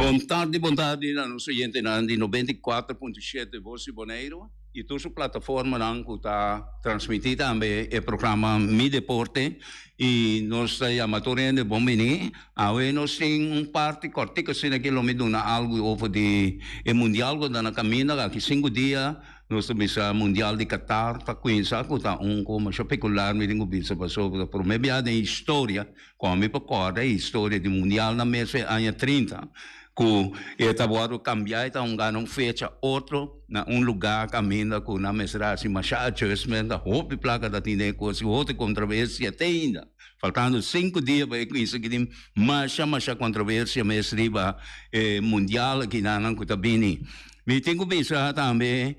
Bon tardi, bon tardi na nos oyentenan di 94.7 Voz di Boneiru y tur su plataformanan cu ta transmiti tambe e programa Mi Deporte y nos ta yama tur hende bon bini. Awe nos tin un parti cortico asina aki lo mi duna algo over di e mundial cu ta na caminda aki cinco dia. Nos ta bisa Mundial di Qatar ta cuinsa cu ta un cu masha pecular mi tin cu bisa pasobra prome bia den historia cu ami por corda e historia di Mundial na mes e aña trinta cu e ta wordo cambia e ta hunga na un fecha otro na un lugar caminda cu nan mester haci masha adjustment ta hopi placa ta tin den e cos y hopi controversia te ainda faltando cinco dia pa e cuinsa ki tin masha masha controversia mes riba e Mundial aki nan cu ta bini. Mi tin ku bisa tambe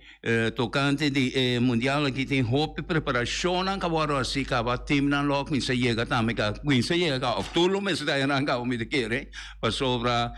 tokante di e mundial aki tin hopi preparashonnan ku a wòrdu hasi kaba timnan lo a kuminsá yega tambe ka kuminsá yega kaba òf tur lo mester ta aynan kaba mi ta kere pasobra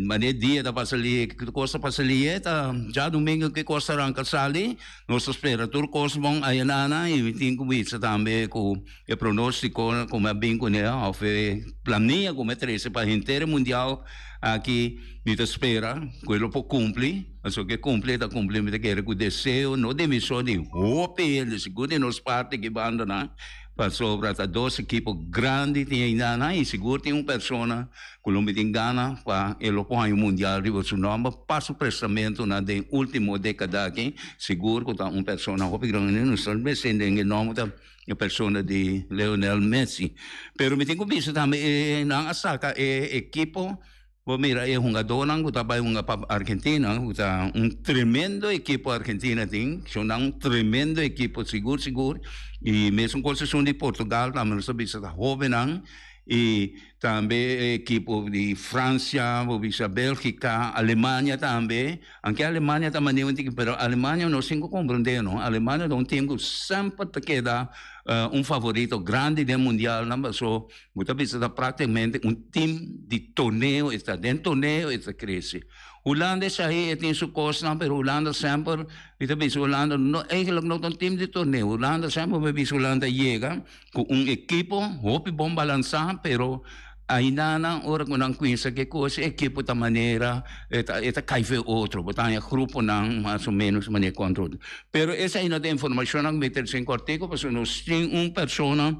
manera dia ta pasa lihe ki kos ta pasa lihe ta djadumingu ki kos ta ranka sali nos ta spera tur kos bon aynan i mi tin ku bisa tambe ku e pronóstiko ku mi a bin kuné òf e plania ku mi a trese pa henter e mundial aki. Mi ta spera ku e lo por kumpli, pasobra ku e kumpli e ta kumpli, mi ta kere ku deseo no di mi so di hopi hende, sigur di nos parti aki bandanan, pasobra ta dos ekipo grandi tin einan i sigur tin un persona ku lo mi tin gana pa e lo por haña un mundial riba su nòmber pa su prestamentunan den ultimo dekada aki, sigur ku ta un persona hopi grandi, nos ta mester den e nòmber ta e persona di Lionel Messi. Pero mi tin ku bisa tambe e nan a saka e ekipo. Bo mira e hungadónan ku ta bai hunga pa Argentina, ku ta un tremendo ekipo Argentina tin, son nan un tremendo ekipo sigur sigur, i mesun kos esun di Portugal tambe nos ta bisa ta hóbennan, i tambe e ekipo di Francia, bo bisa Bélgika, Alemania tambe, anke Alemania ta manera un tiki, pero Alemania nos tin ku komprendé no, Alemania ta un tim ku semper ta keda un favorito grandi den mundialnan, paso. Bo ta bisa ta práktikamente un tim di torneo e ta den torneo e ta krese. Hulanda esei e tin su kosnan pero Hulanda semper mi ta bisa Hulanda no eigenlijk no ta un tim di torneo. Hulanda semper mi bisa Hulanda yega ku un ekipo hopi bon balansá pero ainda nan ora ku nan kuminsa ke kos e ekipo ta manera e ta e ta kai fe otro. Bo ta haña gruponan mas o menos manera kontra otro. Pero esei no ta informashonnan ku mi ta trese kòrtiku pasobra nos tin un persona.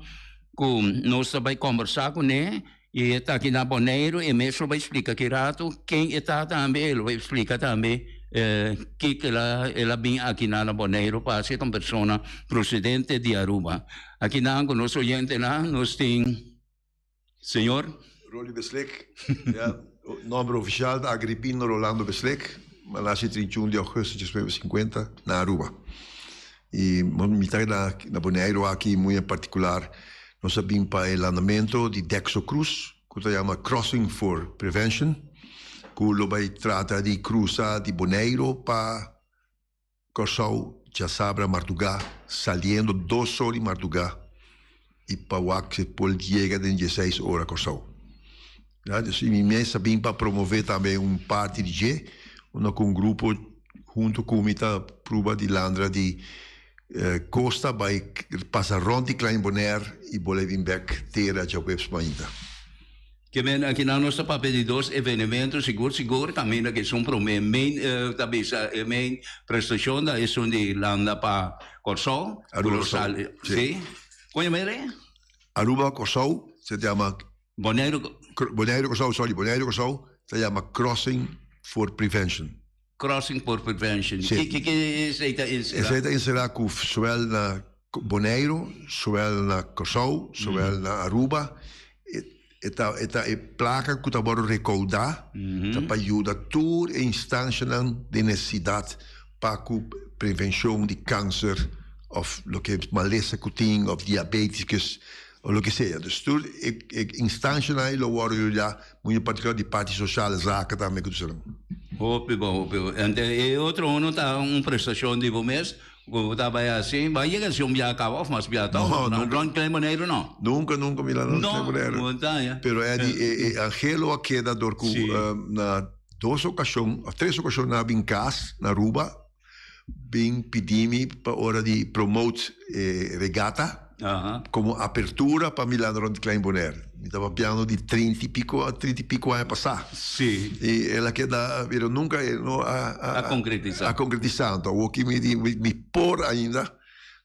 Ku nos ta bai kombersá kuné i e ta aki na Boneiru, e mes lo bai splika ki ratu ken e ta tambe, e lo bai splika tambe kiko el a el a bin aki na na Boneiru pa hasi, e ta un persona prosedente di Aruba. Aki nan ku nos oyentenan nos tin señor. Rolly Beslik, ya, nomber ofisial ta Agripino Rolando Beslik, mi a nasi 31 di augustus 1950 na Aruba. Y mi ta na na Boneiru aki muy en particular nos a bin pa e landamento di Dexo Cruz cu ta yama Crossing for Prevention cu lo bay trata di cruza di Boneiru pa Corsou djasabra marduga saliendo dos or di marduga y pa wak si por yega den dieseis ora Corsou. Ya, dus mi mes a bin pa promove tambe un parti di dje, unda cu un grupo hunto cu mi ta pruba di landra di costa bay pasa rond di Klein Bonaire y bolbe bin bek tera djaweps mainta. Ke men akinan nos ta papia di dos evenemento sigur sigur kaminda ke esun prome main ta bisa e main prestashon ta esun di landa pa Kòrsou ku Aruba lo Kòrsou sali si. si kon yama ere? Aruba Kòrsou se ta yama Boneiru Boneiru Kòrsou sorry Boneiru Kòrsou ta yama Crossing for Prevention. Crossing for Prevention Si. Ki ki esei ta enserá? Esei ta enserá ku zowel na Boneiru, zowel na Kòrsou, zowel na Aruba, e ta e ta e plaka ku ta wòrdu rekoudá ta pa yuda tur e instanshanan den nesesidat pa ku prevenshon di kanser òf loke malesa ku tin òf diabétikes òf loke sea. Dus tur e e instanshanan ei lo wòrdu yuda muy en partikular di parti sosial zaka tambe ku ta esnan. Hopi bon, hopi bon. Ente e otro uno ta un prestashon di bo mes ku bo ta bai hasi. Bo a yega si un biaha kaba òf mas biaha tòg? No, nunka. Rònt Klein Boneiru no? Nunka, nunka mi la rònt Klein Boneiru. No, montaña. Pero Eddy, e e Angelo a keda dor ku na dos okashon òf tres okashon nan a bin kas na Aruba bin pidi mi pa ora di promote e regata. Komo apertura pa mi landa rond di Klein Bonaire. Mi ta papiando di trinta i piko, trinta i piko aña pasá. I el a keda, pero nunka e no a A konkretisá. A konkretisá. Anto awor ki mi di mi por ainda,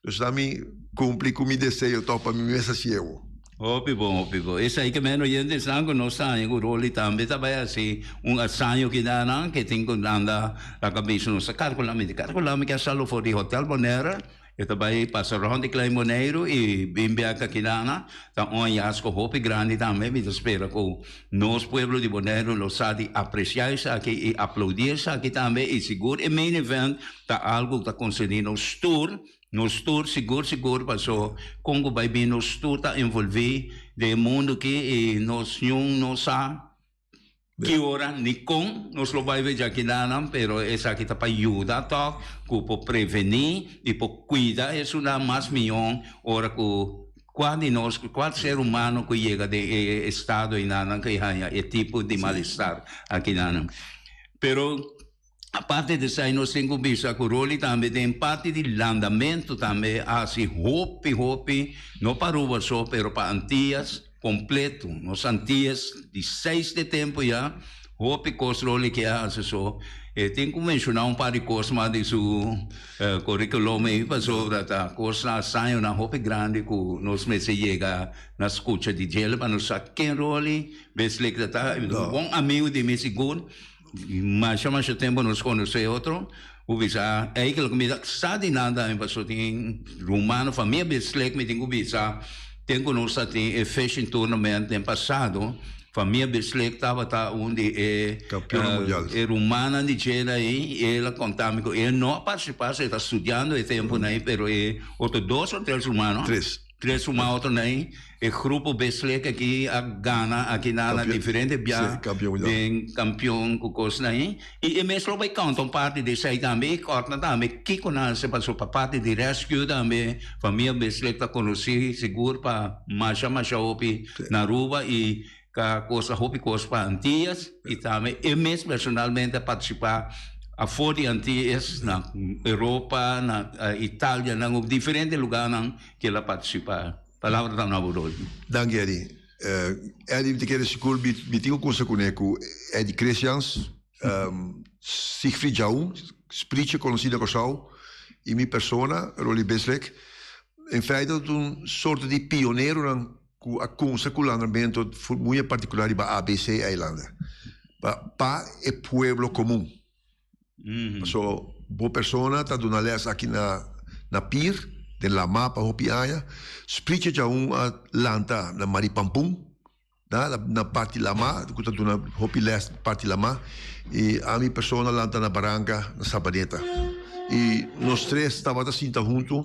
dus ta mi kumpli ku mi deseo tòg pa mi mes hasi awor. Hopi bon, hopi bon. Esei ke men oyentenan ku nos ta haña ku Rolly tambe ta bai hasi un asaño kidanan ke tin ku anda laga bisa nos ta karkulá mi ta karkulá mi ke a salo for di Hotel Bonaire e ta bai pasa rònt di Klein Boneiru i bin bek akidanan ta un hayasko hopi grandi tambe mi ta spera ku nos pueblo di Boneiru lo sa di apresiá esaki i aploudí esaki tambe i sigur e main event ta algu ku ta konserní nos tur. Nos tur sigur sigur paso kon ku bai bin nos tur ta envolví den e mundu aki i nos niun no sa ki ora ni kon nos lo bai veja kidanan pero esaki ta pa yuda tòg ku por prevení i por kuida esunnan mas mihó ora ku kua di nos kua ser humano ku yega den e estado einanan ku e haña e tipo di malestar akinanan pero. Aparte di esei nos tin ku bisa ku Rolly tambe den parti di landamentu tambe a hasi hopi hopi, no pa Aruba so pero pa Antias kompleto. Nos Antias di seis de tempu ya hopi kos Rolly ke a hasi so e tin ku menshoná un par di kos mas di su kurikulum ei pasobra ta kosnan hasañonan hopi grandi ku nos mester yega na skucha di djel pa nos sa ken Rolly Beslik ta ta. Un bon amigu di mi sigur. Masha masha tempo nos conoce otro, cu bisa eigenlijk mi ta sa di nan tambe pasobra tin rumano famia Bislek mi tin cu bisa ten cu nos ta tin e fishing tournament den pasado famia Bislek tabata un di e Campeonan mundial. e rumannan di djel ayi y el a conta mi cu el no a participa so e ta studiando e temponan ayi pero e otro dos o tres rumano. Tres. Tres suma otro nei, e grupo Beslik aki a gana aki na na diferente bia den kampion ku kosnan ei. I e mes lo bai konta un parti di esei tambe i kòrtnan tambe kiko nan hasi pasobra pa parti di rescue tambe famia Beslik ta konosí sigur pa masha masha hopi na Aruba i Ka kosta hopi kos pa Antillas i tambe e mes personalmente a partisipá afó di Antillas na Europa, na Italia, na diferente lugánan ku el a partisipá. Palabra ta na bo Rolly. Danki Eddy. Eddy mi ta kere sigur mi tin un kusa kuné ku Eddy Christians, Siegfried Jaun, sprietje konosí na Kòrsou, i mi persona, Rolly Bislek. En feite ta un sorto di pioneronan ku a kumsa ku landamentu muy en partikular riba ABC eilanden pa pa e pueblo komun. Paso bo persona ta duna les aki na na pir den lama pa hopi aña. Sprietje djaun a lanta na Maripampun na na parti lama ku ta duna hopi les parti lama i ami persona lanta na Baranka na Sabaneta i nos tres tabata sinta huntu.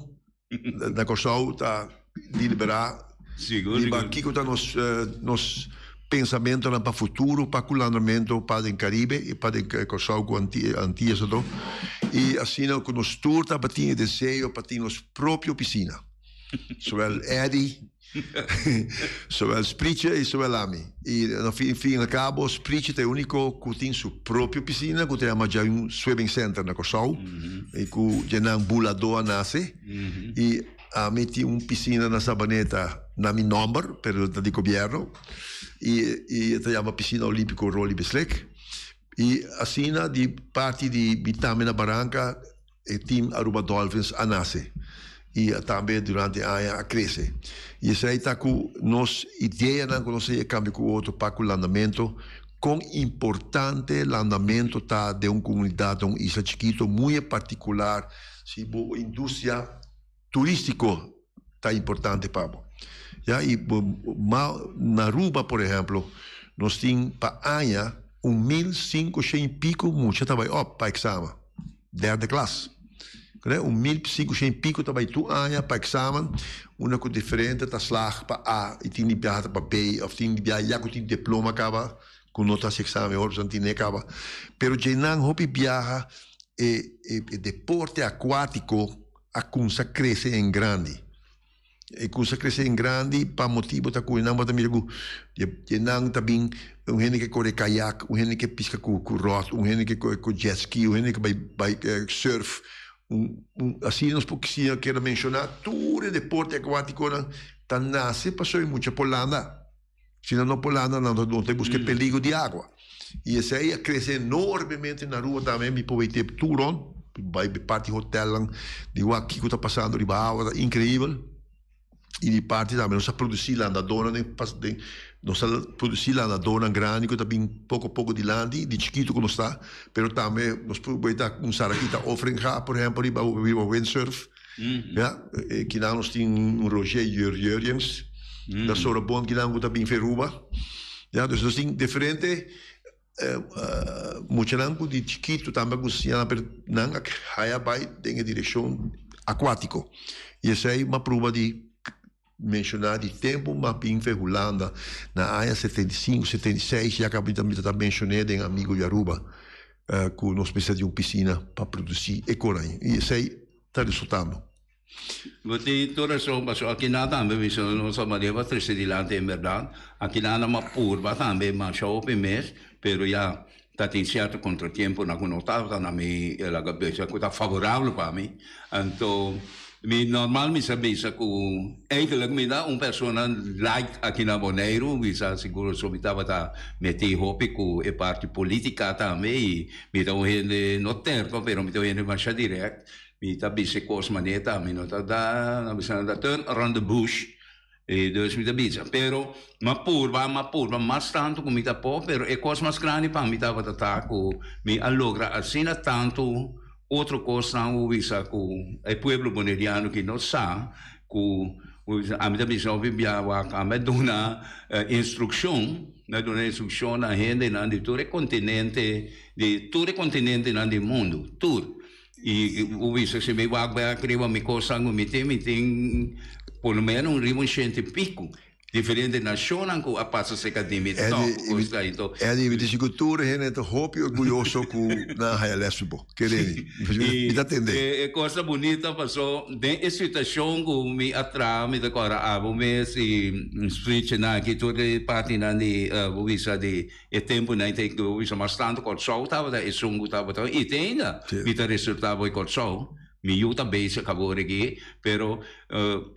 Na Kòrsou ta deliberá riba kiko ta nos nos pensamentonan pa futuro pa ku landamentu pa den Karibe i pa den Kòrsou ku Antias anto. I asina ku nos tur tabatin e deseo pa tin nos propio pisina. Zowel Eddy Zowel Sprietje i zowel ami. I na fin fin al kabo Sprietje ta e uniko ku tin su propio pisina ku ta yama Djayun Swimming Center na Kòrsou i ku dje nan buladó a nase. I ami tin un pisina na Sabaneta na mi nòmber pero ta di gobièrnu i i e ta yama Pisina Olímpiko Rolly Bislek. I asina di parti di mi tambe na Baranka. E team Aruba Dolphins a nace y tambe durante e aña a crece. Y esey ta cu nos ideanan cu nos a cambia cu otro pa cu landamento, con importante landamento ta den un comunidad, den un isla chikito, muy en particular si bo industria turistico ta importante pa bo. Ya y na Aruba por ehemplo nos tin pa aña un mil cinco shen y pico mucha ta bay op pa examen. Derde klas. Kende un mil sinkoshen i piko ta bai tur aña pa eksamen, unda ku diferente ta slag pa A i tin di biaha ta pa B òf tin di biaha ya ku tin diploma kaba ku no ta hasi eksamen ora pasobra nan tin e kaba. Pero dje nan hopi biaha e e deporte akuátiko a kumsa krese en grandi. E kusa krese en grandi pa motibu ta ku nan bo ta mira ku e nan ta bin un hende ke kore kayak, un hende ke piska ku ròt, un hende ke ku jet ski, un hende ke bai bai surf. Un, un, asina nos por siña keda menshoná tur e deporte akuátikonan ta nase pasobra e mucha por landa. Si nan no por landa, nan no ta buska e peligro di agua. I esei a krese enormemente na Aruba tambe. Mi por wete tur rond, bai parti hotelnan di wak kiko ta pasando riba awa, ta inkreibel. I di parti tambe nos a produsí landadónan den den nos a produsí landadónan grandi ku ta bin poko poko dilanti di chikitu ku nos ta, pero tambe nos por weta un Sarakita Offringa por ehèmpel riba riba windsurf ya kinan nos tin un Roger Jurjens ta sobra bon kinan ku ta bin Feruba ya dus nos tin diferente Muchanan ku di chikitu tambe a gusta siña nan pero nan a haya bai den e direkshon akuátiko. I esei m'a pruba di menshoná di tempu m'a bin fe Hulanda na aña 75, 76 ya kaba mi ta menshoné den Amigo di Aruba ku nos mester di un pisina pa produsí e korain i esei ta resultando. Bo tin tur rason, pasobra akinan tambe mi so no sa manera pa trese dilanti en berdad. Akinan nan a purba tambe masha hopi mes, pero ya ta tin cierto contratiemponan cu no tabata na mi laga bisa cu ta favorabel pa mi. Anto mi normal mi sa bisa cu eigenlijk mi ta un persona light aki na Boneiru, mi sa sigur so mi tabata meti hopi cu e parti politica tambe y mi ta un hende no terco pero mi ta un hende masha direct. Mi ta bisa e kos manera ta, mi no ta da, nan bisa nan ta turn around the bush, e dus mi ta bisa. Pero m'a purba, m'a purba mas tantu ku mi ta por, pero e kos mas grandi pa mi tabata ta ku mi a logra asina tantu otro kosnan ku bisa ku e pueblo boneriano ki no sa ku ami ta bisa hopi bia wak ami a duna instrukshon, mi a duna instrukshon na hendenan di tur e kontinente, di tur e kontinentenan di mundu, tur. I bo bisa si mi wak bek riba mi kosnan ku mi tin, mi tin por lo menos riba un shenti i piku diferente nashonnan ku a pasa serka di mi tòg ku kos ei. Enton. Eddie, mi ta sigur tur hende ta hopi orguyoso ku nan a haya lès di bo. Kere mi. Mi ta tende. E kos ta bunita paso den e situashon ku mi a traha mi ta kòrda abo mes i sprichinan aki tur e partinan di bo bisa di E tempunan ta ku bisa mas tantu Kòrsou tabata esun ku tabata i te ainda mi ta resultá bo e Kòrsou. Mi yu ta bezig awor aki, pero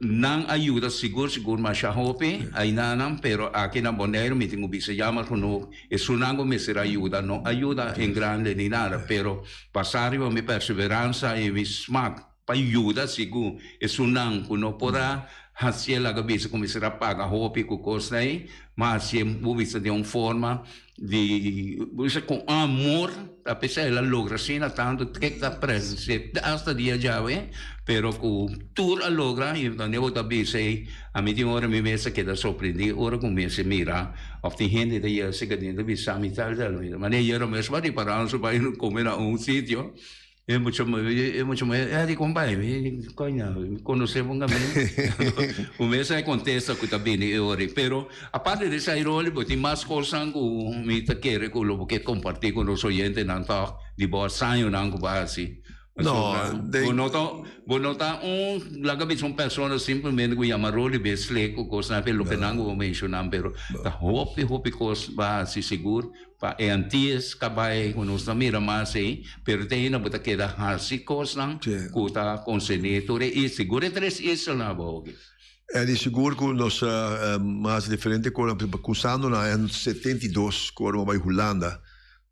nan a yuda sigur sigur masha hopi ainanan, pero aki na Boneiru mi tin ku bisa jammer genoeg esunnan ku mester a yuda no a yuda en grande ni nada, pero basá riba mi perseveransa i mi smak pa yuda sigur esunnan ku no por a hasié laga bisa ku mester a paga hopi ku kosnan ei, ma hasié bo bisa den un forma di bo bisa ku amor a pesar el a logra asina tantu kek ta presente asta dia djawe pero ku tur a logra i donde bo ta bisa ei ami tin ora mi mes a keda sorprendí ora ku mi a mira òf tin hende ta yega serka di mi ta bisa mi tal tal manera yero mes bo a ripará nos bai kome na un sitio. E mucha e mucha muher, eh di kon bai? Mi koña, mi konosé bon kaminda. Un mes a kontesta ku ta bini e ora ei. Pero aparte di esei Rolly, bo tin mas kosnan ku mi ta kere ku lo bo ke kompartí ku nos oyentenan tòg di bo asañonan ku bo a hasi. No, Bo no ta, bo no ta un, laga bisa un persona simplemente ku yama Rolly Besle ku kosnan afe loke nan ku bo menshoná, pero ta hopi hopi kos bo a hasi sigur. Pa e anties kabai ku nos ta mira mas ei, pero te ainda bo ta keda hasi kosnan ku ta konserní tur e isla. Sigur e tres islanan abou aki. E di sigur ku nos a hasi diferente kosnan, kusando na aña 72 ku ora mi a bai Hulanda,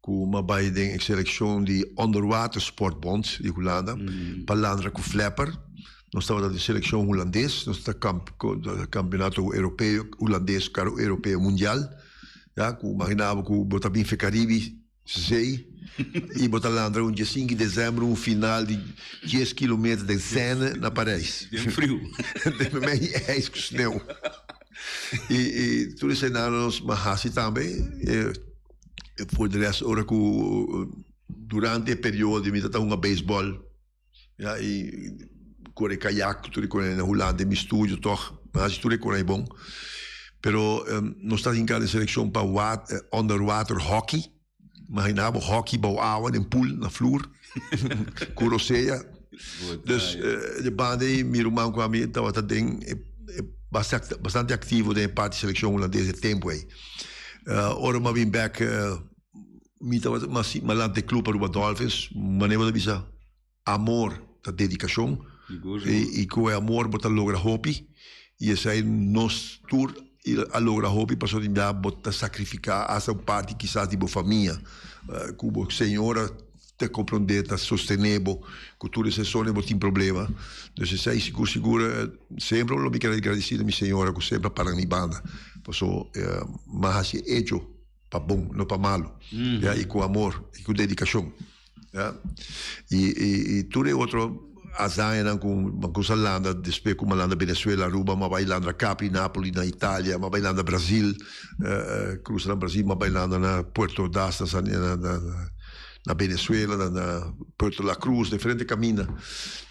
ku mi a bai den e selekshon di Onderwatersportbond di Hulanda pa landra ku flepper. Nos tabata den selekshon hulandes, nos ta kampionato europeo hulandes, europeo mundial. Ya, ku imagina bo ku bo ta bin fe Caribi zee i bo ta landra un diesinki desèmber un final di dies kilometer den Seine na Parijs. Den friu. Den mei ijs ku sneu. I i tur eseinan nos a hasi tambe e for de rest ora ku durante e periodo mi ta ta hunga beisbòl. Ya i kore kayak tur e kore na Hulanda den mi studio tog mi hasi tur e kore ai bon pero nos ta hinka den selekshon pa onderwater hockey imagina bo hockey bou awa den pool na flur ku rosea dus de banda ei mi ruman ku ami tabata den bastante aktivo den e parti selekshon hulandes e tempu ei ora mi a bin bek Mi tabata mas lanta e club Aruba Dolphins, manera bo ta bisa amor. ta dedikashon i ku e amor bo ta logra hopi i esei nos tur a logra hopi pasobra tin bia bo ta sakrifiká asta un parti kisas di bo famia ku bo señora ta komprondé ta sostené bo ku tur esei sone bo tin problema dus esei sigur sigur semper lo mi kere gradisí na mi señora ku semper a para na mi banda pasobra mi a hasi e echo pa bon no pa malu ya i ku amor i ku dedikashon ya i i tur e otro hazañanan ku mi a kusa landa despues ku mi a landa Venezuela Aruba mi a bai landa Capri Napoli na Italia mi a bai landa Brazil krusa na Brazil mi a bai landa na Puerto Ordaz na na na Venezuela na na Puerto La Cruz diferente kaminda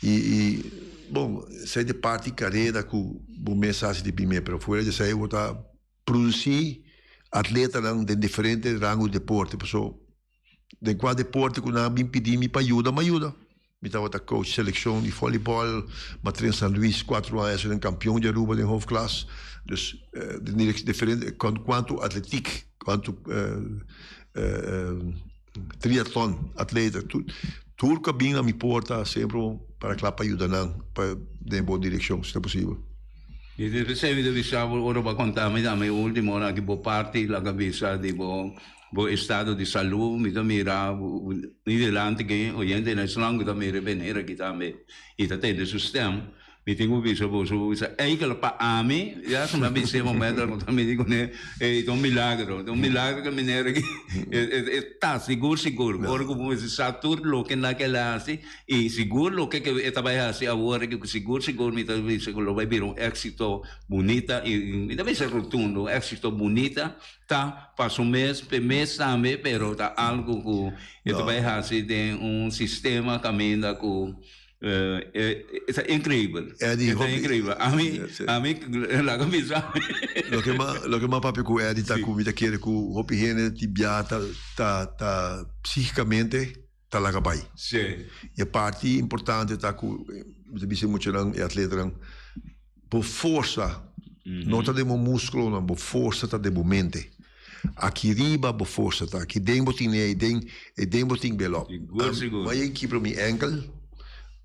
i i bon esei ta e parti karera ku bo mes hasi di primer pero fuera di esei bo ta Produsí atletanan den diferente rango di deporte, paso den kua deporte ku nan a bin pidi mi pa yuda, mi a yuda. Mi tabata coach selekshon di volleyball, mi a train San Luis kuatro aña a ser kampion di Aruba den hoofdklas. Dus den diferente kuantu atletiek, kuantu triatlon atleta, tur ku a bin na mi porta semper para kla pa yuda nan pa den bon direkshon si ta posibel. Mi ta p'esei mi ta bisa bo ora bo a konta mi tambe e ultimo ora aki bo parti laga bisa di bo bo estado di salu mi ta mira mi dilanti ke oyente nacional ku ta mira e benera aki tambe i ta tende su stem. Mi tin ku bisa boso, bo bisa, Eikel, pa ami, ya su mi a bisa e momento ku ta midi kuné, e ta un milagro, ta un milagro ku mener aki e ta sigur sigur, ora ku bo mester sa tur loke nan ke hasi i sigur loke ke e ta bai hasi awor aki ku sigur sigur mi ta bisa ku lo bai bira un éksito bunita i mi ta bisa rotundo, un éksito bunita ta pa su mes, p'e mes tambe, pero ta algu ku e ta bai hasi den un sistema kaminda ku. E ta increibel. Eddie, E ta increibel. Ami, ami, laga bisa. Loke ma, loke ma papia ku Eddie ta ku mi ta kere ku hopi hende tin bia ta, ta, ta psíkikamente ta laga bai. Sí. E parti importante ta ku, mi ta bisa e muchanan, e atletanan, bo forsa no ta den bo muskulonan, bo forsa ta den bo mente. Aki riba bo forsa ta, aki den bo tin e den, e den bo tin belop. Sigur, sigur. M'a yen kibra mi enkel,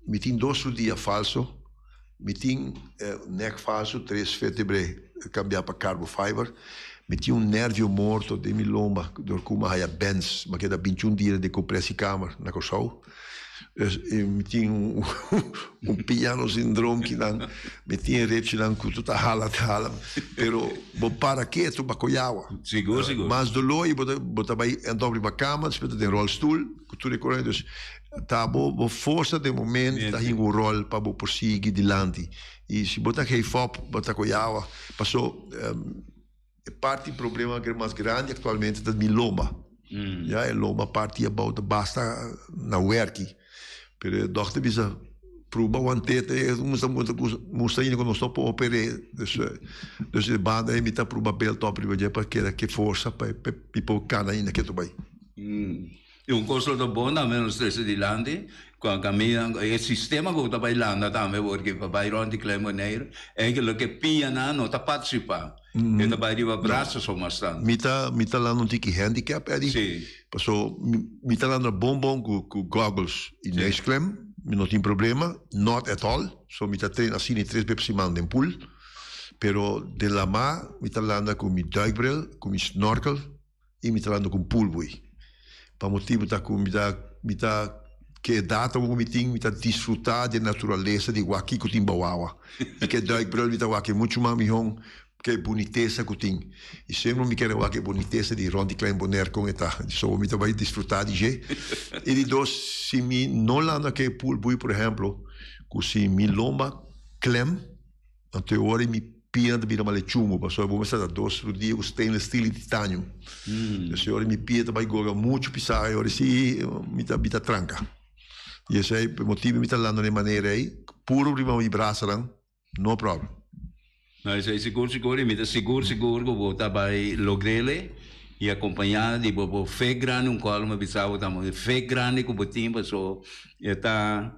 mi tin dos rudia falso, mi tin nek falso, tres vertebre kambia pa carbon fiber, mi tin un nervio morto den mi lomba dor ku m'a haya bens, m'a keda bintiun dia den decompressiekamer na Kòrsou. Dus mi tin un piano syndroom kinan, mi tin e repchinan ku tur ta hala ta hala, pero bo para ketu bo a koy awa. Sigur, sigur. Mas doló i bo ta bo ta bai end up riba kama, despues ta den rolstoel ku tur e kosnan. Dus ta bo bo forsa den moment ta hinga un ròl pa bo por sigui dilanti. I si bo ta geef op bo ta koy awa. Paso E parti problema mas grandi aktualmente ta mi lomba. Ya e lomba parti abou ta basta na werki. Pero e dòkter bisa pruba want'é te musta musta ainda ku nos no por oper'é. Dus dus e banda ei mi ta pruba bel tòp riba dje pa keda ke forsa pa mi por kana ainda ketu bai. I un kos lo ta bon tambe nos trese dilanti, ku a kaminda e sistema ku ta bai landa tambe porque pa bai rònt di Klein Boneiru, eigenlijk e pianan no ta partisipá, e ta bai riba brasa so mas tantu. Mi ta mi ta landa un tiki handicap Eddy, Sí. paso mi mi ta landa bon bon ku ku goggles i neusklem, mi no tin problema, not at all, so mi ta train asina tres be pa siman den pool, pero den lamá mi ta landa ku mi duikbril, ku mi snorkel, i mi ta landa ku un pulbui. Pa motibu ta ku mi ta mi ta ke edat awor ku mi tin mi ta disfrutá di e naturalesa di wak kiko tin bou awa. I ke duikbril mi ta wak e muchu mas mihó ke e bunitesa ku tin. I semper mi kere wak e bunitesa di rònt di Klein Bonaire kon e ta. So mi ta bai disfrutá di dje. I di dos, si mi no landa ke e pulbui por ehèmpel ku si mi lomba klèm, Anto e ora mi pia ta bira male chumbo, pasobra bo mester ta dos rudia ku stainless steel i titanium. Dus e ora mi pia ta bai goga muchu pisá, e ora si mi ta mi ta tranka. I esei e motibu mi ta landa na e manera ei, puru riba mi brasanan, no problem. No, esei sigur sigur i mi ta sigur sigur ku bo ta bai logr'el i akompañá di bo bo fe grandi, un kòl mi a bisa bo tambe, fe grandi ku bo tin pasobra e ta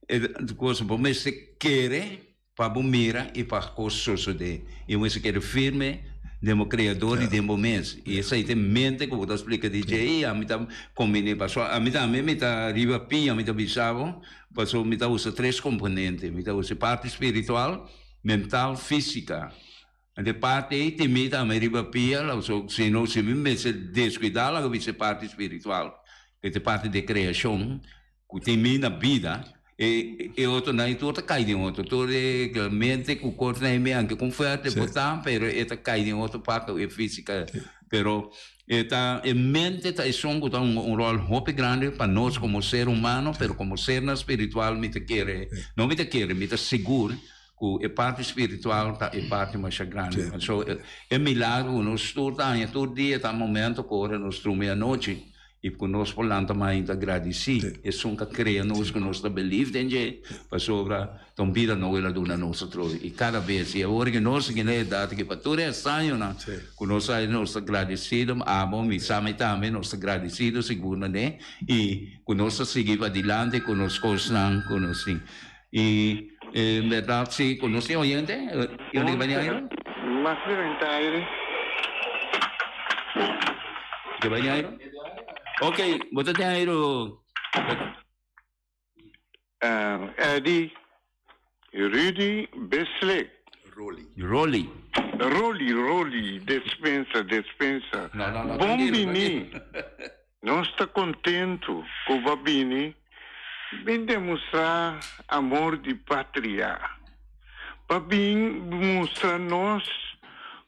e kos bo mester kere. Pa bo mira i pa kos sosodé. I bo mester keda firme. Den bo Creador y den bo mes. Y esey ta e mente cu bo ta splica di dje y ami ta combine paso ami tambe mi ta riba pia mi ta bisa bo paso mi ta usa tres componente mi ta usa e parti spiritual, mental, fisica. Anto e parti ey tin mi tambe riba pia la so si no si mi mester descuida laga bisa e parti spiritual cu ta e parti di creacion. Ku tin mi na bida, e e otronan e tur ta kai den otro. Tur e mente ku kosnan e mi anke kon fuerte por ta, pero e ta kai den otro parti e físika. Pero e ta e mente ta esun ku ta hunga un ròl hopi grandi pa nos komo ser humano, pero komo sernan spiritual mi ta kere, no mi ta kere, mi ta sigur ku e parti spiritual ta e parti masha grandi. So e milagro ku nos tur ta haña tur dia ta momento ku ora nos drumi anochi i ku nos por lanta mainta gradisí esun ku a krea nos ku nos ta believe den dje pasobra ta un bida nobo el a duna nos atrobe i kada bes i awor ku nos tin e edat aki pa tur e añonan ku nos a nos ta gradisido abo mi sa mi tambe nos ta gradisido sigur na ne i ku nos ta sigui padilanti ku nos kosnan ku nos tin. I en berdad si ku nos tin oyente, yonde ke bai den aire? Mas den aire. Ke bai den aire? Ok, bo ta den aire. Eddie, Rudy Beslik. Rolly. Rolly. Rolly, Rolly, despensa, despensa. No, no, no, Bon tranquilo, bini. tranquilo. Nos ta kontentu ku bo a bini bin demostrá amor di patria. Bo a bin mustra nos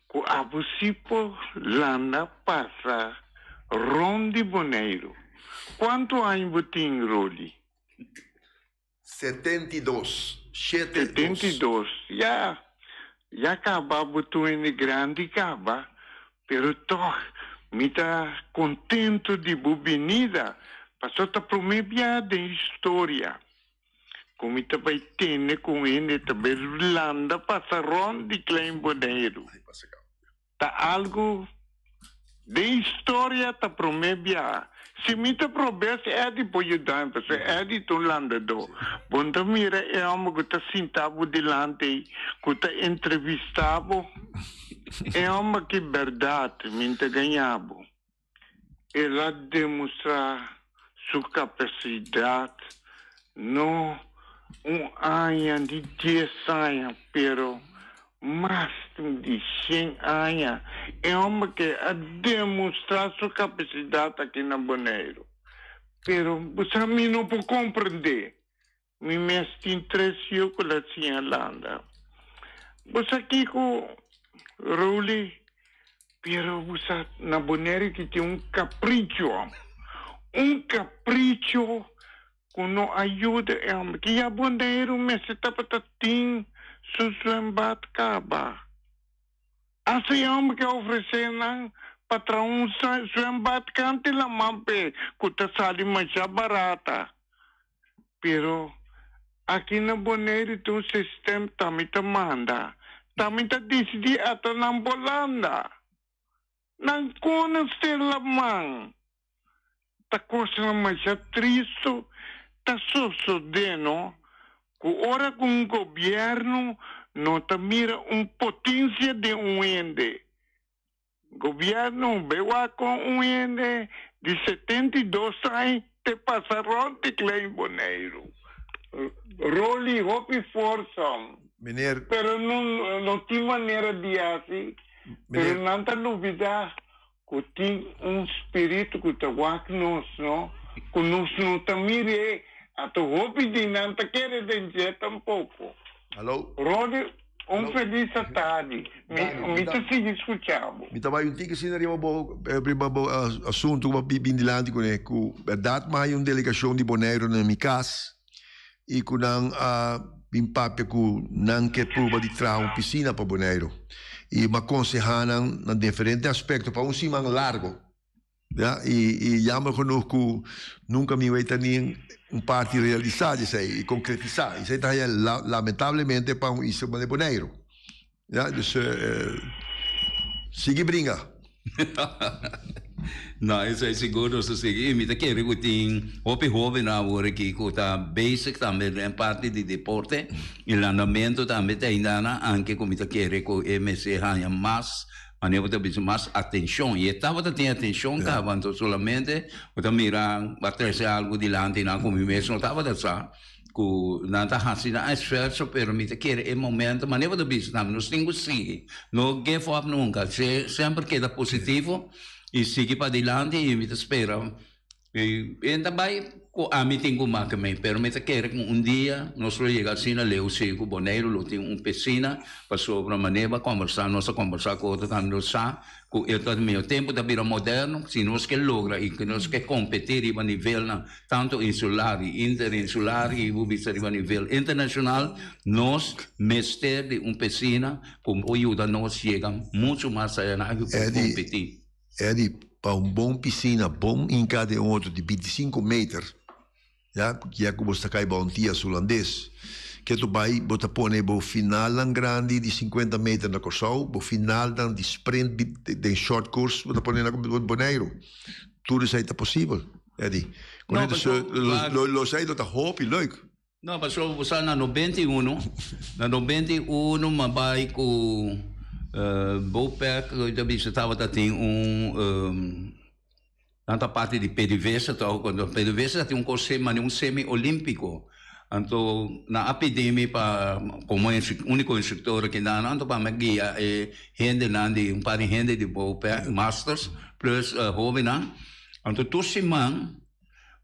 ku abo si por landa pasa rond di Boneiru. Kuantu aña bo tin, Rolly? 72, shete dos. 72, ya, ya kaba bo tur hende grandi kaba, pero tòg mi ta kontentu di bo binida, pasobra ta promé bia den historia ku mi ta bai tende ku un hende ta bai landa pasa rònt di Klein Boneiru. Ta algu den historia ta prome biaha. Si mi ta probes Eddie por yuda mi pasobra Eddie ta un landadó. Bo no ta mira e homber ku ta sinta bo dilanti ei ku ta entrevista bo? E homber aki bèrdat mi no ta gaña bo. El a demostrá su kapasidat no un aña ni dies aña, pero mas di shen aña. E hòmber ke a demostrá su kapasidat aki na Boneiru. Pero bo sa mi no por komprendé. Mi mes tin tres yu ku la siña landa. Bo sa kiko, Roly? Pero bo sa na Bonaire ki tin un kapricho. Un kapricho ku no a yuda e homber. Ki ya Boneiru mester tabata tin su zwembad kaba. Asta e homber ke ofresé nan pa traha un zwembad kanti laman p'e ku ta sali masha barata. Pero aki na Boneiru tin un sistem tami ta manda, tami ta disidí ata nan bolanda. Nan kono ser laman. Ta kosnan masha tristu ta sosodé no, ku ora ku un gobièrnu no ta mira un potensia den un hende. Gobierno bay wak con un hende di 72 aña te pasa rond di Klein Boneiru. Rolly hopi forsa. Meneer. Pero no no tin manera di haci. Meneer. Pero nan ta lubida cu tin un spiritu cu ta wak nos no, cu nos no ta mir'e. Ato hopi di nan ta kere den dje tampoco. Hallo. Rolly Un felis atardi. Mi ta sigui scucha bo. Mi ta bai un tiki asina riba bo riba bo asuntu ku bo a bin dilanti kuné ku bèrdat mi haña un delegashon di Boneiru na mi kas i ku nan a bin papia ku nan ke pruba di traha un pisina pa Boneiru i mi a konsehá nan na diferente aspekto pa un siman largo. Ya, i i jammer genoeg ku nunka mi wei ta ni un parti realisá di esei i konkretisá. Esei ta haña lamentablemente pa un isla manera Boneiru. Ya, dus sigui bringa. No, esei sigur nos ta sigui. I mi ta kere ku tin hopi hóbennan awor aki ku ta bezig tambe den parti di deporte i landamentu tambe ta aindana, anke ku mi ta kere ku e mester haña mas. Manera bo ta bisa mas atencion y e tabata tin atencion caba anto solamente bo ta mira bo a trece algo dilanti nan cu mi mes no tabata sa cu nan ta haci nan esfuerzo pero mi ta kere e momento manera bo ta bisa tambe nos tin cu sigui no give up nunca semper keda positivo y sigui padilanti y mi ta spera E ta bai ku ami tin ku maka mei, pero mi ta kere ku un dia nos lo yega asina leu si ku Boneiru lo tin un pisina, pasobra manera bo a kombersá, nos a kombersá ku otro tambe, nos sa ku e ta mihó tempu ta bira moderno, si nos ke logra i ku nos ke kompetí riba nivelnan tantu insular i interinsular i bo bisa riba nivel internashonal, nos mester di un pisina ku por yuda nos yega muchu mas aya na ku kompetí. Eddy, pa un bon pisina, bon hinká den otro di bintisinko meter, ya, ya ku bo sta kai Bountias Hulandes, ketu bai bo ta pone bo finalnan grandi di sinkuenta meter na Kòrsou, bo finalnan di sprint den short course bo ta pone na Boneiru. Tur esei ta posibel, Eddy. No, pasobra. Lo esei lo ta hopi leuk. No, pasobra bo sa na 91, na 91 m'a bai ku Bopec, ku ta bisa tabata tin un, nan ta parti di PDVSA tok, anto PDVSA tin un kos manera un semi olimpico, anto nan a pidi mi pa komo uniko instruktor aki nan, anto pa mi guia e hendenan di un par di hende di Bopec, masters plus hobennan, anto tur siman.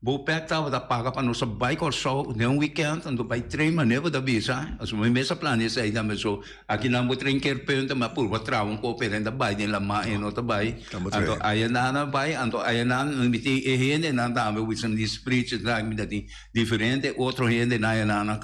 Bo pek tabata paga pa nos a bai Kòrsou den un wikènt, anto bai train manera bo ta bisa. Pasobra mi mes a plania esei tambe. So aki nan bo train kerpunten, mi a purba traha un kopi hende a bai den lamá e no ta bai. Anto ayanan a bai, anto ayanan mi tin e hendenan tambe, wisdom di spreach, mi ta tin diferente otro hendenan ayanan a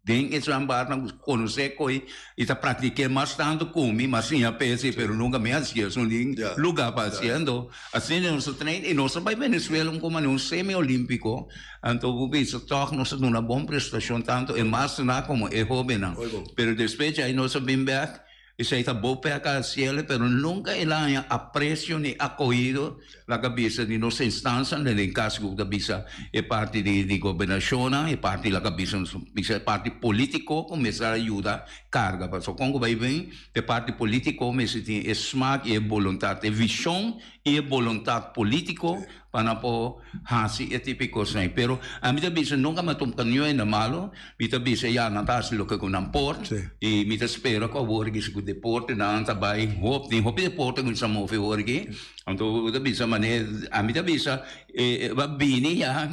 Den e zwembaadnan ku konosé koi i ta praktiké mas tantu ku mi, mas siña p'esei, pero nunka mi hasié esun den lugá pa hasié. Anto, asina nos a train i nos a bai Venezuela un komo un semi-olímpiko, anto bo bisa tòg nos a duna bon prestashon tantu e masternan komo e hóbennan. Pero despues djai nos a bin bèk. Esei ta bo peka hasiel, pero nunka el a haña apresio ni akohido laga bisa di nos instansianan, den kaso ku ta bisa e parti di gobernashonnan, e parti laga bisa nos bisa e parti politiko ku mester a yuda karga. Pasobra kon ku bai bin e parti politiko mester tin e smak i e boluntat, e vishon i e boluntat politiko Pa nan por hasi e tipo di kosnan ei. Pero ami ta bisa nunka mi a tumpa niun hende malu. Mi ta bisa ya nan ta hasi loke ku nan por. I mi ta spera ku awor aki si ku deportenan ta bai hopi, tin hopi deporte ku sa move awor aki. Anto bo ta bisa manera, ami ta bisa e a bini ya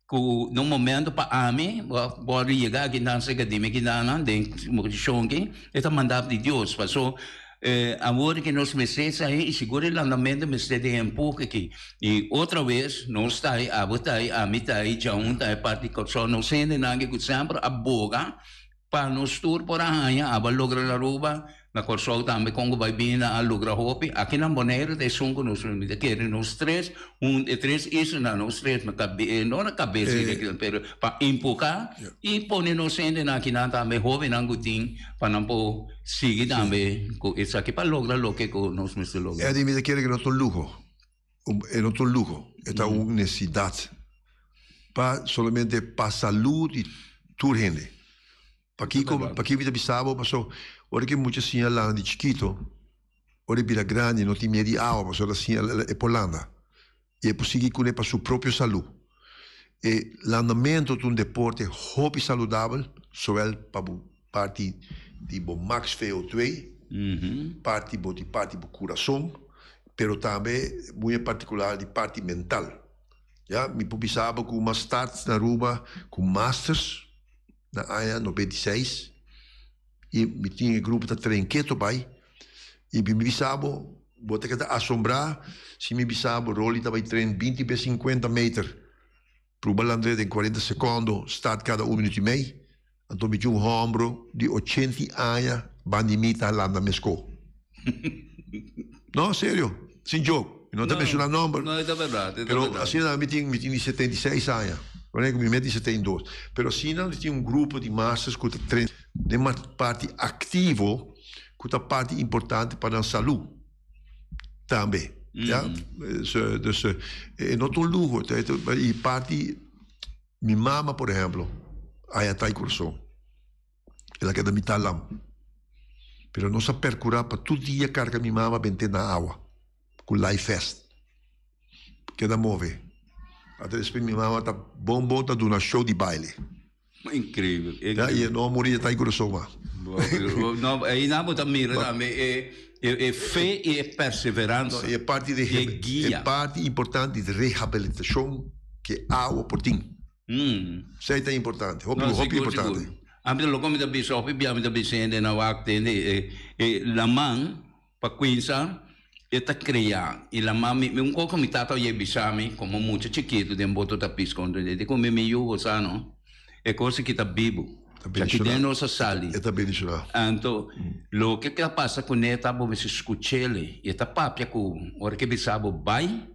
ku na un momento pa ami bo a yega aki nan serka di mi kinan den shon aki e ta manda di Dios. Paso Awor ki nos mester esei i sigur e landamento mester den empuhe aki. I otra bes nos ta ei, abo ta ei, ami ta ei, Djaun ta ei, parti Kòrsou, nos hendenan aki ku semper a boga pa nos tur por a haña, abo a logra na Aruba, na Kòrsou tambe kon ku bai bini nan a logra hopi. Aki na Boneiru ta esun ku nos mi ta kere nos tres un e tres islanan nos tres na kabe no na kabes pero pa empuha i pone nos hendenan akinan tambe hobennan ku tin pa nan por Sigui tambe ku esaki pa logra loke ku nos mester logra. Eddie, mi ta kere ku no ta un luho. E no ta un luho, e ta un nesesidat. Pa solamente pa salú di tur hende. Pakiko, pakiko mi ta bisa bo? Paso ora ku e mucha siña landa di chikito, ora e bira grandi no tin miedu di awa pasobra el a siña e por landa. I e por sigui kuné pa su propio salú. E landamentu ta un deporte hopi saludabel, zowel pa bo parti di bo max VO2, parti bo di parti bo kurason, pero tambe muy en partikular di parti mental. Ya, mi por bisa bo ku mas start na Aruba ku masters na aña 96 i mi tin e grupo ta train keto bai i mi bisa bo, bo ta keda asombrá si mi bisa bo Rolly ta bai train 20 be 50 meter. Pruba land'é den cuarenta secondo, start cada un minuut y mei. Anto mi tin un hombro di ochenta aña ban di mi ta landa mesco. No, serio, sin joke. Mi no ta menciona nomber. No, e ta berdad, e ta Pero berdad. asina mi tin, mi tin di 76 aña. Wanneer cu mi meti 72. Pero asina mi tin un grupo di masters cu ta train den parti activo cu ta parti importante pa nan salud. Tambe. Ja, dus e no ta un luho. I parti mi mama por ehemplo, a e atai kurason. El a keda mitad lam. Pero nos a percura pa tur dia carga mi mama bente na awa cu life vest. Keda move. Ata despues mi mama ta bon bon ta duna show di baile. Increibel. Ya, y e no a muri e ta y curason ma. No, einan bo ta mira tambe e e fe y e perseveransa. No, y e parti de E guia. E parti importante di rehabilitacion ke awa por tin. Esei ta importante, hopi No, hopi sigur, importante. sigur. Ami ta loke mi ta bisa, hopi bia mi ta bisa hende na wak tende e e laman pa kuinsa e ta krea i laman mi un kos ku mi tata oye bisa mi komo mucha chikitu den boto ta piska un e di ku mi mi yu bo sa no e kos aki ta bibu Ta ta ki bendishoná. den nos a sali E ta bendishoná. anto loke ta pasa kuné ta bo mester skuch'el i e ta papia ku bo ora ke bisa bo bai.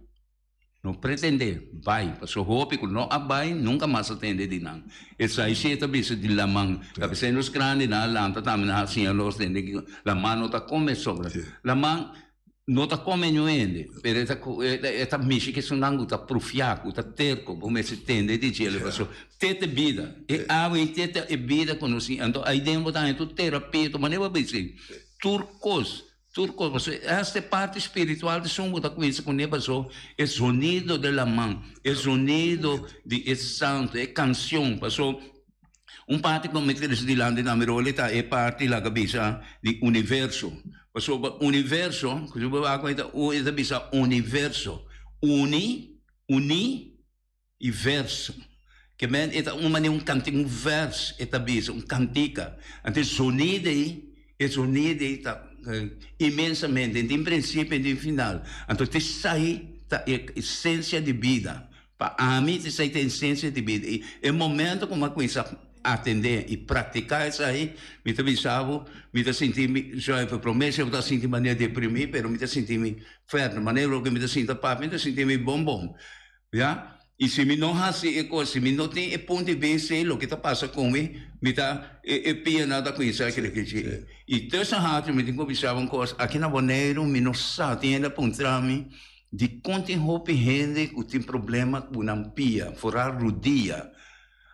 No pretende bai, pasobra hopi ku no a bai nunka mas a tende di nan. Esai si e ta bisa di laman. Ta bisa nos grandinan a lanta tambe nan a siña nos tende ki laman no ta kome sobra. Laman no ta kome niun hende, pero e ta e ta mishi ku esunnan ku ta prufia, ku ta terko, bo mester tende di djele pasobra te ta e bida. E awa ei te ta e bida ku nos tin. Anto aiden bo ta haña tur terapia, tur manera bo bisa tur kos. Tur cos, pasobra esta e parti spiritual di esun bo ta cuminsa cune paso e zonido de laman, e zonido di e santo, e cancion, paso un parti cu mi ta trece dilanti na mi roli ta e parti laga bisa di universo, pasobra universo, cu si bo wak e ta bisa universo, uni, uni. E verso. Ke men e ta un manera un kantika, un vers e ta bisa, un kantika. Anto e zonido ei, e zonido ei ta inmensamente, tin prinsipio i tin final. Anto t'esei ta e esensia di bida. Pa ami t'esei ta e esensia di bida. I e momento ku mi a kuminsá atendé i praktiká esei, mi ta bisa bo, mi ta sinti mi zuiver. Promé si bo ta sinti manera deprimí, pero mi ta sinti mi fèrte. Manera loke mi ta sinti papia, mi ta sinti mi bon bon. Ya? I si mi no hasi e kos, si mi no tin e punto di bista ei, loke ta pasa ku mi, mi ta, e e pianan ta kuminsá kreke. I tussen haakjes mi tin ku bisa bo un kos, aki na Boneiru mi no sa, tin hende a puntra mi dikon tin hopi hende ku tin problema ku nan pia, foral rudia.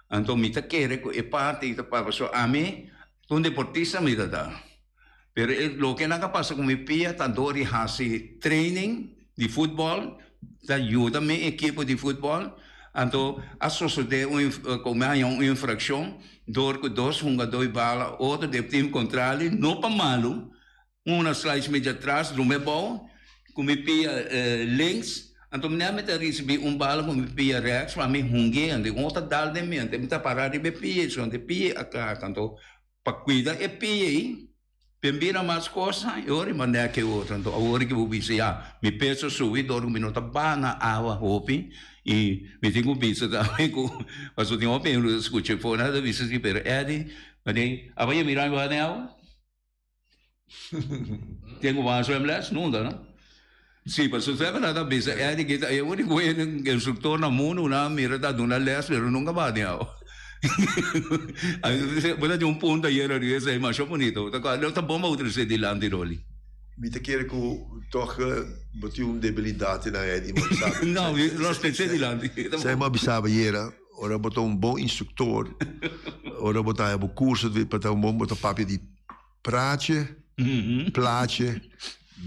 Anto mi ta kere ku e parti ei ta papia, pasobra ami ta un deportista mi ta ta. Pero e loke nan a pasa ku mi pia ta dor di hasi training di futbòl, ta yuda mi ekipo di futbòl, anto a sosodé un ku mi haña un infrakshon dor ku dos hungadó i bala otro di e tim kontrali, no pa malu, un a slice mi djatras drumi abou ku mi pia links, anto mi mi ta risibí un bala ku mi pia rèks pa mi hung'é, anto un otro a dal den mi, anto mi ta pará riba e pia, e pia a kaka, anto Pa cuida e pia ei, pen bira mas cosa, e ora i mand'é ke otro. Anto awor ki bo bisa, ya, mi peso subi dor ku mi no ta baha na awa hopi, i mi tin ku bisa tambe ku pasobra tin hopi hende ku ta skucha e for, nan ta bisa si, pero Eddie, mane, aba ya mira mi baha den awa? Tin ku baha zwemles? Nunca, no? Si, pasobra semper nan ta bisa, Eddie ki ta e unico hende instructor na mundo ku nan a mira ta duna les pero nunca baha den awa. Bo ta tin un punto ayer ariba esei masha bunito. Bo ta kòrda lo ta bon pa bo trese dilanti Rolly. Mi ta kere ku tòg bo tin un debilidat na Eddie, mi a bisa bo. No, mi nos trese dilanti. Esei mi a bisa bo ayera, ora bo ta un bon instructor, ora bo ta haña bo curso pa ta un bon, bo ta papia di Praatje, plaatje,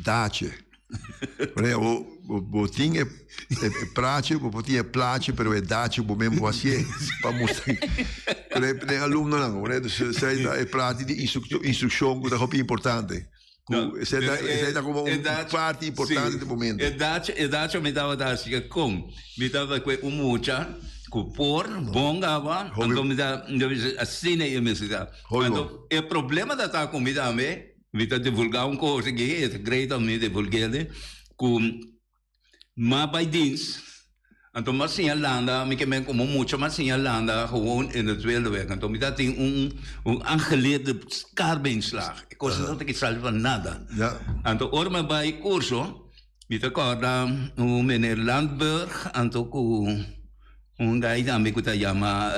daatje. Wanneer bo, bo, bo tin e, e, e praatje, bo por tin e plaatje, pero e daatje bo men bo hasié pa mustra. Pero e, den alumnonan, wanneer dus esei ta e praatje di instructo, instruccion ku ta hopi importante. Ku No, esei ta, pero e, esei ta komo e un daatje, parti importante sí, di momento. e daatje, e daatje mi tabata hasi ke kon. Mi tabata kue un mucha ku por bon gaba, Hopi, anto mi ta, mi ta bisa asina e mester ta. hopi bon. Anto e problema ta ta ku mi tambe, mi ta divulgá un kos aki, e ta great pa mi divulg'é, ku m'a bai dins, anto m'a siña landa, mi ke men komo mucha m'a siña landa gewoon in het wilde weg. Anto mi ta tin un un aangeleerde skarbeenslag, e kos no ta ke sali pa nada. Ja. Anto ora mi a bai kurso, Mi ta kòrda un meneer Landburg anto ku un gai tambe ku ta yama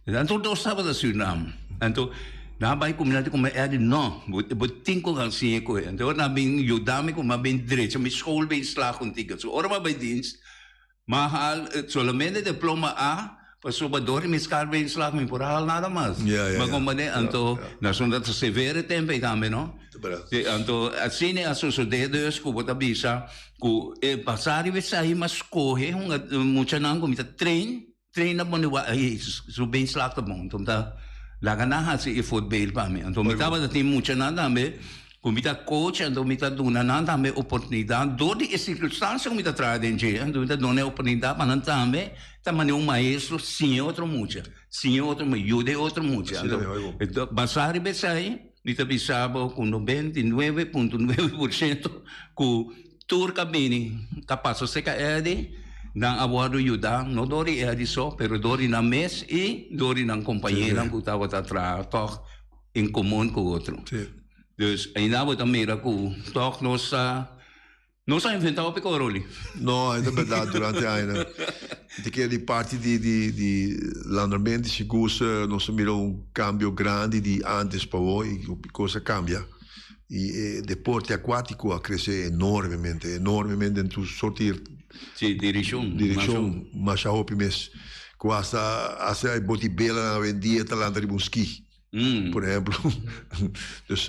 nan tur dos tabata Surinam. Anto nan a bai ku mi nan di ku mi Eddie no bo tin ku hasi e koe. Anto ora nan a bin yuda mi ku mi a bin drecha mi school bin slaag un tiki. So ora mi a bai dins mi a haal solamente diploma A. Pasobra dor di mi skarbeenslag mi por a haal nada mas. Ja, ja, Ma ja. comprende? Ja, Anto, ja. na son dat severe tempo ei tambe, no? Ta berdad. Sí, anto, asina a sosode dus ku bo ta bisa ku e pasa riba esei mi a skohe hunga muchanan ku mi ta train, train na bon di wak, ei su beenslag ta bon. Anto mi ta laga nan hasi e voorbeeld pa mi. Anto mi tabata tin muchanan tambe Ku mi ta coach anto mi ta duna nan tambe oportunidat dor di e sirkunstansia ku mi ta traha den dje anto mi ta duna e oportunidat pa nan tambe ta manera un maestro siña otro mucha siña otro mucha yuda e otro mucha anto basá riba esei mi ta bisa bo ku 99.9% ku tur ka bini ta pasa serka Eddy nan a wòrdu yuda no dor di Eddy so pero dor di nan mes i dor di nan kompañeronan ku tabata traha tòg en komun ku otro. Dus ainda bo ta mira ku tòg nos a nos a inventá hopi kos, Rolly. No, e ta bèrdat durante añanan. Mi ta kere di parti di di di landamento sigur nos a mira un kambio grandi di ántes pa awor i hopi kos a kambia. I e deporte akuátiko a krese enormemente, enormemente den tur sorti Sí, direkshon. Direkshon masha hopi mes. Ku asta asta e boti belanan awendia ta lanta riba un ski. Por ehemplo. Dus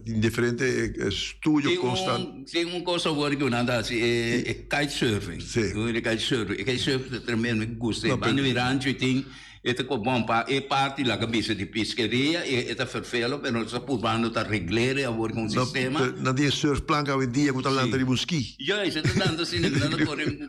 tin diferente estudio constant. Tin un cosa awor cu nan ta haci e kitesurfing. Si. E kitesurfing. E kitesurfing ta tremendo, mi gusta. E banda di rancho y tin e ta bon pa e parti laga bisa di piskeria e ta fervelo pero nos ta purbando ta regl'e awor cu un sistema. Nan tin e surfplank awendia cu ta lanta riba un ski. Juist, e ta lanta asina, nan ta core un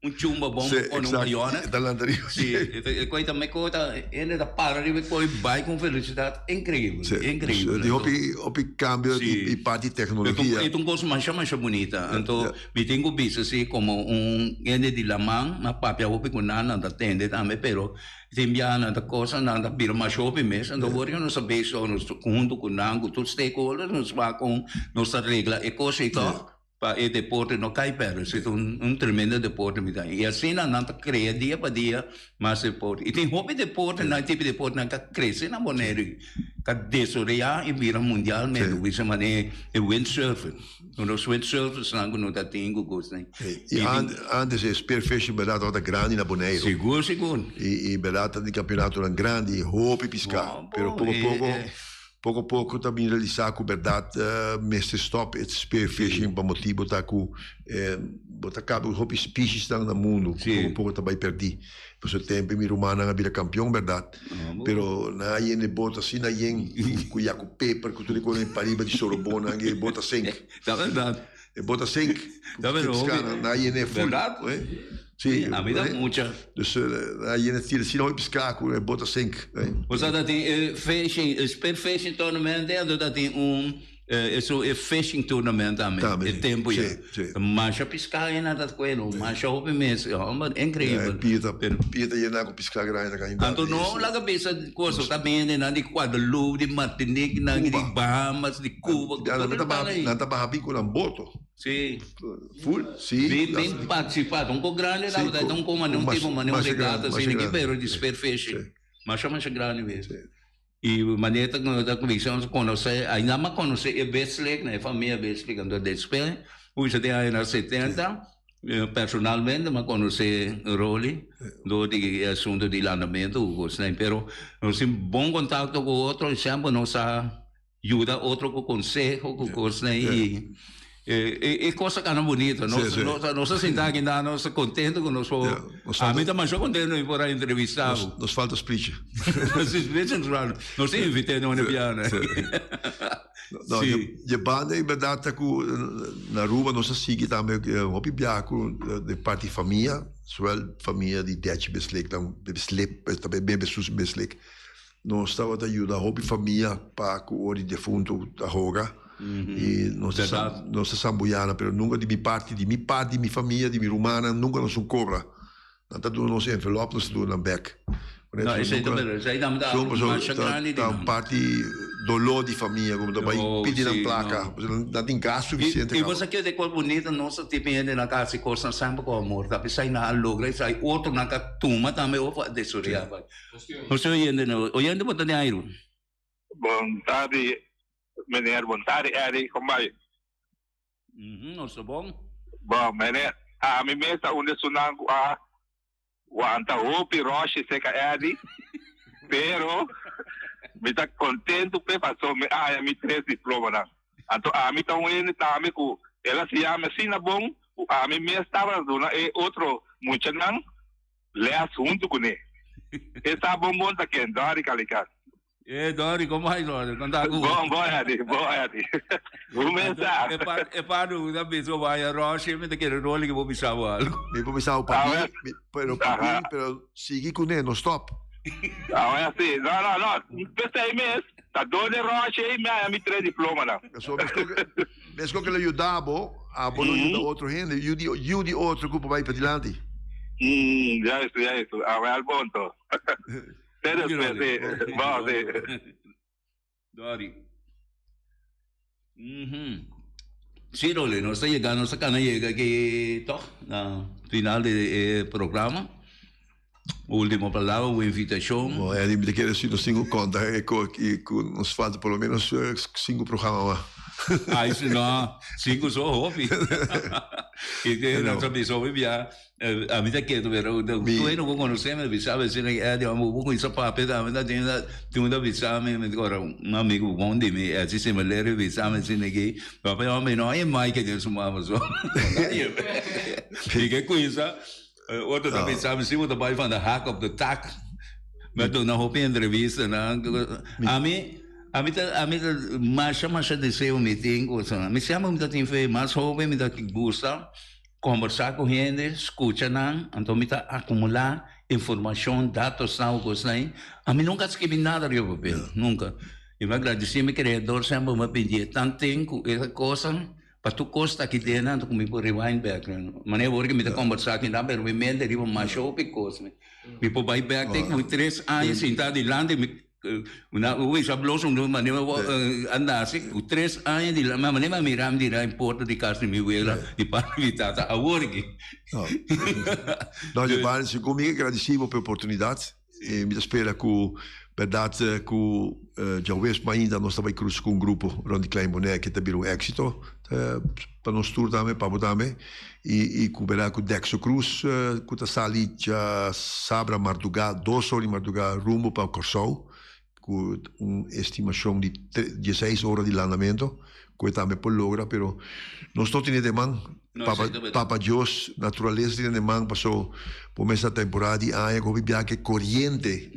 Un chumba bon Sí, con un exacto. bayona. E ta lanta riba. Sí, e ta- e koi ta me koi ta hende ta para riba e koi bai con velocidad increíble, Sí. increíble. Di hopi hopi cambio Sí. di, di parti tecnologia. E ta un cos masha masha bunita. Anto ja. mi tin cu bisa si como un hende di laman, m'a papia hopi cu nan, nan ta tende tambe, pero tin biaha nan ta cosa, nan ta bira masha hopi mes. Anto wor cu nos ta bezig nos hunto cu nan, cu tur stakeholders, nos wak con nos ta regla e cos ei toch. Pa e deporte no kai pèrdè. Si ta un tremendo deporte mi ta. I asina nan ta krea dia pa dia mas deporte. I tin hopi deportenan, tipo deportenan ka krese na Boneiru, ka desaroyá i bira mundialmente. Ku bisa manera e windsurfen. Nos windsurfersnan ku no ta tin ku kosnan. I antes e spearfishing bèrdat tabata grandi na Boneiru. Sigur, sigur. I bèrdat tabatin kampionatonan grandi, hopi piská. Pero poko poko. Poko poko ta bin realisá ku bèrdat mester stòp e spearfishing pa motibu ta ku bo ta kaba ku hopi spesisnan na mundu ku poko poko ta bai pèrdí. Pasobra tempu mi rumannan a bira kampion bèrdat, pero nan a yena e bot asina yen ku ya ku peper ku tur e kosnan pariba di Sorobona e bot a sink. Ta bèrdat. E bot a sink. Ta bèrdat. Nan a yena e ful. Bèrdat? Sí. A mi ta mucha. Dus nan a yena tira asina hopi piská ku e bot a sink. Bo sa ta tin e fishing, e spearfishing tournament anto ta tin un eso e fishing tournament tambe. Tambe. E tempo ya. Sí, sí. Masha piská ei nan ta kueno, masha hopi mes, homber, increibel. Ja, e pia ta, pia ta yena ku piská grandi ta kainda. Anto no laga bisa kosa, ta bende nan di Guadeloupe, di Martinique, nan di Bahamas, di Cuba. Ja, nan ta baha, nan ta baha bin ku nan boto. Sí. Full, sí. Bin, bin participa. Un ko grandi Sí, tabata, un ko mane un mas- tipo mane un masha regata grandi, asina masha ki, grandi. pero di spearfishing. Sí. Masha masha grandi mes. Sí. I manera ta ku ta kuminsá nos konosé, ainda mas konosé e Beslik, na e famia Beslik, anto despues kuminsá den añanan 70, personalmente mi a konosé Rolly dor di e asunto di landamentu ku kosnan, pero nos tin bon kontakto ku otro i semper nos a yuda otro ku konseho, ku kosnan i e kos a kana bunito. Nos nos a sinta aki nan, nos ta kontento ku nos por, ami ta masha kontento mi por a entrevista bo. Nos falta splichi. Splichi nos falta. Nos ta invit'é na un biaha. No, dje banda e bèrdat ta ku na Aruba nos a sigui tambe hopi biaha ku de parti famia, zowel famia di Dechi Beslik, Beslip, tambe Susi Beslik. Nos tabata yuda hopi famia pa ku ora di defuntu ta hoga i nos ta nos ta sambuyana pero nunka di mi parti di mi parti di mi famia di mi rumannan nunka nos un kobra nan ta duna nos envelop nos ta duna nan bek ta un parti doló di famia ku ta bai pidi nan plaka nan tin gas sufisiente I bo sa kende kos bunita nos ta tin hende nan ta hasi kosnan semper ku amor ta bisa nan a logra esei otronan ta tuma tambe of a desorea. José oyente no, oyente bo ta den airu. Bon tardi meneer, bon tardi Eddie, kon bai? Mhm, nos ta bon. Bon meneer, ami mes ta un di esunnan ku a Wanta hopi roshi seca Eddie, pero mi ta contento p'e paso mi a haya mi tres diplomanan. Anto ami ta un hende tambe cu el a siña mi asina bon cu ami mes tabata duna e otro muchanan les hunto cune. E sa bon bon ta ken, Dori Calican. Eh, Dori, como hay Dori? Conta cu. Bon, bon Eddie, bon Eddie. Hoe mes ta? E pa, e pa nu ta bisa vaya Roshi, mi ta kere Rolly que bo bisa bo algo. Mi por bisa bo papi, pero papi, pero sigui cune, no stop. Ah, sí. No, no, no. P'esei mes, ta dor de Roshi ei mi haya mi tres diplomanan. So, mesco que, mesco que lo yuda bo, abo lo yuda otro hende, yu di, yu di otro cu por bai padilanti. Mm, juist, juist. Ah, wel bon to. Te despues, sí. Bon, sí. Dori. Mhm. Sí, Rolly, nos ta yega, nos ta cana yega aki toch na final di e programa. Ultimo palabra o invitacion. Bon, Eddie, mi ta kere si nos tin cu conta e co aki cu nos falta por lo menos cinco programa mas. Ay, si no, cinco so hopi. Y te nos a bisa hopi bia. Ami ta ketu pero tur hende ku konosé mi ta bisa mi asina ki Eddie amo bo kuminsá papia tambe ta tin tin un ta bisa mi mi ta kòrda un amigu bon di mi Eddie Simeleri bisa mi asina ki papia hombre no hay Mike den su mama so i ke kuminsá otro ta bisa mi si bo ta bai van de hak op de tak mi a duna hopi entrevistanan ami ami ta ami ta masha masha deseo mi tin ku mi siempre mi ta tin fe mas hoben mi ta gusta. Kombersá ku hende, skucha nan, anto mi ta akumulá informashon, datosnan o kosnan ei. Ami nunka a skibi nada riba papel, nunka. I mi a gradisí mi Kreador semper mi a pidi e tanten ku e kosnan, pa tur kos ta aki den anto ku mi por rewind bek. Manera awor ku mi ta kombersá aki nan, pero mi mente riba masha hopi kos. Mi por bai bek te ku tres aña sintá dilanti mi. Una wis a blos un manera a nace cu tres aña di la manera mi a mira mi dira en porta di cas di mi wela di parti di mi tata awor aki. No, Giovanni, segun mi agradeci bo pa e oportunidad. E mi ta spera cu berdad cu djawees mainta nos ta bay cruza cu un grupo rond di Klein Bonaire ke ta bira un exito pa nos tur tambe, pa bo tambe. Y y cu berdad cu Dexo Cruz cu ta sali djasabra marduga, dos ora di marduga rumbo pa Corsou cu un estimacion di dieseis ora di landamento cu e tambe por logra pero nos no tene den man. Papa Papa Dios, naturalesa tene den man paso bo mester temporada di aña cu hopi biaha cu e coriente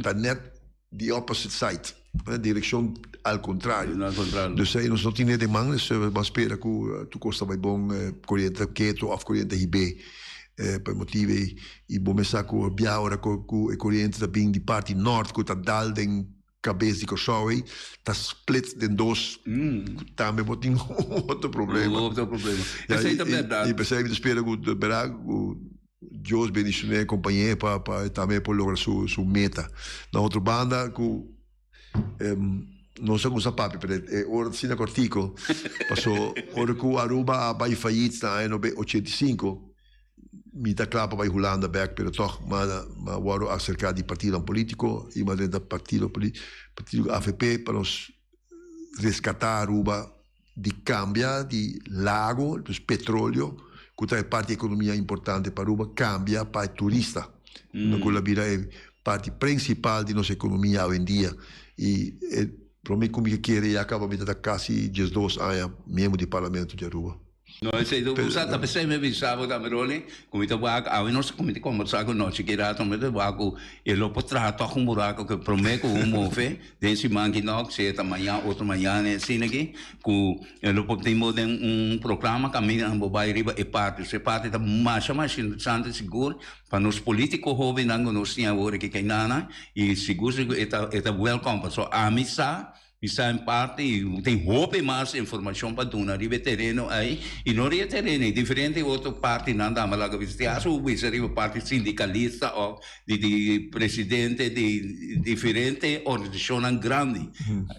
ta net The opposite side, direccion al contrario. Al contrario. Dus ey nos no tin net den man, dus ban spera cu tur cos ta bay bon, coriente ta keto of coriente ta hib'é pa e motibo ey. Y bo mes sa cu bia ora cu e coriente ta bin di parti nort cu ta dal den cabes di Corsou ey, ta split den dos, cu tambe bo tin otro problema. Otro problema. Esey ta berdad. Y p'esey mi ta spera cu, berdad, cu. Dios bendicion'é e compañé pa pa e tambe por logra su su meta. Na otro banda cu nos a cuminsa papia pero e ora ta asina cortico paso ora cu Aruba a bay fayit na aña nobe 85 mi ta cla pa bay Hulanda bek pero toch mi a wordo acerca di partidonan politico y mi a drenta partido partido avp pa nos rescata Aruba di cambia di lago, dus petroleo, cu ta e parti economia importante pa Aruba, cambia pa e turista, unda cu lo bira e parti principal di nos economia awendia. Y e prome cu mi kere ya caba mi ta ta casi diesdos aña miembro di Parlamento di Aruba. No, esei ta usa, ta pesei mi a bisa bo tambe, Rolly, cu mi ta wak, awe nos ta cuminsa combersa cu nochi ki rato, mi ta wak cu e lo por traha toch un buraco cu prome cu un move den siman ki nok, sea ta mañan, otro mañan, e asina aki, cu e lo por tin bo den un programa caminda bo bay riba e parti. So e parti ta masha masha interesante sigur pa nos politico hobennan cu nos tin awor aki kainana y sigur sigur e ta e ta welcome pasobra ami sa Mi sa en parte y tin hopi mas informacion pa duna riba e tereno ey y no riba e tereno ey, diferente otro partinan tambe laga bisa. Tin hasta bisa riba parti sindicalista of di di presidente di diferente organisacionnan grandi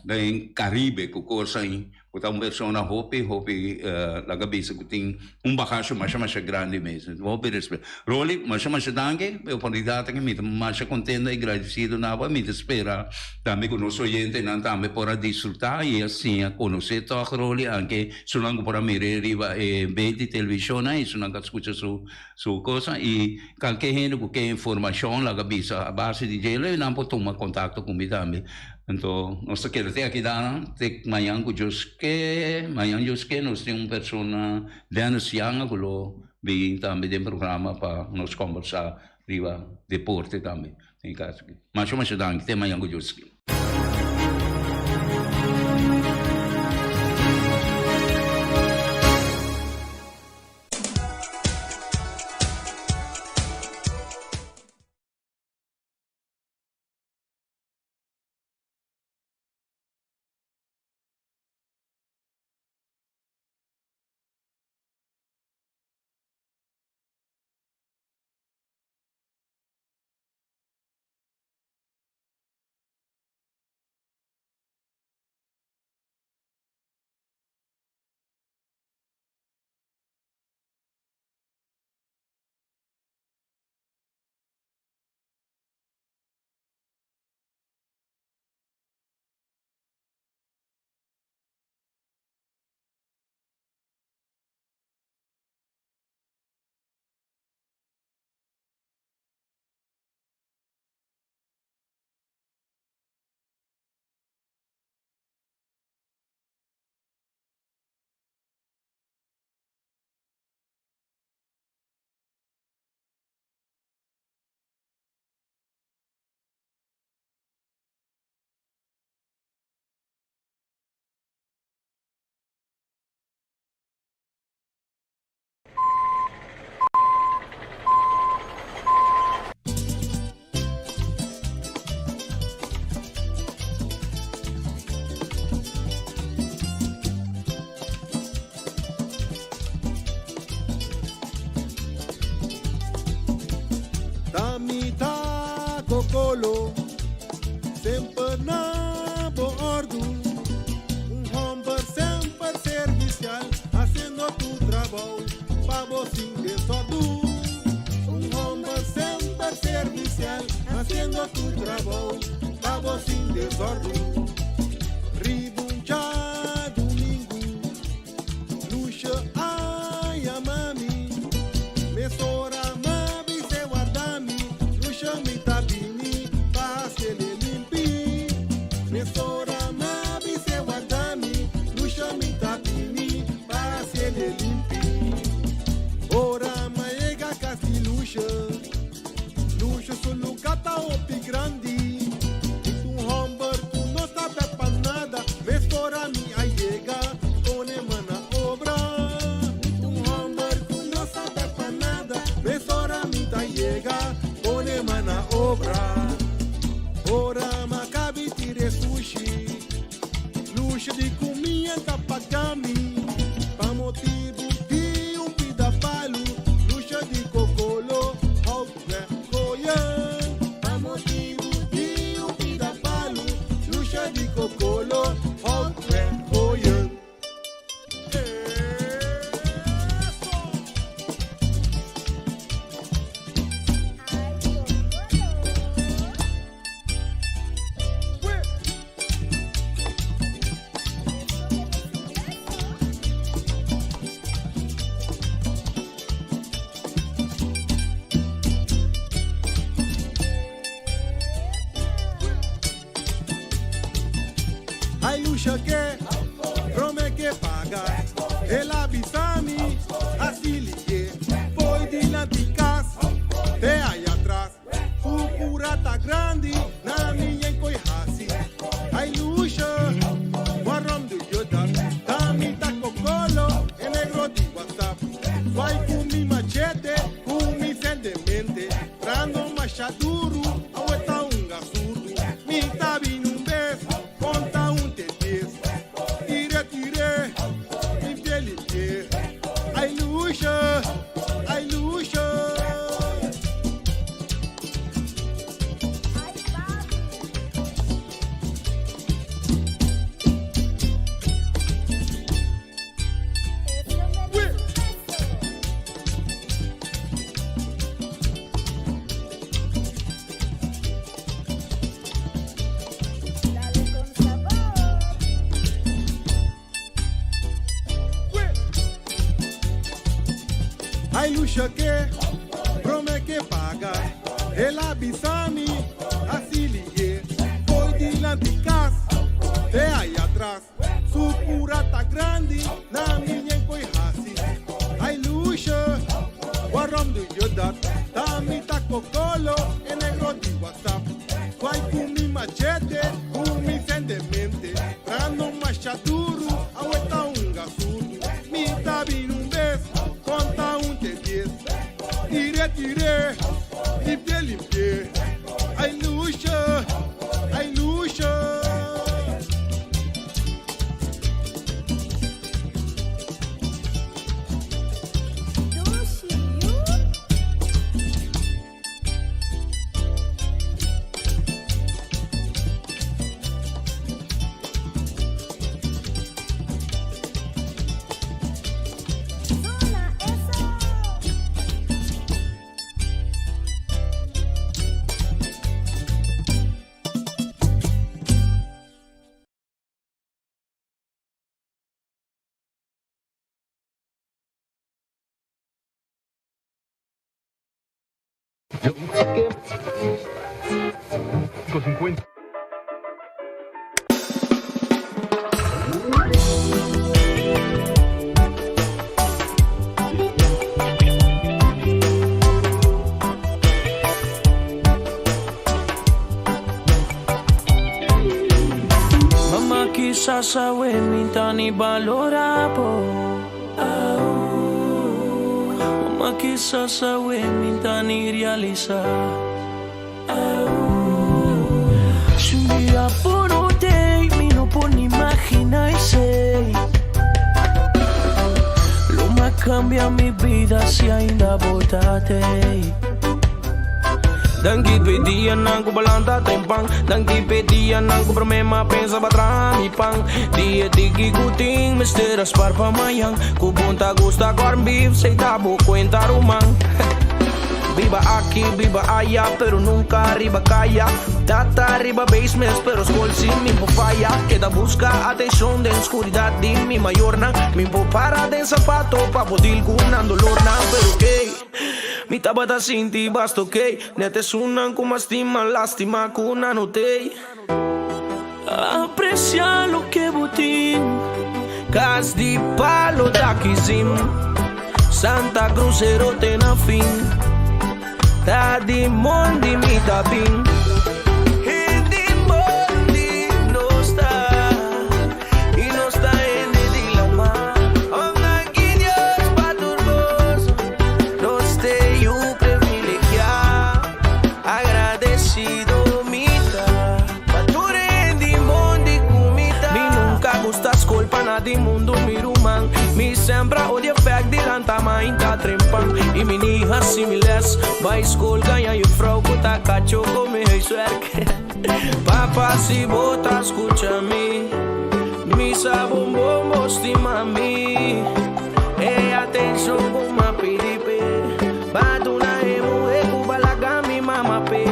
den Caribe cu cosa ey. Ku ta un persona hopi hopi laga bisa ku tin un bagasje masha masha grandi mes. Hopi respet. Rolly, masha masha danki pa e oportunidat aki. Mi ta masha kontento i gradisido na bo. Mi ta spera tambe ku nos oyentenan tambe por a disfrutá i a siña konosé tòg Rolly, anke esunnan ku por a mir'é riba e bed di televishonnan i esunnan ku a skucha su su kosa. I kalke hende ku ke informashon laga bisa a base di dje, lo nan por tuma kontakto ku mi tambe. Anto nos ta keda te aki dana te mañan ku Dios ke, mañan Dios ke nos tin un persona Dennis Yanga ku lo bin tambe den programa pa nos kombersá riba deporte tambe den kaso aki. Masha masha danki te mañan ku Dios ke. Ta mi ta Cocolo, semper na bo ordu. Un homber semper servicial, haciendo tu trabou pa bo sin desordu. Un homber semper servicial, haciendo tu trabou pa bo sin desordu. Riba un djadumingu, Lucia a yama mi, mesora m'a bis'é warda mi, Lucia mi ta bini pa haciele limpi. Mesora m'a bis'é warda mi, Lucia mi ta bini pa haciele limpi. Ora m'a yega cas di Lucia, Lucia su luga ta hopi grandi, mi ta un homber cu no sabe pa nada, mesora mi a yega pone man na obra. Mi ta un homber cu no sabe pa nada, mesora mi ta yega pone man na obra. Ora m'a cabi tira e sushi, Lucia di cu mi a ta paga mi, pa motibu di un pida palu, Lucia di cocolo hout wegooien. Pa motibu di un pida palu, Lucia di cocolo hout wegooien. Eso! Lucia ke, prome ke paga. El a bisa mi, así lié. Voy dilanti cas, te ahí atrás. Su cura ta grandi, na mi koi hasi. Ay Lucia, waarom doe je dat? Tami ta kokolo, e negro di WhatsApp. Kwai ku mi machete, ku mi sendemente. Brando machaduro, aweta un gasudo. Mi tabi un bes, conta un te diez. Tire, tire, limpie, limpie. Ay Lucia, ay Lucia. Dushi, yu. Zona eso. Mamá quizás sabe minta ni valora po. Mamá quizás sabe minta ni realiza. Si un día por hoy mi no por ni imaginarse. Lo más cambia mi vida si ainda botate. Danki pedia nang kubalanta tempang Danki pedia nang kupromema pensa batra mi pang Dia tiki kuting Mr. Aspar pamayang Kubunta gusta corn beef Say tabo cuenta rumang Viva aquí, viva allá, pero nunca arriba calla. Tata arriba basements, pero school sin mi falla. Queda busca atención de oscuridad de mi mayor na. Mi po para de zapato pa bodil con dolor na, pero ok. Mi tabata sin ti basta ok. Nete sunan kuma estima, lástima kuna no te. Aprecia lo que botín. Cas di palo dakizim. Santa Cruz erote na fin. Ta di mondi mi tabin. Hindi mondi no está. Y no está en di la ma. Ongan Dios pa turboso. Nos te yu privilegiado. Agradecido mita. Pature di mondi kumita. Mi nunca gustas culpa na di mundo mi ruman. Mi sembra odia fact di lanta ma inta trempan. Y mi hija similes. Bij school ganha juffrouw kuta cacho come huiswerk. Papá si bota escucha mi. Misa bom bom mami. E atención kuma pilipe. Baduna emu e kubalaga mi mama pe.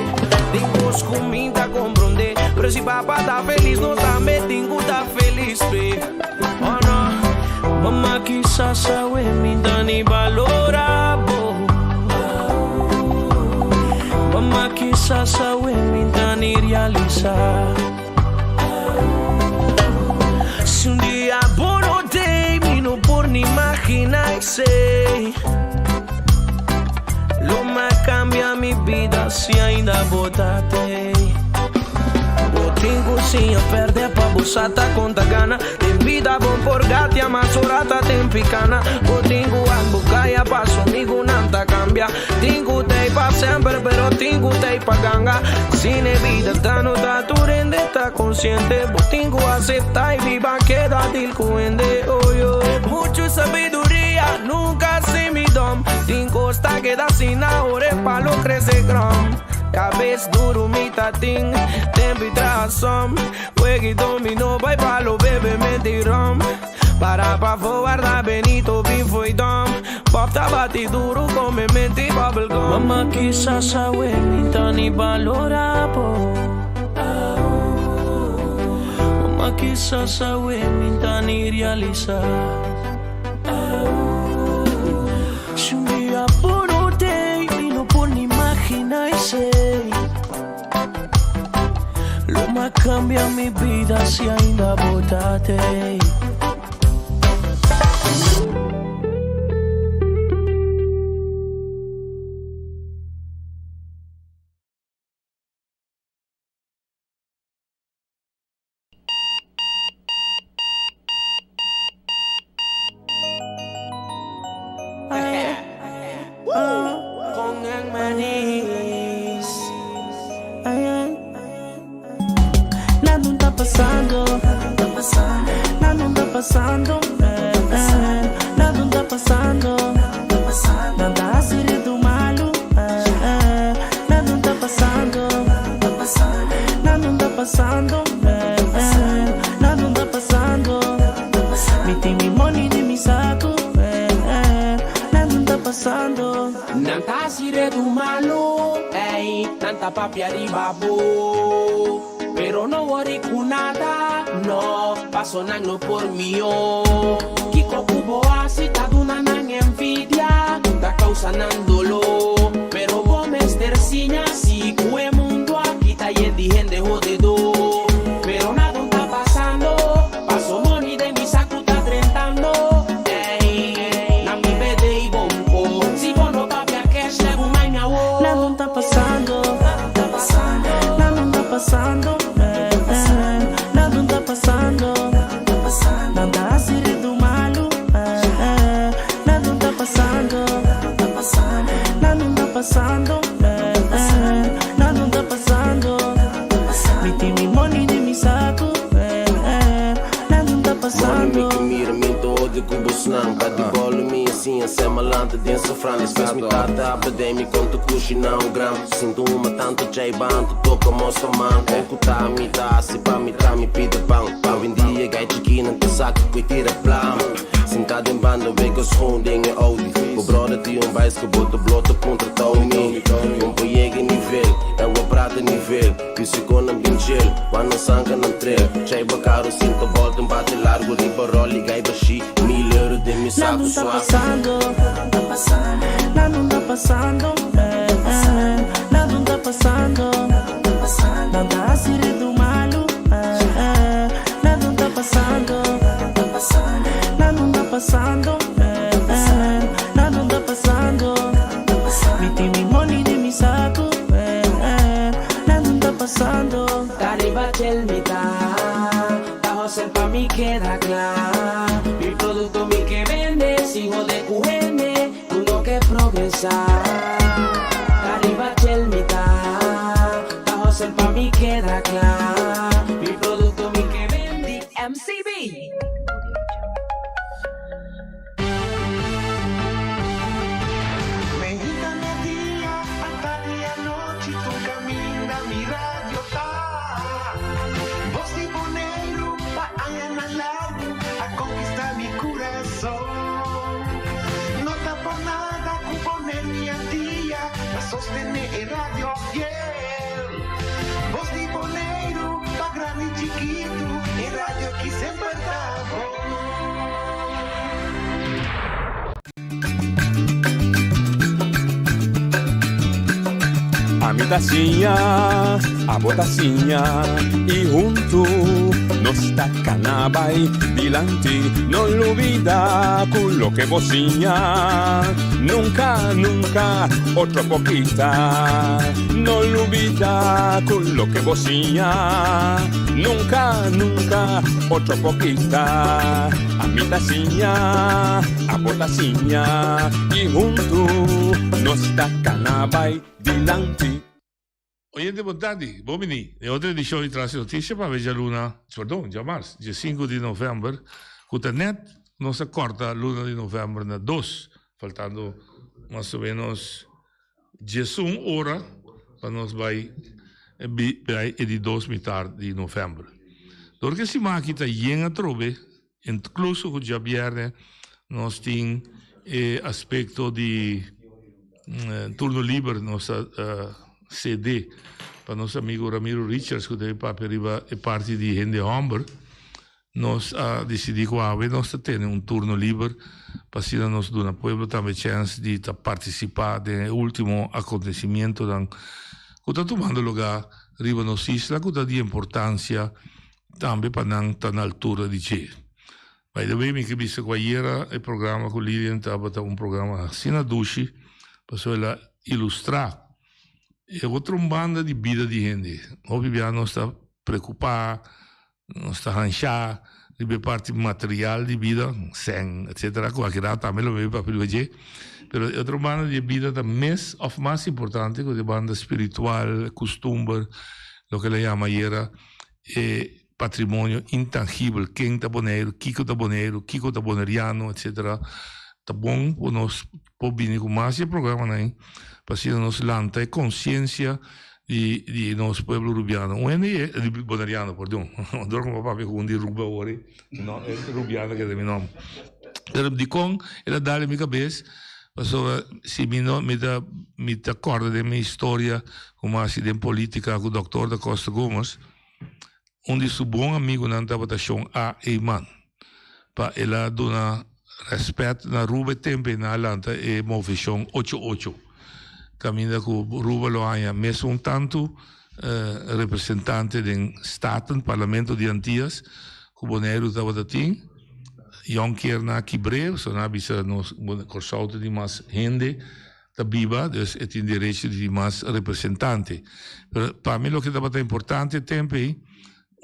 Dingos kuminta comprende. Pero si papá está feliz, no también tingu ta feliz pe. Oh no, mamá quizás sabe minta ni valora bo. Mamá quizás sabe minta ni realizar. Si un día por te mi no por ni imaginarse. Lo más cambia mi vida si ainda botate. Botin cozinha perde pa busata conta gana. Tem vida bom por gatia mas orata tem picana. Botingo algo calla paso amigo nanta cambia. Tingu te pa sempre pero tingu te pa ganga. Sine vida ta no ta tu rende ta consciente. Botingo acepta y viva queda til cuende. Oh, yo. Mucho sabiduría nunca se mi dom. Tingo sta queda sin ahora palo crece grom. Cabez duro mi tatín, tempo y trasom. Juegui domino, vai palo, bebe, mentirom. Para pa guarda Benito, bifo y dom. Pop tabati duro, come menti bubblegum. Mamá quizás sabe ni valora po. Mamá quizás sabe ni realiza. Si un día por cambia mi bida si ainda bo ta tey. Nan ta hasi redu malu, ey, nan ta papia riba bo. Pero no worry ku nada, no, paso nan no por mihó. Kiko ku bo hasi ta duna nan envidia, ta causa nan doló. Pero bo mester siña si ku e mundo aki ta yen di hende hodedó. Pero nada no ta pasando, paso money den mi saku ta drentando. Ey, na mi bede i bonko, si bo no papia cash, never mind mi awo. Nada no ta pasando, nada no ta pasando, eh, eh, nada no ta pasando. Nan ta hasi redu malu, eh, eh, nada no ta pasando, nada no ta pasando, eh, eh, nada no ta pasando. Mi tin mi money den mi saku, eh, eh, nada no ta Money pasando. mi ke mira, mi ta odia ku bosnan. Pa di bolo mi assim, se malanta den sofran. Despues mi tata a pede mi konta kushina un gram. Sinto uma tanto jay banto toka mostra man. Kon ku ta mi ta hasi pa mi ta mi pida pan. Pa windia gai chikinan ta saka ku tira blam. Sinta den banda wega schoon den e Audi. Bo brother tin un baisko bo ta blo ta puntra Tony. Bon pa yega nivel, e wa prata nivel. Fisico nan bin chill, wa nan sanka nan trail. Chay bakaro sinta volta un bate largo riba rolli gai bashi. Mil euro den mi Nada saco no ta suave. pasando, nada no ta pasando, eh, eh, nada no ta pasando. Nan ta hasi redu malu, eh, eh, nada no ta pasando, nada no ta pasando, eh, eh, nada no ta pasando. Mi tin mi money den mi saku, eh, eh, nada no ta pasando. Tariba chel mi ta, ta hustle pa mi keda kla. Mi produkto mi ke bende, sigo de kuhende, ku no ke progresá. Tariba chel mi ta, ta hustle pa mi keda kla. Mi produkto mi ke bende. MCB. Mainta merdia, atardi anochi, tur kaminda mi radio ta. Bos di Boneiru, pa añanan largu, a konkistá mi kurason. No ta por nada ku Boneiru i Antia ta sostené e radio fiel. Bos di Boneiru, pa grandi i chikitu, e radio aki semper ta bon. Ami ta siña, abo ta siña i huntu nos ta kana bai dilanti. No lubida ku loke bo siña nunka, nunka otro por kita. No lubida ku loke bo siña nunka, nunka otro por kita. Ami ta siña, abo ta siña i huntu nos ta kana bai dilanti. Oyente bon tardi, bon bini den otro edishon di Tras di Notisia pa djaluna, perdon, djamars, dje sinku di novèmber, ku ta nèt nos a kòrta luna di novèmber na dos, faltando mas o ménos diesun ora pa nos bai bai e di dos mitar di novèmber. Dor ku e siman aki ta yen atrobe, inkluso ku djabièrnè nos tin e aspekto di turno liber nos a cede pa nos amigo Ramiro Richards ku ta bin papia riba e parti di hende hòmber. Nos a disidí ku awe nos ta tene un turno liber pa asina nos duna pueblo tambe chèns di ta partisipá den e último akontesimientonan. ku ta tumando lugá riba nos isla ku ta di importansia tambe pa nan ta na altura di dje. By the way mi ke bisa ku ayera e programa ku Lilian tabata un programa asina dushi pasobra el a ilustrá e otro un banda di bida di hende. Hopi bia nos ta preokupá, nos ta hanshá riba e parti material di bida, sèn etcetera, ku akinan tambe lo mi papia riba dje, pero e otro banda di e bida ta mes òf mas importante ku e banda spiritual, kustumber, loke el a yama ayera e patrimonio intangibel, ken ta Boneiru, kiko ta Boneiru, kiko ta boneriano, etcetera. Ta bon ku nos por bini ku mas di e programanan ei pa asina nos lanta e konsiensia di di nos pueblo rubiano. Un hende ye, di boneriano, pordon, dor ku mi a papia ku un di Ruba awor ei, no, e rubiano keda mi nòmber. Pero dikon el a dal den mi kabes? Pasobra si mi no, mi ta mi ta kòrda den mi historia ku mi a hasi den politika ku dòktor da Costa Gomez, Un di su bon amigunan tabata Shon A. Eman. Pa el a duna rèspèt na Ruba e tempu ei nan a lanta e moveshon ocho ocho, kaminda ku Ruba lo haña mesun tantu representante den Staten, Parlamento di Antias, ku Boneiru tabata tin. Yònker nan a kibr'é, pasobra nan a bisa nos Kòrsou ta tin mas hende. Ta biba, dus e tin derecho di tin mas representante. Pero pa mi loke tabata importante e tempo ei,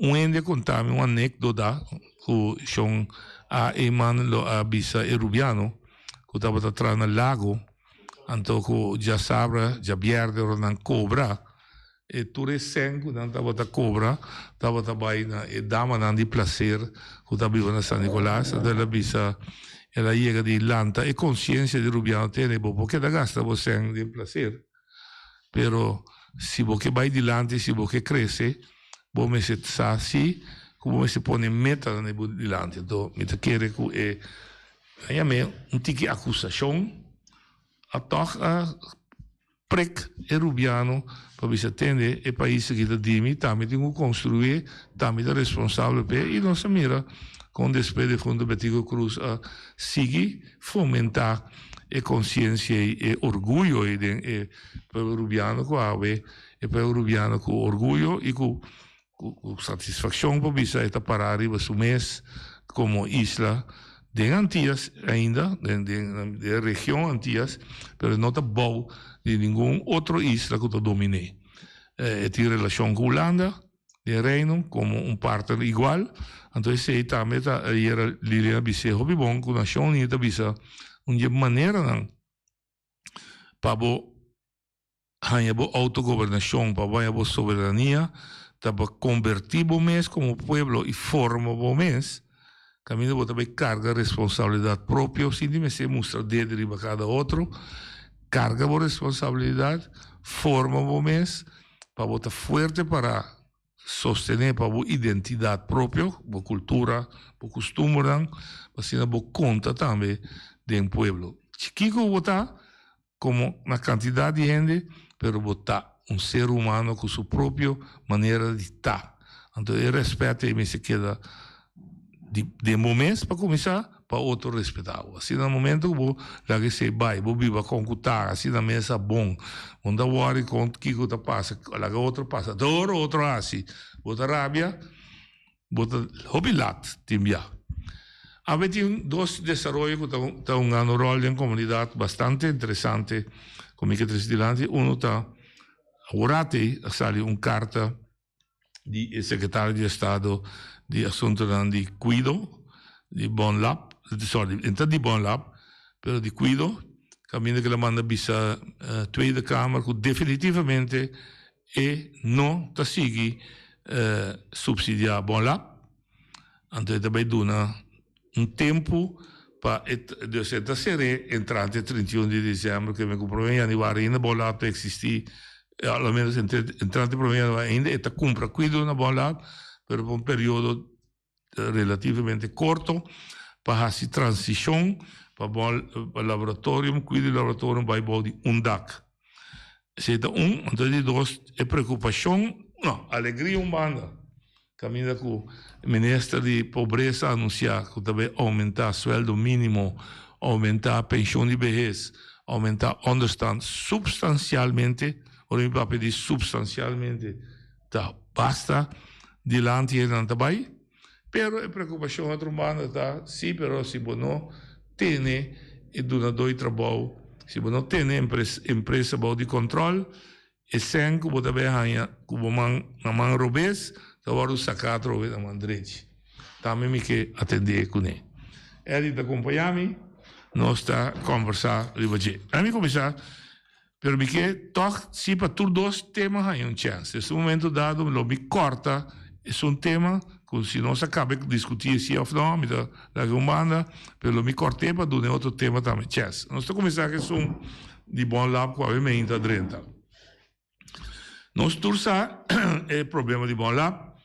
un hende a conta mi un anecdota cu Shon A. Eman lo a bisa e Rubiano cu tabata traha na Lago, anto cu djasabra, djabierde ora nan cobra, E tur e sèn ku nan tabata kobra tabata bai na e damanan di plaser ku ta biba na San Nicolas. Anto el a bisa, el a yega di lanta e konsiensia di Rubiano tene, bo por keda gasta bo sèn den plaser, pero si bo ke bai dilanti, si bo ke krese, bo mester sa si ku bo mester pone metanan di bo dilanti. Anto mi ta kere ku e a yam'é un tiki akusashon, a tòg a. Prek e Rubiano pa bisa tende e pais aki ta di mi, ta mi tin ku konstruié, ta mi ta responsabel p'e i nos a mira kon despues defunto Betico Croes a sigui fomentá e konsiensia ei, e orguyo ei den e pueblo Rubiano ku awe e pueblo Rubiano ku orguyo i ku Ku satisfakshon por bisa e ta pará riba su mes komo isla den Antias ainda, den e region Antias, pero e no ta bou di ningun otro isla ku ta domin'é. E tin relashon ku Hulanda den Reino komo un partner igual, anto esei tambe ta ayera Lilian a bis'é hopi bon ku Nashon Uní ta bisa un dje maneranan pa bo haña bo autogobernashon, pa bo haña bo soberania, ta pa kombertí bo mes komo pueblo i forma bo mes, kaminda bo ta bai karga responsabilidat propio sin di mester mustra dede riba kada otro, karga bo responsabilidat, forma bo mes pa bo ta fuerte para sostené pa bo identidat propio, bo kultura, bo kustumbernan, pa asina bo konta tambe den pueblo. Chikiko bo ta, Como na cantidad di hende, pero bo ta un ser humano cu su propio manera di ta. Anto e respet ei mester keda di den bo mes pa cuminsa, pa otro respeta bo. Asina na momento cu bo laga esey bay, bo biba con cu ta, asina mes a bon. Bo no ta worry con kico ta pasa, laga otro pasa. Te ora otro haci, bo ta rabia. Bo ta hopi lat tin bia. Awe tin dos desaroyo ku ta ta hungando ròl den komunidat bastante interesante ku mi ke trese dilanti. Uno ta aworat ei a sali un karta di e sekretario di estado di asuntunan di kuido di Bonlab, sorry, e ta di Bonlab pero di kuido, kaminda ku el a manda bisa Tweede Kamer ku definitivamente E no ta sigui subsidiá Bonlab, anto e ta bai duna un tempu pa e, dus e ta ser'é entrante 31 di diciember, ke men ku prome januari ainda Bonlab ta eksistí, a lo menos entrante prome januari ainda e ta kumpra kuido na Bonlab, pero pa un periodo relativamente korto pa hasi transishon pa bo laboratorium, kuido di laboratorium bai bou di un dak. Esei ta un, anto di dos e preokupashon, no, alegria un banda, kaminda ku minister di pobresa a anunsiá ku ta bai oumentá sueldo mínimo, oumentá penshon di behes, oumentá ònderstant supstansialmente. Ora mi papia di supstansialmente ta basta dilanti hendenan ta bai. Pero e preokupashon otro banda ta si pero si bo no tene e dunadó di trabou, si bo no tene empresa bou di kòntròl, E sèn ku bo ta bai haña ku bo man na man robes ta wòrdu saká atrobe na man drechi. Tambe mi ke atendé kuné. Eddie ta kompañá mi, nos ta kòmbersá riba dje. Laat mi kuminsá, pero mi ke tòg si pa tur dos tema haña un chèns. Des un momento dado lo mi kòrta esun tema ku si nos a kaba diskutí si òf nò, mi ta laga un banda, pero lo mi kòrt'é pa duna e otro tema tambe chèns. Nos ta kuminsá ku esun. Di bon lab ku awe meinta drenta. Nos tur sa e problema di bon lab.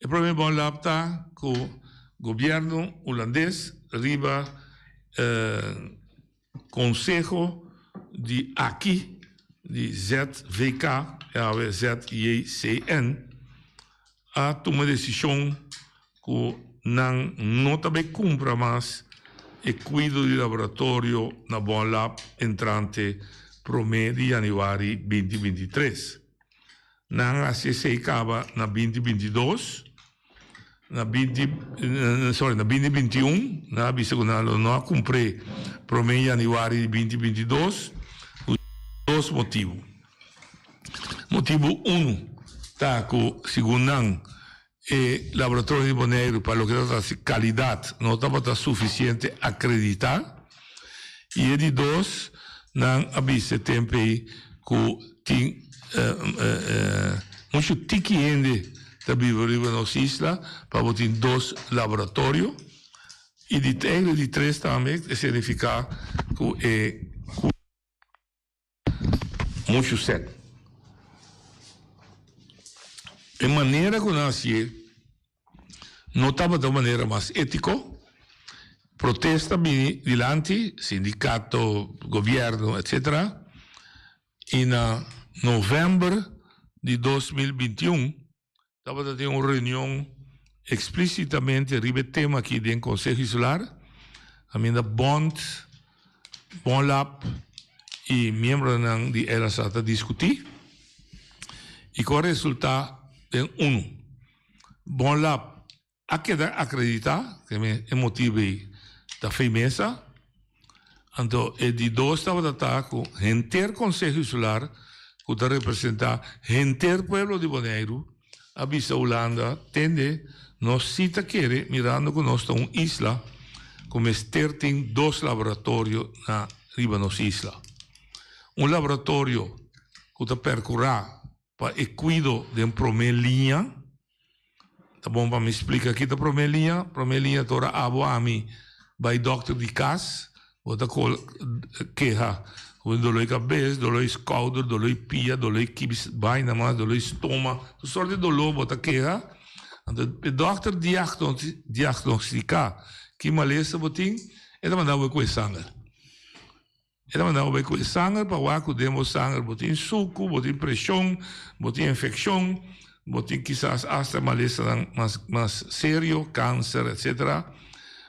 E problema di bon lab ta ku gobierno hulandes riba konseho di aki di ZVK, e awe ZJCN, a tuma desishon ku nan no ta bai kumpra mas e kuido di laboratorio na Bonlab entrante promé di yanüari binti 23. Nan a hasi esei kaba na binti 22, na binti sorry na binti 21 nan a bisa ku nan lo no a kumpr'é promé yanüari di binti 22 ku dos motibu. Motibu unu ta ku segun nan E laboratorio di Boneiru pa loke ta trata kalidat no tabata sufisiente akreditá. I e di dos, nan a bisa e tempu ei ku tin muchu tiki hende ta biba riba nos isla pa bo tin dos laboratorio. I di di tres tambe e signifiká ku e. Muchu sèt. E manera ku nan hasié no tabata un manera mas étiko. Protesta bini dilanti, sindikato, gobièrnu, etsetera. I na novèmber di 2021 Tabata tin un reunion explícitamente riba e tema aki den Conseho Insular, caminda Bond, Bonlab y miembronan di LSA ta discuti y cu a resulta den uno. Bonlab a keda acredita, e motibo ey ta fey mesa, Anto e di dos tabata ta ku henter Konseho Insular, ku ta representá henter pueblo di Boneiru, a bisa Hulanda, Tende, nos sí ta kere, mirando ku nos ta un isla, ku mester tin dos laboratorio na riba nos isla. Un laboratorio ku ta perkurá pa e kuido den promé liña. Ta bon pa mi splika ki ta promé liña. Promé liña ta ora abo ami bai dòkter di kas, bo ta keha ku bo doló di kabes, doló di skouder, doló di pia, doló di kibis baina mas, doló di stoma, tur sort di doló bo ta keha. Anto e dòkter diagnostiká ki malesa bo tin, e ta manda bo ku e sanger. E ta manda bo bai ku e sanger pa wak ku den bo sanger bo tin suku, bo tin preshon, bo tin infekshon, bo tin kisas asta malesanan mas mas serio, kanser, etsetera,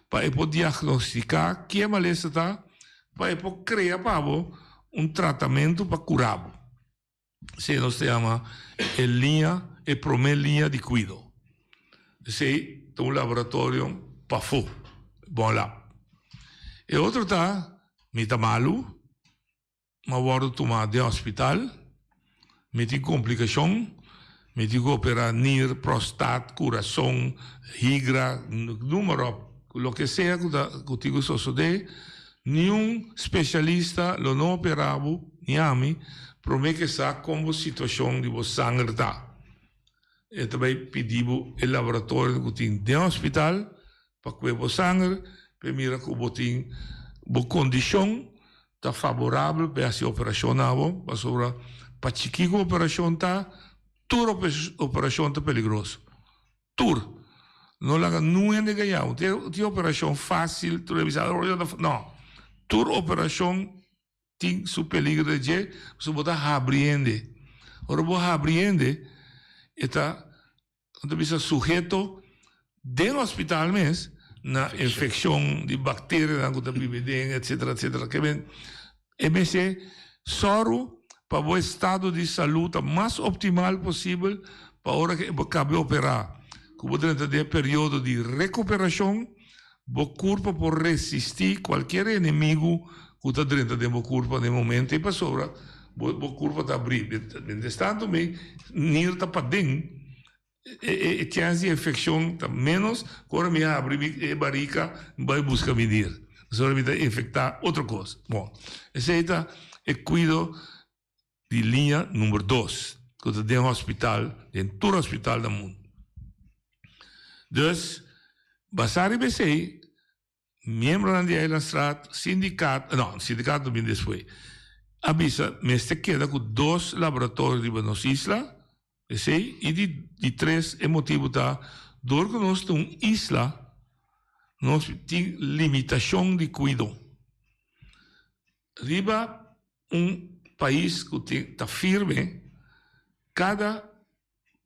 pa e por diagnostiká ki e malesa ta, pa e por krea pa bo un tratamentu pa kura bo. Esei nos ta yama e liña, e promé liña di kuido. Esei ta un laboratorio pafó, bon lab. E otro ta, mi ta malu, m'a wòrdu tumá den hospital, mi tin komplikashon, mi tin ku operá nir, prostat, kurason, higra, numa ròp, loke sea ku ta ku tin ku sosodé, Niun spesialista lo no operá bo, ni ami, promé ke sa kon bo situashon di bo sanger ta. E ta bai pidi bo e laboratorio ku tin den hospital pa kue bo sanger pa e mira ku bo tin bo kondishon ta faborabel pa e hasi operashon na bo, pasobra pa chikí ku operashon ta, tur operashon ta peligroso. Tur. No laga nun hende gaña bo. Tin operashon fásil, tur a bisa, no. Tur operashon tin su peligro den dje, pasobra bo ta habri hende. Ora bo habri hende, e ta, nan ta bisa suheto den hospital mes na infekshon di bakterianan ku ta biba den, etsetera, etsetera. Ke men, e mester sòru. pa bo estado di salú ta mas optimal posibel pa ora ku bo kabe operá ku bo drenta den e periodo di rekuperashon bo kurpa por resistí kualkier enemigu ku ta drenta den bo kurpa den e momento ei pasobra bo bo kurpa ta abrí. Mientrastantu mi nir ta paden E chèns di infekshon ta ménos ku ora mi habri mi e barika mi bai buska mi nir. Pasobra mi ta infektá otro kos. Bon, esei ta e kuido di liña number dos ku ta den hospital, den tur hospital na mundu. Dus, basá riba esei, Miembronan di Eilandstraat, sindicato, no, sindicato bin despues, a bisa mester keda cu dos laboratorio riba nos isla, esey, y di di tres e motibo ta door cu nos ta un isla nos tin limitacion di cuido. Riba un pais cu tin ta firme cada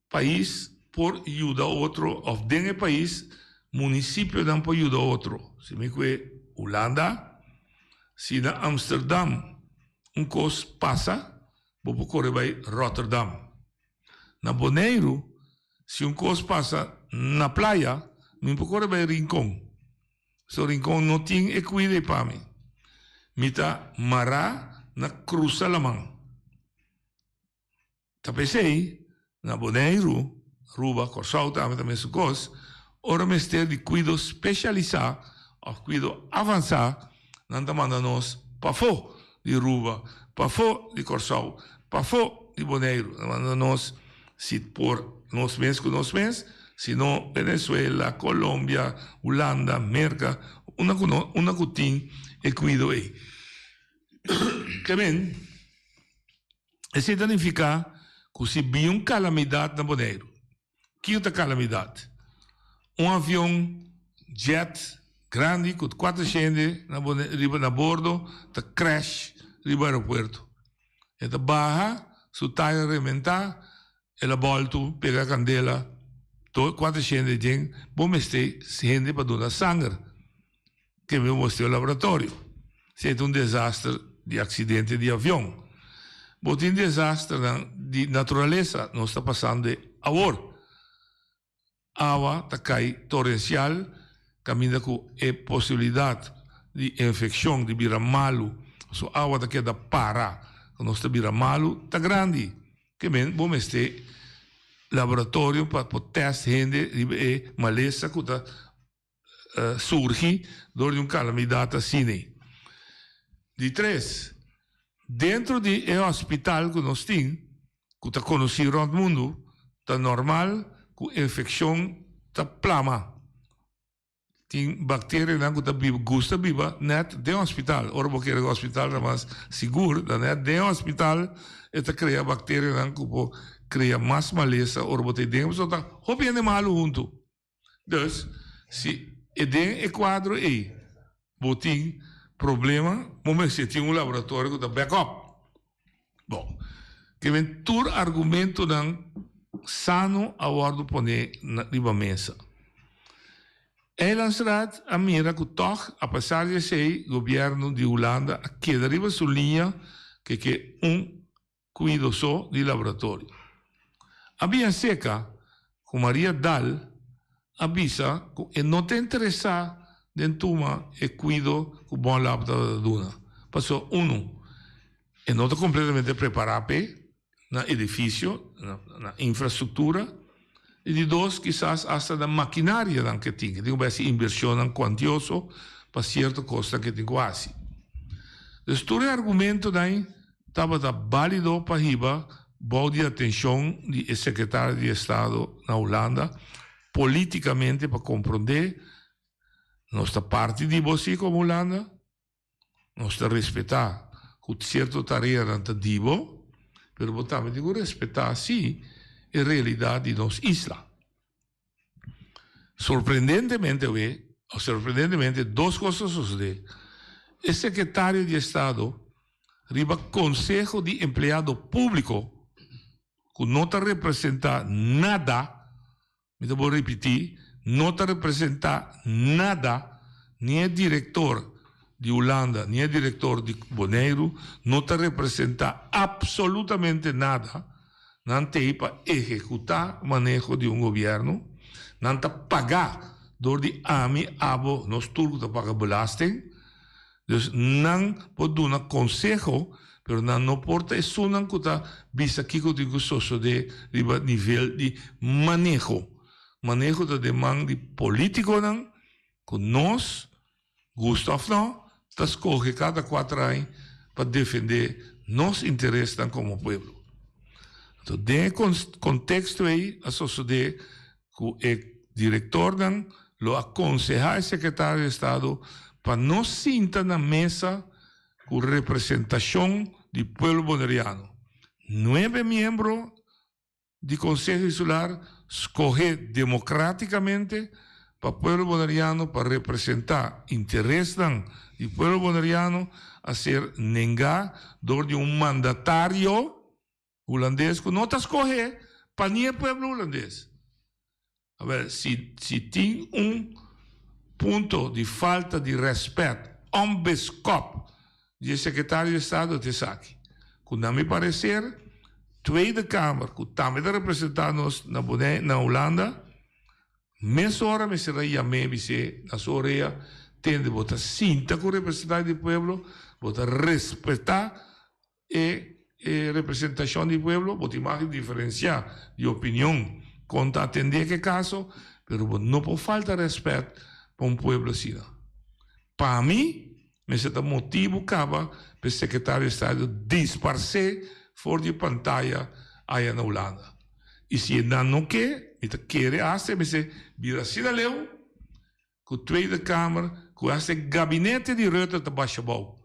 Pais por yuda otro of den e pais municipionan por yuda otro. Si mi kue Hulanda, si na Amsterdam un kos pasa, bo por kore bai Rotterdam. Na Boneiru, si un kos pasa na playa, mi por kore bai Rincon. So Rincon no tin e kuida ei pa mi. Mi ta mará na krusa laman. Ta p'esei, na Boneiru, Aruba, Kòrsou tambe ta mesun kos, ora mester di kuido spesialisá òf kuido avansá, nan ta manda nos pafó di Aruba, pafó di Kòrsou, pafó di Boneiru. Nan manda nos si por nos mes ku nos mes, si no Venezuela, Colombia, Hulanda, Merka, unda ku no, unda ku tin e kuido ei. Ke men. Esei ta nifiká ku si bin un kalamidat na Boneiru, kiko ta kalamidat? Un avion jet grandi ku kuater shende na riba na bordo ta crash riba aeropuerto. E ta baha, su taya rementá, el a bòltu pega kandela, tur kuater shende djen, bo mester hende pa duna sanger. Ke mi mostra laboratorio. Si e ta un desaster di aksidente di avion. Bo tin desasternan di naturalesa, nos ta pasando e awor. Awa ta kai torensial kaminda ku e posibilidat di infekshon di bira malu, pasobra awa ta keda para, ku nos ta bira malu, ta grandi. Ke men bo mester laboratorio pa por tèst hende riba e malesa ku ta surgi dor di un kalamidat asina. Di tres, dentro di e hospital ku nos tin, ku ta konosí rònt mundu, ta normal ku infekshon ta plama. Tin bakterianan ku ta biba, gusta biba nèt den hospital. Ora bo kere ku hospital ta mas sigur, ta nèt den hospital e ta krea bakterianan ku por krea mas malesa ora bo ta den, pasobra ta hopi hende malu huntu. Dus, si e den e kuadro ei bo tin problema, bo mester tin un laboratorio ku ta back up. Bon, ke men tur argumentonan sano a wòrdu pone riba mesa. Eilandsraad a mira ku tòg, apesar di esei, gobièrnu di Hulanda a keda riba su liña ke ke un Kuido so di laboratorio. A bien seka ku Maria Daal a bisa ku e no ta interesá den tuma e kuido ku Bonlab tabata duna, pasobra unu, e no ta kompletamente prepará p'e na edifisio, na infrastruktura, i di dos, kisas asta na makinarianan ku e tin, ke tin ku bai hasi invershonnan kuantioso pa sierto kosnan ku e tin ku hasi. Dus tur e argumentonan Tabata bálido pa hiba bou di atenshon di e sekretario di estado na Hulanda polítikamente pa komprondé nos ta parti di bo si komo Hulanda, nos ta respetá ku sierto tareanan ta di bo, pero bo tambe tin ku respetá si e realidat di nos isla. Sorprendentemente awe, o sorprendentemente dos cos a sosode. E secretario di estado riba conseho di empleado publico cu no ta representa nada, mi ta por ripiti, no ta representa nada, ni e director. di Hulanda ni e direktor di Boneiru no ta representá apsolutamente nada, nan t'ei pa ehekutá maneho di un gobièrnu, nan ta pagá dor di ami, abo, nos tur ku ta paga belasting, dus nan por duna konseho pero nan no por ta esunnan ku ta bisa kiko tin ku sosodé riba nivel di maneho. Maneho ta den man di polítikonan ku nos Gusta of no, ta scoge cada cuater aña pa defende nos interesnan como pueblo. Anto den e contexto ey a sosode cu e directornan lo a conseha e secretario di estado pa no sinta na mesa cu representacion di pueblo Boneriano. Nuebe miembro di Konseho Insular skohé demokratikamente pa pueblo boneriano pa representá interesnan di pueblo boneriano a ser nengá dor di un mandatario hulandes ku no ta skohé pa ni e pueblo hulandes. Awel, si si tin un punto di falta di rèspèt ònbeskòp di e sekretario di estado ta esaki, ku na mi pareser Tweede Kamer, ku tambe ta representá nos na Bonei na Hulanda, mesora mester a yam'é bis'é na su orea, tende bo ta sinta ku representante di pueblo, bo ta respetá E e representashon di pueblo, bo tin mag di diferensiá di opinion kon ta atendé ke kaso, pero bo no por falta rèspèt pa un pueblo asina. Pa mi, mester ta motibu kaba pa e sekretario di estado disparsé for di e pantaya aya na Hulanda. I si e nan no ke, mi ta kere asta e mester bira asina leu ku Tweede Kamer, ku asta e gabinete di Rutte ta basha abou.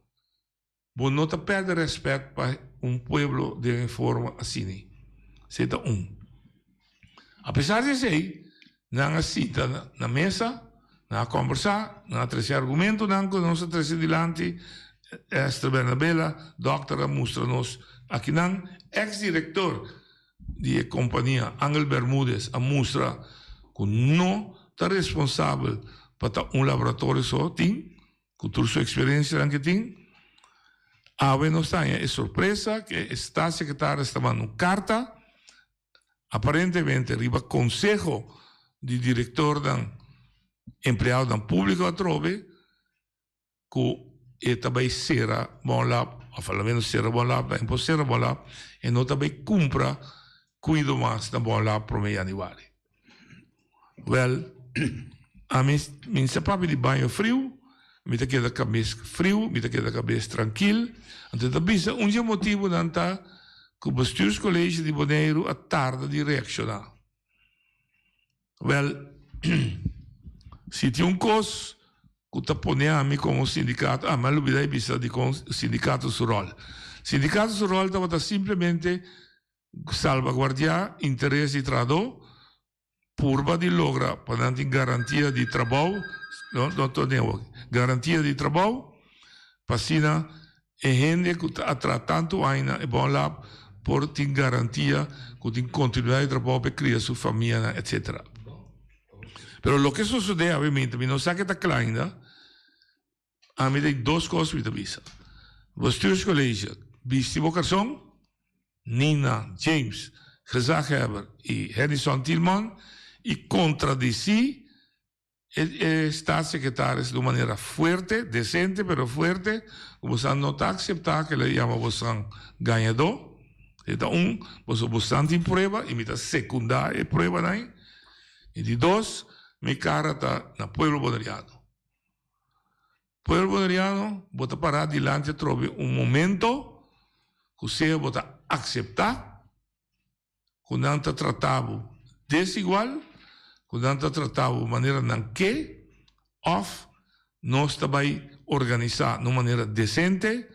Bo no ta pèrdè rèspèt pa un pueblo den e forma asina. Esei ta un. Apesar di esei, nan a sinta na mesa, nan a kòmbersá, nan a trese argumentonan ku nos a trese dilanti. Esther Bernabela, dòkter, a mustra nos akinan. Eks direktor di e kompania, Angel Bermudez, a mustra ku no ta responsabel pa ta un laboratorio so tin. Ku tur su eksperensianan ke tin, awe nos ta haña e sorpresa ke e staatssecretaris ta manda un karta, aparentemente riba konseho di direktornan, empleadonan públiko atrobe, ku e ta bai sera Bonlab, òf a lo menos sera Bonlab, nan por sera Bonlab, e no ta bai kumpra kuido mas na Bonlab promé yanüari. Wèl, ami mi sa papia di baño friu, mi ta keda kabes friu, mi ta keda kabes trankil. Anto ta bisa un di e motibunan ta ku Bestuurscollege di Boneiru a tarda di reakshoná. Wèl, si tin un kos ku ta pone ami komo sindikato, ah, mi a lubida di bisa dikon sindikato su ròl. Sindikato su ròl tabata simplemente Salbaguardiá interes di trahadó, purba di logra pa nan tin garantia di trabou, no, no torneo aki, garantia di trabou, pa asina e hende ku ta a traha tantu aña na e Bon Lab por tin garantia ku tin kontinuidat di trabou pa e kria su famianan, etcetera. Pero loke sosodé awe mi no sa ke ta kla ainda. Ami den dos kos mi ta bisa. Bestuurscollege, bisti bo karson, Nina James, gezaghebber i Hennyson Thielman, i kontradisí e e staatssecretaris di un manera fuerte, desente pero fuerte, ku bosan no ta akseptá ku el a yama bosan gañadó. E ta un, boso bosan tin prueba i mi ta sekundá e pruebanan. I di dos, mi kara ta na pueblo boneriano. Pueblo Boneriano, bo ta pará dilanti atrobe un momento ku sea bo ta akseptá ku nan ta trata bo desigual, ku nan ta trata bo manera nan ke, òf nos ta bai organisá na un manera desente,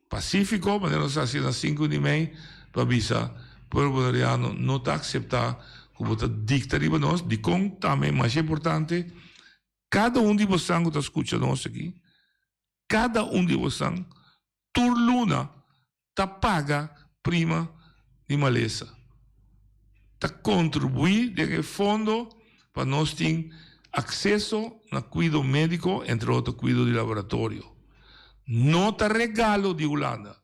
pasífiko, manera nos a hasi na sinku di mei, pa bisa pueblo Boneriano no ta akseptá ku bo ta dikta riba nos, dikon tambe masha importante. Kada un di bosan ku ta skucha nos aki, kada un di bosan tur luna ta paga prima di malesa. Ta kontribuí den e fondo pa nos tin akseso na kuido médiko, entre otro kuido di laboratorio. No ta regalo di Hulanda.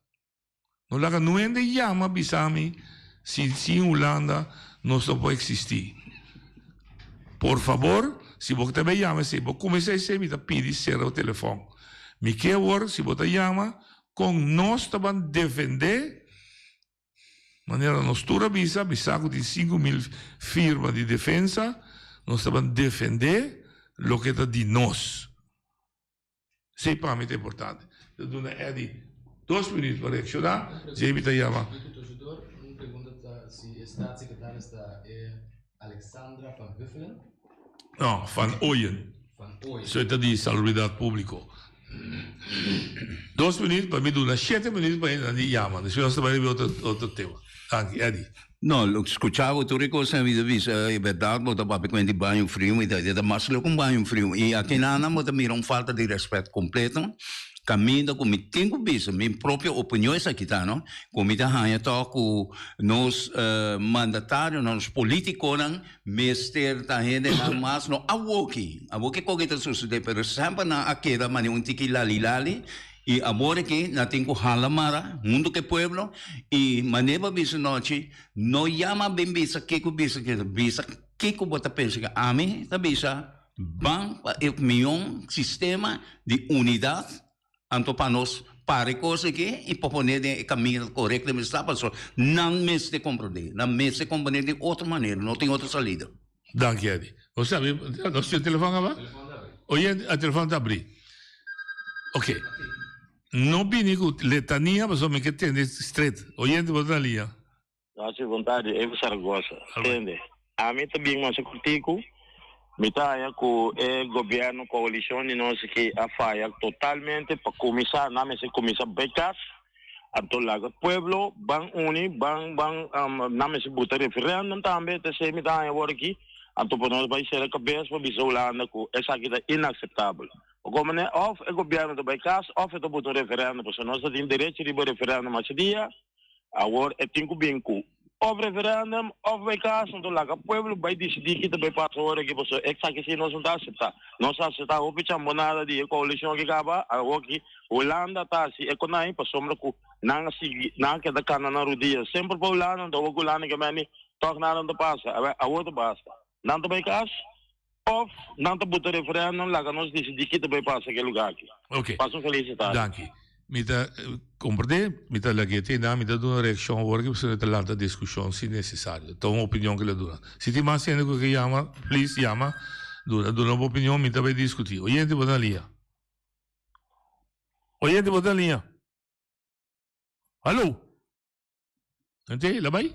No laga nuende yama bisa mi si sin Hulanda nos no por existi. Por fabor, si bo ta bay yama esey, bo cuminsa esey mi ta pidi cera bo telefon. Mi ke awor si bo ta yama con nos ta ban defende manera nos tur a bisa, mi sa cu tin 5000 firma di defensa, nos ta ban defende loke ta di nos. Esei pa mi ta importante. Ta duna Eddy dos minuut pa reacciona, djei mi ta yama. Un pregunta ta si e staatssecretaris ta e Alexandra van Huffelen? No, van Ooyen. Van Ooyen. Esei ta di Salubridad Publico. Dos minuut pa mi duna shete minuut pa hende di yama. Despues nos ta bai riba otro otro tema. Danki, Eddy. No, lo scucha bo tur e cosnan mi ta bisa, e berdad bo ta papia cu hende baño friu, mi ta e ta mas lo cu un baño friu. Y aki nan bo ta mira un falta di respet completo, caminda cu mi tin cu bisa, mi propio opinion esaki ta no, cu mi ta haña toch cu nos mandatarionan, nos politiconan mester ta hendenan mas no awoki, awoki koke ta sucede, pero semper nan a keda mane un tiki lali lali. I awor aki nan tin ku hala mara huntu ku e pueblo i manera bo a bisa nochi, no yama bin bisa kiko bisa kiko, bisa kiko bo ta pensa ku ami ta bisa ban pa e mion sistema di unidat anto pa nos para e kos aki i por pone den e kaminda korekto mester ta pasobra nan mester komprondé, nan mester komprondé di otro manera, no tin otro salida. Danki Eddy. Nos ta abri, nos tin telefon aba? Oye, a telefon ta abri. Ok. No bini ku letania pasobra mi ke tende straight. Oyente bo ta na liña. Nochi bon tardi, Evo Saragoza. Tende, ami ta bien masha kortiku. Mi ta haña ku e gobièrnu koalishon di nos aki a faya totalmente. Pa kuminsá nan mester kuminsá bai kas. Anto laga pueblo ban uni, ban ban nan mester buta referendum tambe, ta esei mi ta haña awor aki, anto por nos bai sera kabes pa bisa Hulanda ku esaki ta inakseptabel. Oko manera òf e gobièrnu ta bai kas òf e ta buta un referendum, pasobra nos ta tin derecho riba referendum haci dia, awor e tin ku bin ku òf referendum òf bai kas, anto laga pueblo bai disidí ki ta bai pasa awor aki, pasobra esaki si nos no ta aseptá. Nos a aseptá hopi chambonada di e koalishon aki kaba, awor aki Hulanda ta hasi e konai pasobra ku nan a sigui, nan a keda kana nan rudia semper pa Hulanda, anto awor ku Hulanda ke meni tòg nada no ta pasa. Awor, awor ta basta. Nan ta bai kas òf nan ta buta referèndum laga nos disidí ki ta bai pasa ke lugá aki. Ok. Pasa un felis tardi. Danki. Mi ta komprendé, mi ta lag'é te nan, mi ta duna reakshon awor aki pasobra mi ta lanta diskushon si nesesario. Ta un opinion ku el a duna. Si tin mas hende ku ke yama, please yama, duna, duna bo opinion, mi ta bai diskutí. Oyente bo ta na liña. Oyente bo ta na liña. Hallo. Ente, la bai?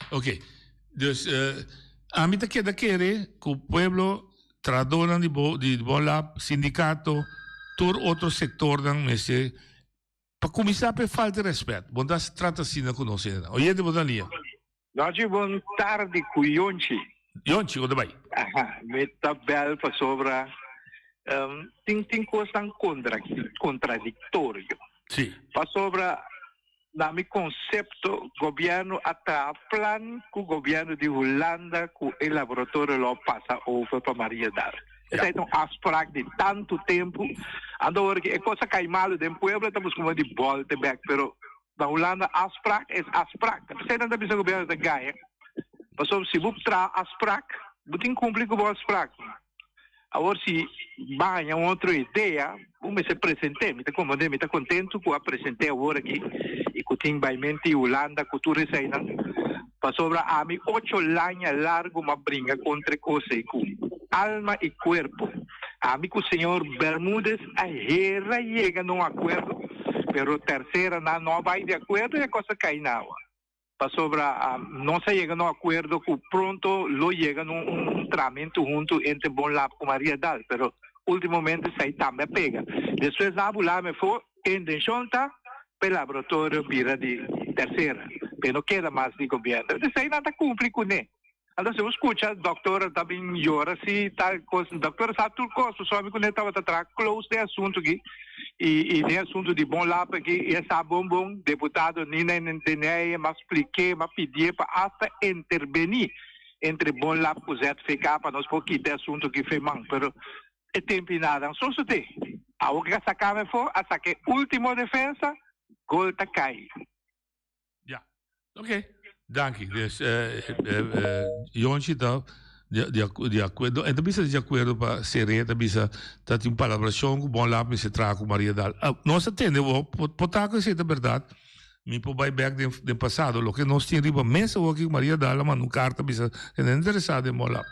Ok. Dus, uh, ami ta keda kere ku pueblo, trahadornan di bo, di Bonlab, sindikato, tur otro sektornan mester pa kuminsá pa e falta di rèspèt. Bo no ta trata asina ku nos hendenan. Oyente bo ta na liña. Nochi bon tardi ku Yonchi. Yonchi, ku ta bai? Aha, mi ta bel pasobra tin tin kosnan kontra kontradiktorio. Si. Pasobra na mi konsepto gobièrnu a traha plan ku gobièrnu di Hulanda ku e laboratorio lo pasa over pa Mariadal. Esei ta un afsprak di tantu tempu. Anto ora ku e kos a kai malu den pueblo e ta buska un modo di bòlte bèk, pero Na Hulanda afspraak is afspraak. Ta p'esei nan ta bisa gobierno ta gaña. Pasobra si bo traha afspraak, bo tin cumpli cu bo afspraak. Awor si bo haña un otro idea, bo mester present'é. Mi ta comprende, mi ta contento cu a present'é awor aki y cu tin baimenti Hulanda cu tur eseinan. Pasobra ami ocho laña largo m'a bringa contra e cos ei cu alma y cuerpo. Ami cu señor Bermudez a hera yega na un acuerdo, pero tercera nan no a bay di acuerdo y e cos a cay na awa. Pasobra nos a yega na un acuerdo cu pronto lo yega na un tramento hunto entre Bonlab cu Maria Dal, pero ultimamente esey tambe a pega. Despues nan a bula mi afo, e intencion ta pa e laboratorio bira di tercera, pa e no keda mas di gobierno. Esey nan ta cumpli cune. Anto si bo scucha doctor ta bin yora si tal cos, doctor sa tur cos pasobra mi cune tabata traha close den asunto aki y y den asunto di bon lap aki y e sa bon bon deputado Nina Deneye m'a spliké m'a pidié pa hasta interbení entre bon lap cu ZVK pa nos por kita e asunto aki fe man pero e tempo y nada. Sosode. Awor ku a saka mi afó, a saka e último defensa, gol ta kai. Ja, oké. Danki. Dus, eh, eh, eh, Yonchi ta di, di, di akuerdo. En ta bisa di akuerdo pa seré, ta bisa ta tin palabrashon ku Bon Lap mester traha ku Maria Dal. Ah, nos a tende bo, por ta ku esei ta bèrdat. Mi por bai bèk den, den pasado. Loke nos tin riba mesa awor aki ku Maria Dal a manda un karta bisa e no interesá den Bon Lap.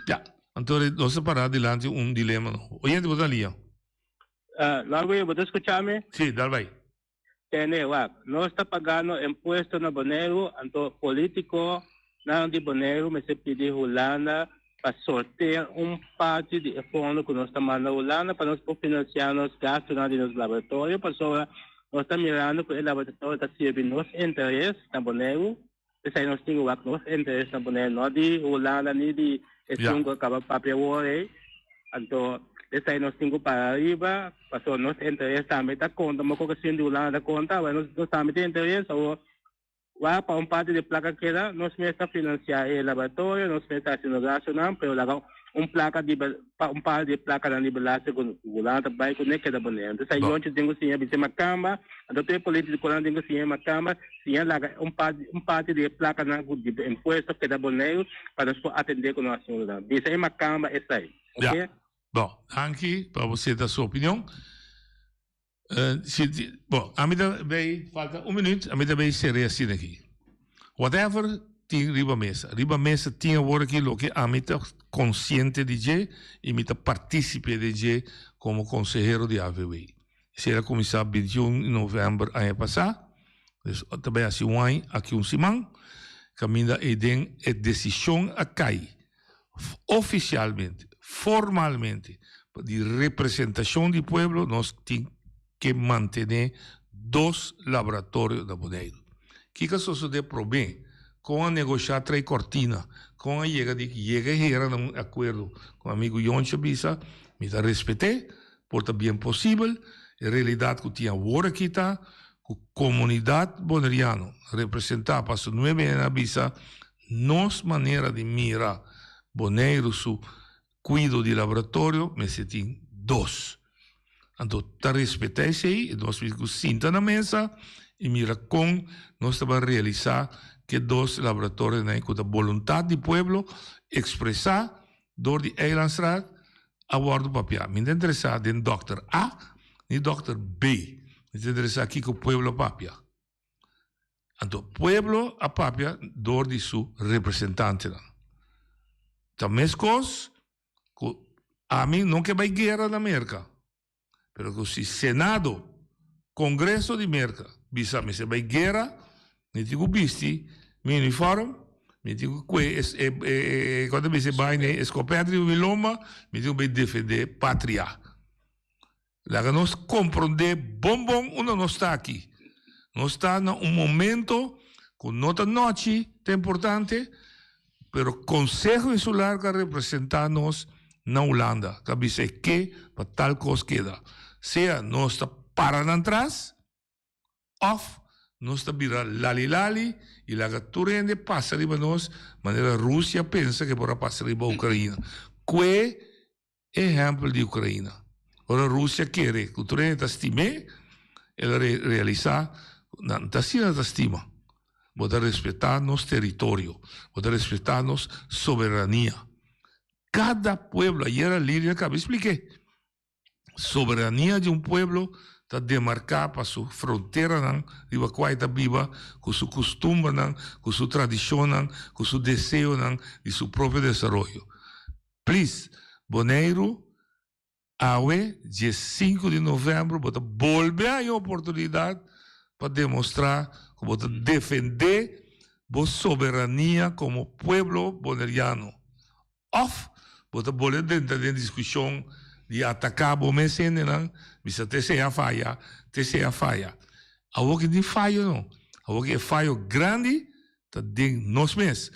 Ja, anto nos a pará dilanti un dilema nobo. Oyente, bo ta lia? Ah, Norwin, bo ta skucha mi? Sí, dal bai. Tene, wak, nos ta pagando impuesto na Boneiru, anto politiconan di Boneiru mester pidi Hulanda pa sortea un parti di e fondo cu nos ta manda Hulanda pa nos por financia nos gastonan di nos laboratorio, pasobra nos ta mirando cu e laboratorio ta sirbi nos interes na Boneiru. P'esei nos tin ku wak nos interes na Boneiru, no di Hulanda ni di esun ku a kaba papia awor ei. Anto p'esei nos tin ku para ariba, pasobra nos interes tambe ta konta, moko ku esun di Hulanda ta konta, awor nos nos tambe tin interes. Awor wak pa un parti di plaka keda, nos mes ta finansiá e laboratorio, nos mes ta hasi nos gastunan, pero laga un plaka di pa un par di e plakanan di belasting ku Hulanda ta bai kuné keda Boneiru. Entonces a yonchi tin ku siña bis'é makamba, anto tur e politikonan tin ku siña makamba, siña laga un parti un parti di e plakanan ku di impuesto keda Boneiru pa nos por atendé ku nos asuntunan. Bisa e makamba esei, Ya. oke? Bon, danki pa bo seta su opinion. Si, bon, ami ta bay, falta un minuut, ami ta bay cere asina aki. Whatever tin riba mesa, riba mesa tin awor aki loke ami ta consciente di dje y mi ta participe den dje como consehero di AVW. Esey a cuminsa 21 di november aña pasa, dus ta bay haci un aña aki un siman, caminda eyden e decision a cay oficialmente, formalmente, di representacion di pueblo nos tin ke mantene dos laboratorio na Boneiru. Kiko a sosode prome? Kon a negosha trai cortina? Kon a yega di yega hera na un acuerdo? Kon amigo Yonchi a bisa, mi ta respete, por ta bien posibel, e realidad cu tin awor aki ta cu comunidad Boneriano representa pa su nuebe hende a bisa Nos manera di mira Boneiru su kuido di laboratorio mester tin dos. Anto ta respetá esei i nos mester ku sinta na mesa i mira kon nos ta bai realisá ke dos laboratorionan ku ta boluntat di pueblo ekspresá dor di Eilandsraad a wòrdu papiá. Mi no ta interesá den dòkter A ni dòkter B. Mi ta interesá kiko pueblo a papia. Anto pueblo a papia door di su representantenan. Ta mescos cu ami no ke bay guera na Merca, pero cu si Senado, Congreso di Merca bisa mester bay guera, mi tin cu bisti mi uniform, mi tin cu cue e, con ta bisa e baina ey, e scopet riba mi lomba, mi tin cu bay defende patria. Laga nos komprondé bon bon unda nos ta aki. Nos ta na un momento ku no ta nochi ta importante, pero Konseho Insular ku a representá nos na Hulanda ta bisa e ke pa tal kos keda. Sea nos ta para nan tras òf nos ta bira lali lali i laga tur hende pasa riba nos manera Rusia pensa ku e por a pasa riba Ukraina. Kue Ehèmpel di Ukraina. Ora Rusia kere ku tur hende ta stim'é, el a realisá ku nan ta asina ta stima. Bo ta respetá nos teritorio, bo ta respetá nos soberania. Kada pueblo, ayera Lilia a kaba di splik'é, soberania di un pueblo ta demarká pa su fronteranan riba kua e ta biba, ku su kustumbernan, ku su tradishonnan, ku su deseonan di su propio desaroyo. Please, Boneiru, awe, diesinku di novèmber, bo ta bolbe haña oportunidat pa demostrá ku bo ta defendé bo soberania komo pueblo boneriano. Òf bo ta bolbe drenta den diskushon di ataká bo mes hendenan, bisa te esei a faya, te esei a faya. Awor ki tin fayo no. Awor ki e fayo grandi Ta den nos mes.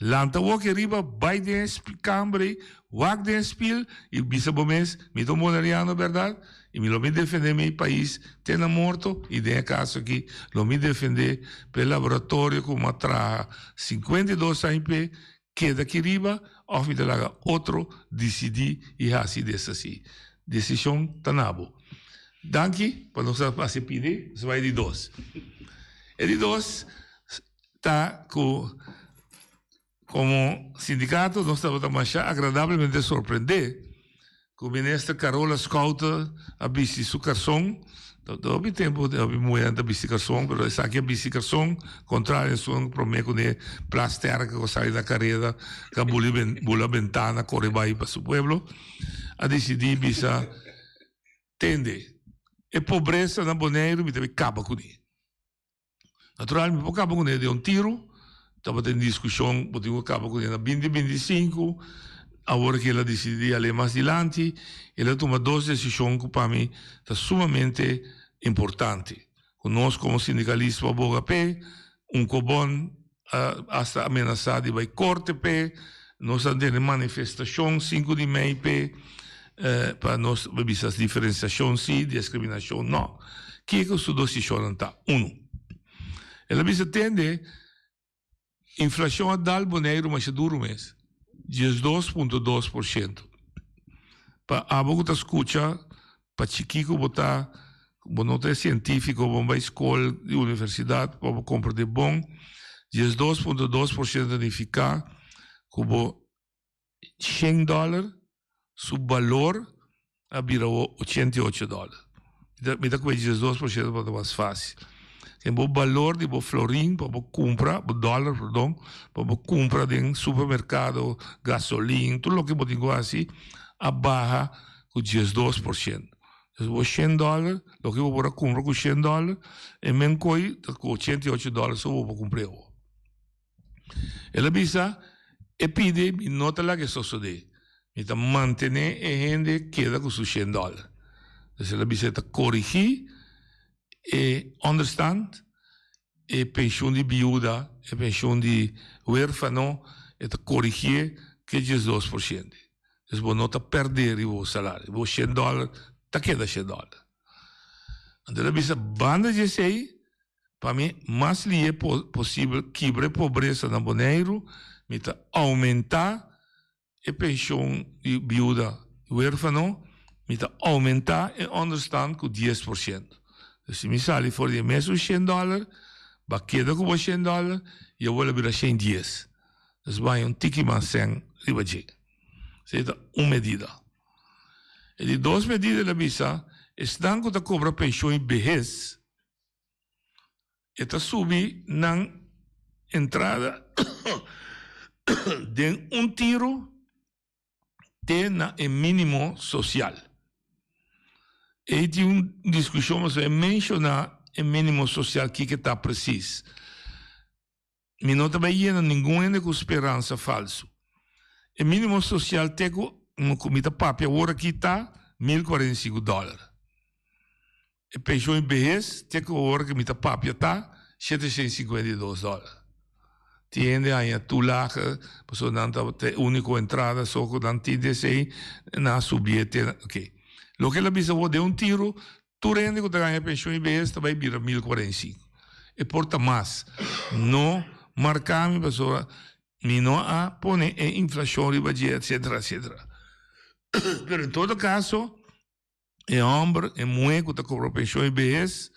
Lanta wok ariba, bai den e kamber ei, wak den e spil i bisa bo mes, Mi ta un boneriano bèrdat i mi lo mi defendé mi pais te na morto i den e kaso aki lo mi defendé pa e laboratorio ku mi a traha 52 aña p'e keda aki riba òf mi ta laga otro disidí i hasi deshasí. Desishon ta na bo. Danki pa nos a hasi pidi, nos a bai di dos. E di dos ta ku komo sindikato nos tabata masha agradablemente sorprendé ku Minister Carola Schouten a bisti su karson. Ta hopi tempu hopi muhernan ta bisti karson, pero esaki a bisti karson kontrario esun promé kuné Plasterk ku a sali na kareda ku a bula bentana kore bai pa su pueblo. A disidí bisa, Tende, e pobresa na Boneiru mi ta bai kaba kuné. Natural mi por kaba kuné den un tiru, tabatin diskushon bo tin ku kaba kuné na binti 25, awor ku el a disidí di al'é mas dilanti, el a tuma dos desishon ku pa mi ta sumamente importante, ku nos komo sindikalista por boga p'e, un kobon a hasta amenasá di bai korte p'e, nos a tene manifestashon sinku di mei p'e, pa nos bisa diferensiashon si, deskriminashon no. Kiko su desishonnan ta? Unu, el a bisa tende inflashon a dal Boneiru masha duru mes, 12.2%. Pa abo ku ta skucha Pa chikí ku bo ta, bo no ta e sientífiko, bo no bai skol di universidat pa bo komprendé bon, 12.2% ta nifiká ku bo shen dòler su balor a bira awor 88 dòler. Mi ta kume 12% pa ta mas fásil. Ken bo balor di bo florin pa bo kumpra, bo dòler perdon, pa bo kumpra den supermerkado, gasolin, tur loke bo tin ku hasi a baha ku 12%. Dus bo shen dòler, loke bo por a kumpra ku shen dòler, e men koi ta ku 88 dòler so bo por kumpr'é awor. El a bisa, E pidi mi no ta laga e sosodé. Mi ta mantené e hende keda ku su shen dòler. Dus el a bisa e ta korigí e ònderstand, e penshun di biuda, e penshun di huérfano, e ta korigié ku e 12%. Dus bo no ta pèrdè riba bo salario. Bo shen dòler ta keda shen dòler. Anto el a bisa banda di esei, pa mi mas lihe posibel kibra e pobresa na Boneiru, mi ta oumentá e penshon di biuda i huérfano, mi ta oumentá e ònderstand ku 10%. Dus si mi sali for di e mesun shen dòler, bo a keda ku bo shen dòler i awor el a bira 110. Dus bo haña un tiki mas sèn riba dje. Esei ta un medida. E di dos medida el a bisa, esnan ku ta kobra penshon i behes, e ta subi nan entrada den un tiru te na e mínimo sosial. Ei tin un diskushon pasobra e menshoná e mínimo sosial kiko ta presis. Mi no ta bai yena ningun hende ku speransa falsu. E mínimo sosial te ku ku mi ta papia awor aki ta 1045 dòler. E penshon di behes te ku awor ku mi ta papia ta 752 dòler. Tin hende haña toelage pasobra nan ta e úniko entrada so ku nan tin di esei nan a subié te na oke. Loke el a bisa awor den un tiru Tur hende ku ta gaña penshon i behes ta bai bira 1045. E por ta mas. No marka mi pasobra mi no a pone e inflashon riba dje etcetera etcetera. Pero en todo kaso e hòmber, e muhé ku ta kobra penshon i behes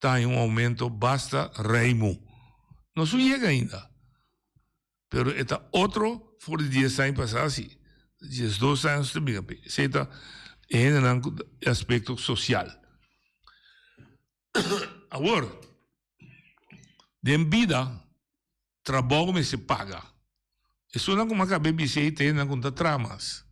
ta haña un oumento basta reimu. No su yega ainda. Pero e ta otro for di dies aña pasá si. 12 aña nos ta bira p'e. Esei ta e hendenan ku e aspekto sosial. Awor, den bida, trabou mester paga. Esunnan ku mi a kaba e bisa ei ta hendenan ku no ta traha mas.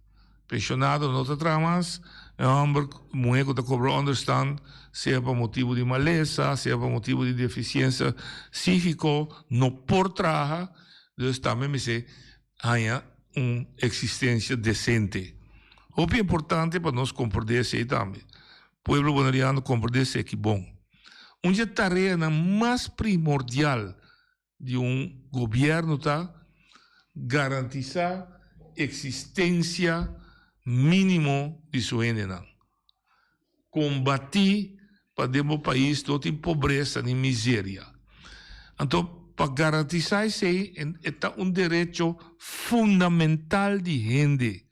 Pensionado no ta traha mas, e homber muhe ku ta kobra onderstand, sea pa motibu di malesa, sea pa motibu di defisiensia psíkiko, no por traha, dus tambe mester haña un eksistensia desente. Hopi importante pa nos komprendé esei tambe. Pueblo boneriano komprendé eseki bon. Un di e tareanan mas primordial di un gobierno ta garantisa existencia minimo di su hendenan. Combati pa den bo pais no tin pobresa ni miseria. Anto pa garantisa esey e ta un derecho fundamental di hende.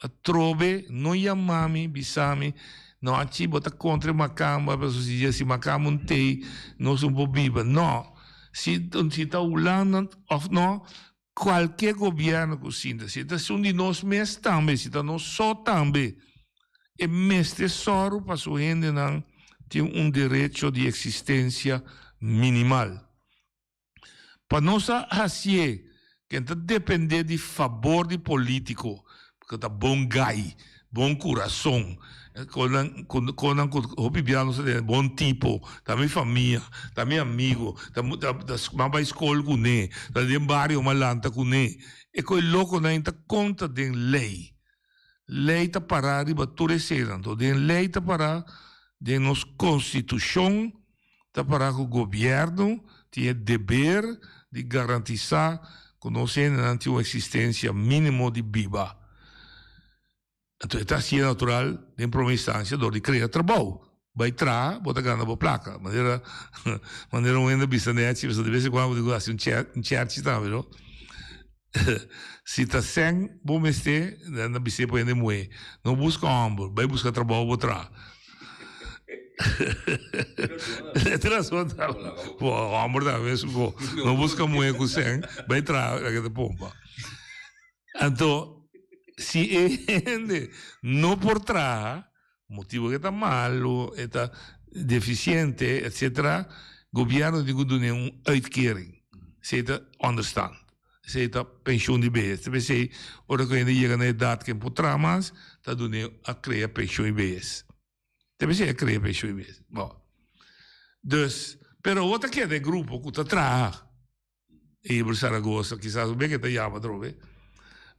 Atrobe no yama mi bisa mi no achi bo ta kontra e makamba pasobra si dje si makamba un tei nos no por biba no si si ta Hulanda of no kualke gobierno ku sinta si ta esun di nos mes tambe si ta nos so tambe e mester sòru pa su hendenan tin un derecho di eksistensia minimal. Pa nos a hacié ken ta dependé di fabor di politico, cu ta bon gai, bon curason, conan conan cu hopi bia nos ta tene bon tipo, ta mi famia, ta mi amigo, ta ta m'a bay scol cune, ta den bario m'a lanta cune. E coy loconan ta conta den ley. Ley ta para riba tur eseinan. Anto den ley ta para den nos constitucion. Ta para ku gobièrnu tin e deber di garantisá ku nos hendenan tin un eksistensia mínimo di biba. Anto e ta hasié natural den promé instansia dor di krea trabou. Bai traha, bo ta gana bo plaka. Manera manera un hende a bisa nèchi, pasobra de bes en kuando bo tin ku hasi un chèrchi tambe, no? Si ta sèn bo mester, nan ta bis'é pa hende muhé, no buska hòmber, bai buska trabou bo traha. E rason ta, bo hòmber ta mes ku no buska muhé ku sèn, bai traha laga ta pompa. Anto, si e hende no por traha, motibu ku e ta malu, e ta defisiente, etcetera, gobièrnu tin ku dun'é un uitkering. Esei ta onderstand. Esei ta penshun di behes. Ta p'esei ora ku hende yega na edat ku e por traha mas, ta dun'é a krea penshun di behes. Ta p'esei a krea penshun di behes. Bon. Dus, pero awor ta keda e grupo ku ta traha. Eber Saragoza, kisas un beke ta yama atrobe.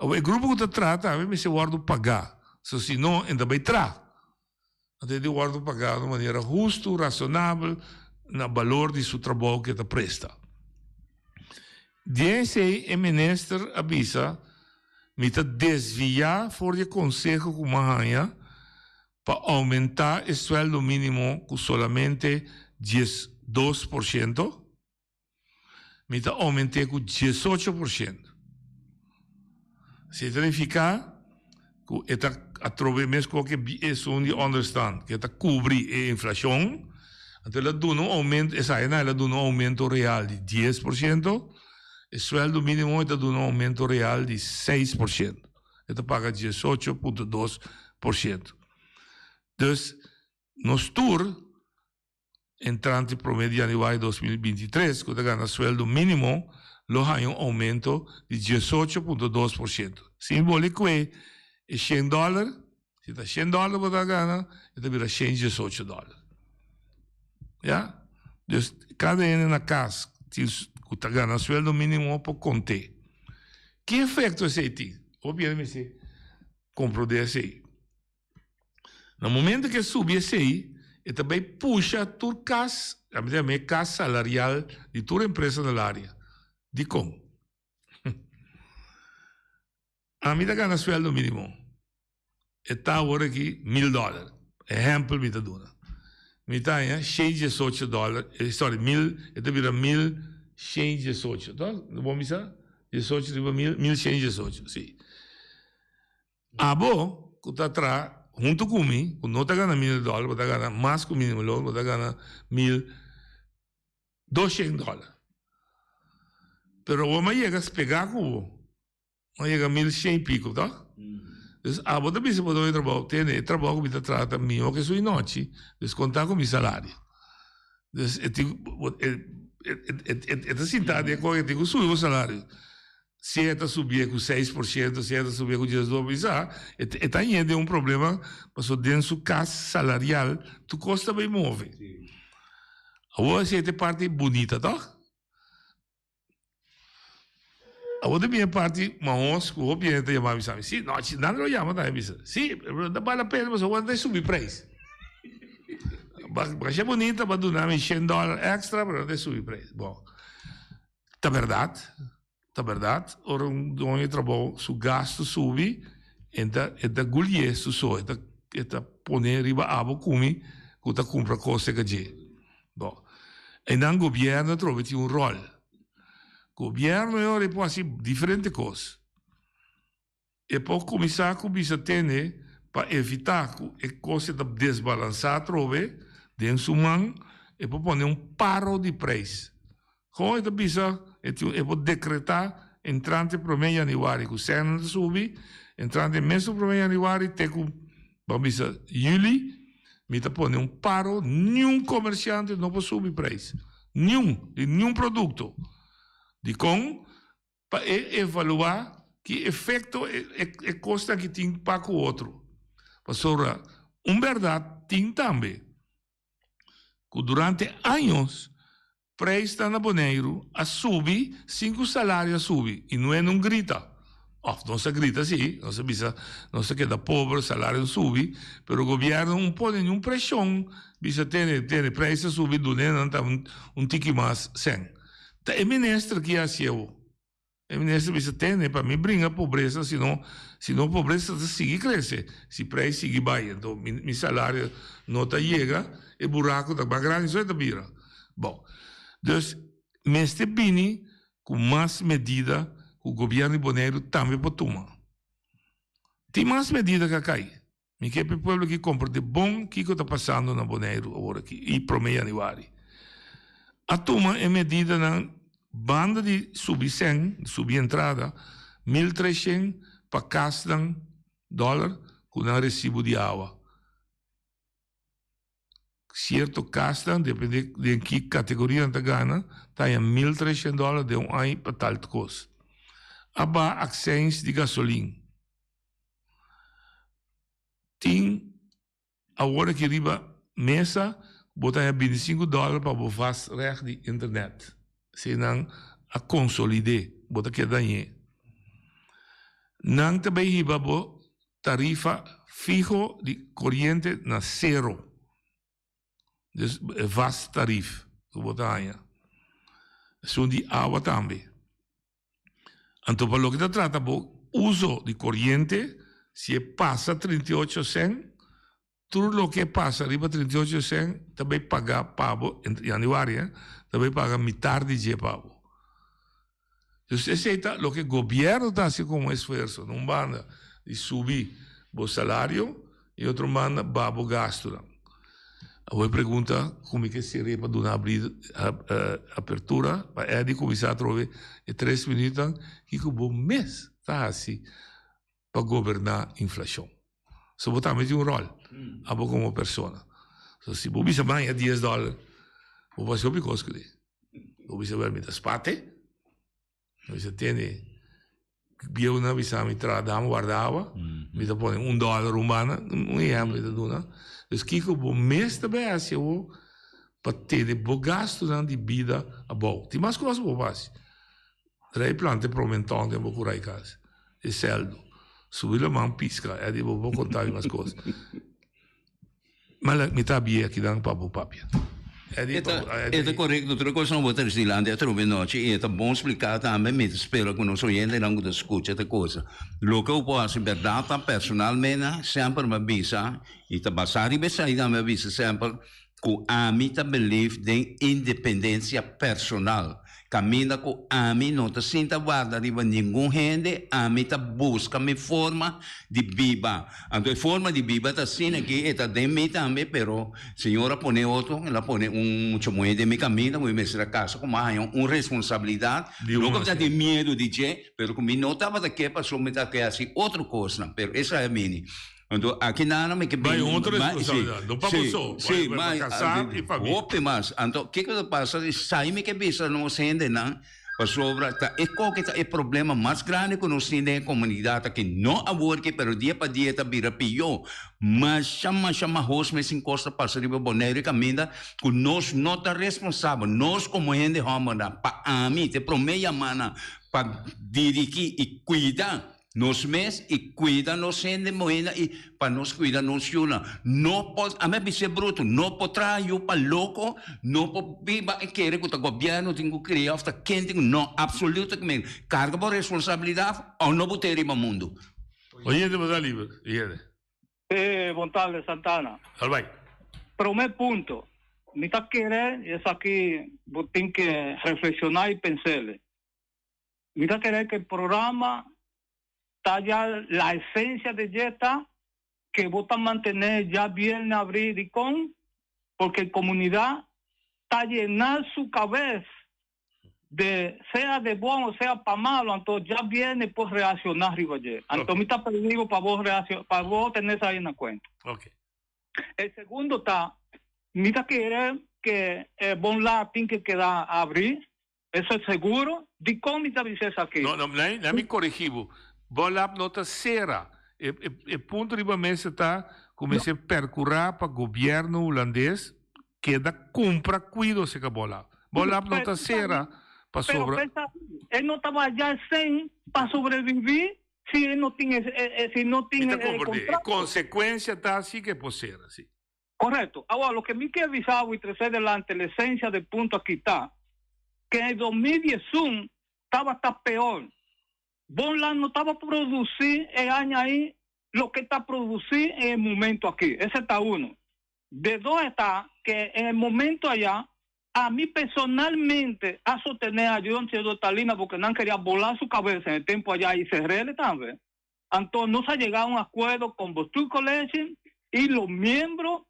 Awor e grupo ku ta traha tambe mester wòrdu pagá. So si no, e ta bai traha. Anto e tin wòrdu pagá na un manera hustu, rasonabel, na balor di su trabou ku e ta presta. Den esei e minister a bisa, Mi ta desviá for di e konseho ku mi a haña pa oumentá e suèldo mínimo ku solamente 12%. Mi ta aument'é ku 18%. Esei ta nifiká ku e ta atrobe meskos ku esun di onderstand, ku e ta kubri e inflashon. Anto el a duna un aumento, esaki nan el a duna un aumento real di 10%, e suèldo mínimo e ta duna un aumento real di 6%. E ta paga 18.2%. Dus nos tur Entrante promé di yanüari 2023 ku ta gana sueldo mínimo lo haña un oumento di 18.2%. Sin boli kue e shen dòler, si ta shen dòler bo ta gana, e ta bira shen diesocho dòler. Ya? Dus kada hende na kas tin ku ta gana sueldo mínimo por kont'é. Ki efekto esei tin? Hopi hende mester komprondé esei. Na momento ku e subi esei, e ta bai pusha tur kas, ami ta yama e kas salarial di tur empresa na laria. Dikon? Ami ta gana sueldo minimo. E ta awor aki mil dòler. Ehèmpel mi ta duna. Mi ta haña shen diesocho dòler, sorry, mil, e ta bira 1118, tòg? Bo bisa? Diesocho riba mil, 1118, si. Abo ku ta traha huntu ku mi, ku no ta gana mil dòler, bo ta gana mas ku minimum loon, bo ta gana 1200 dòler. Pero awor mi a yega spegá ku bo, mi a yega 1100 i piko, tòg? Dus abo ta bisa bo doño di trabou, tende, e trabou ku mi ta traha ta mihó ku esun inochi, dus kontá ku mi salario. Dus e tin ku, e ta sintá den e kos, e tin ku subi bo salario. Si e ta subié ku 6%, si e ta subié ku 12, bisa, e e ta ñe den un problema pasobra den su kas salarial tur kos ta bay move. Awor esei ta e parti bunita tòg? Awor ta bin e parti mahos ku hopi hende ta yama bisa mi, si, no, nan lo yama tambe bisa, si, pero ta bal la pena pasobra awor ta subi preis. Basha bunita pa duna mi shen dòler èkstra pero nan ta subi preis. Bon. Ta berdad, ta berdad, ora un doño di trabou su gasto subi, e ta e ta gulié su so, e ta e ta pone riba abo ku mi ku ta kumpra kos serka dje. Bon, einan gobièrnu atrobe tin un ròl. Gobièrnu e ora ei por hasi diferente kos. E por kuminsá ku bisa tene pa evitá ku e kos e ta desbalansá atrobe den su man, e por pone un paro di preis. Kon e ta bisa? E tin e por dekretá entrante promé yanüari ku sènnan ta subi, entrante mesun promé yanüari te ku ban bisa yüli, mi ta pone un paro, niun komersiante no por subi preis, niun, di niun produkto. Dikon? Pa e evaluá ki efekto e kosnan aki tin pa ku otro. Pasobra un bèrdat tin tambe ku durante años preisnan na Boneiru a subi sin ku salario a subi i no e nun grita. Òf nos a grita sí, nos a bisa nos a keda pober, salario no subi, pero gobièrnu un pone niun preshon bisa tene tene preis a subi dun'e nan ta un tiki mas sèn. Ta e minister ki a hacié bo. E minister bisa tene pa mi bringa pobresa sino sino pobresa ta sigui crece si prijs sigui bay enton mi mi salario no ta yega e buraco ta mas grandi so e ta bira. Bon dus mester bini cu mas medida cu gobierno di Boneiru tambe por tuma. Tin mas medida cu a cay. Mi ke pa e pueblo aki komprendé bon kiko ta pasando na Boneiru awor aki i promé yanüari. A tuma e medidanan banda di subi sèn, subi entrada, 1300 pa kasnan dòler ku nan resibu di awa. Sierto kasnan, depende den ki kategoria nan ta gana, ta haña 1300 dòler den un aña pa tal kos. A baha akseins di gasolin. Tin awor aki riba mesa bo ta haña bintisinku dòler pa bo vast règt di internet. Si nan a konsolid'é, bo ta keda dañ'é. Nan ta bai hiba bo tarifa fiho di koriente na sero. Dus e vast tarif ku bo ta haña. Esun di awa tambe. Anto pa loke ta trata bo uso di koriente, si e pasa 38 sèn, tur loke e pasa riba 38 sèn ta bai paga pa bo, yanüari eh, ta bai paga mitar di dje pa bo. Dus esei ta loke gobièrnu ta hasi komo esfuerso, na un banda di subi bo salario i otro banda baha bo gastunan. Awor e pregunta ku mi ke sere pa duna abri apertura pa Eddy kuminsá atrobe e tres minütnan, kiko bo mes ta hasi pa goberná inflashon? So bo tambe tin un ròl, abo komo persona. So si bo bisa baña dies dòler, bo por hasi hopi kos kuné. Bo bisa wèl mi ta spate. Mi bisa tende, bieunan bisa mi traha dam warda awa, mi ta pone un dòler un banda, un ehèmpel mi ta duna. Dus kiko bo mes ta bai hasi awor pa tene bo gastunan di bida abou? Tin mas kos ku bo por hasi. Rei planta e prome nton den bo kurai kas, e sèldu. Subi laman piska, e di bo por konta mi mas kos. Ma mi ta bia kinan pa bo papia. E ta korekto, tur e kosnan bo ta risi dilanti atrobe nochi i e ta bon spliká tambe. Mi ta spera ku nos oyentenan ku ta skucha ta kosa. Loke bo por hasi bèrdat ta personalmente semper mi a bisa i ta basá riba esei tambe mi a bisa semper ku ami ta belief den independensia personal. Kaminda ku ami no ta sinta warda riba ningun hende, ami ta buska mi forma di biba. Anto e forma di biba ta asina ki e ta den mi tambe, pero Señor a pone otro, El a pone un mucha muhé den mi kaminda ku mi mester a kasa ku mi a haña un responsabilidat, no ku mi ta tin miedu di dje, pero ku mi no tabata ke pasobra mi ta ke hasi otro kosnan, pero esei a bini. Anto aki nana mi ke bin. Bai otro responsabilidad, no pa bo so, bai pa kasá i famia. Hopi mas. Anto kiko ta pasa esai mi ke bisa nos hendenan pasobra ta e koke ta e problema mas grandi ku nos tin den e komunidat aki, no awor ki pero dia pa dia ta bira pió. Masha masha mahos mesun kos ta pasa riba Boneiru kaminda ku nos no ta responsabel, nos komo hende hòmbernan pa ami ta e promé yamana pa dirigí i kuida Nos mes i kuida nos hende muhénan i pa nos kuida nos yunan. No por, ami a bis'é brutu, no por traha yu pa loko, no por biba i kere ku ta gobièrnu tin ku kria òf ta ken tin ku, no, absolutamente. Karga bo responsabilidat òf no bo ta riba mundu. Oyente bo ta liber, yende. Eh, bon tarde Santana. Albay. Prome punto, mi ta kere esaki bo tin ke reflekshoná i pens'el. Mi ta kere ku e programa. Ta ya la esencia de dje ta ke bo ta mantené djabierne abrí. Dikon? Porque komunidat ta yená su kabes de sea de bon o sea pa malo, anto djabierne por reakshoná riba dje. Anto mi ta pidi bo pa bo pa bo tene esei na kuenta. E segundo ta, mi ta kere ke e Bonla tin ke keda abrí. Eso es seguro. Dikon mi ta bisa esaki? No, no, laat mi coregi bo. Bolab no ta cera. E, e, e punto riba mesa ta cu mester percura pa gobierno Hulandes keda cumpra cuido cerca Bolab. Bolab no ta cera pasobra. Pero pensa, e no ta baya cen pa sobrevivi si e no tin e, si no tin Mi ta e comprende. E contrato. consecuencia ta si cu e por cera, si. Correcto. Awor, loke mi kier bisa abo y trece delante la esencia del punto aki ta, que en el 2011 tabata peor. Bonland no taba produci e aña ahi loke ta produci en el momento aki. Ese ta uno. De dos esta que en el momento aya, ami personalmente a sostene a John Theodore Talina porque nan queria bola su cabeza en el tempo aya y cerrele tambe. Anto nos a yega a un akuerdo kon Bestuurcollege i los miembro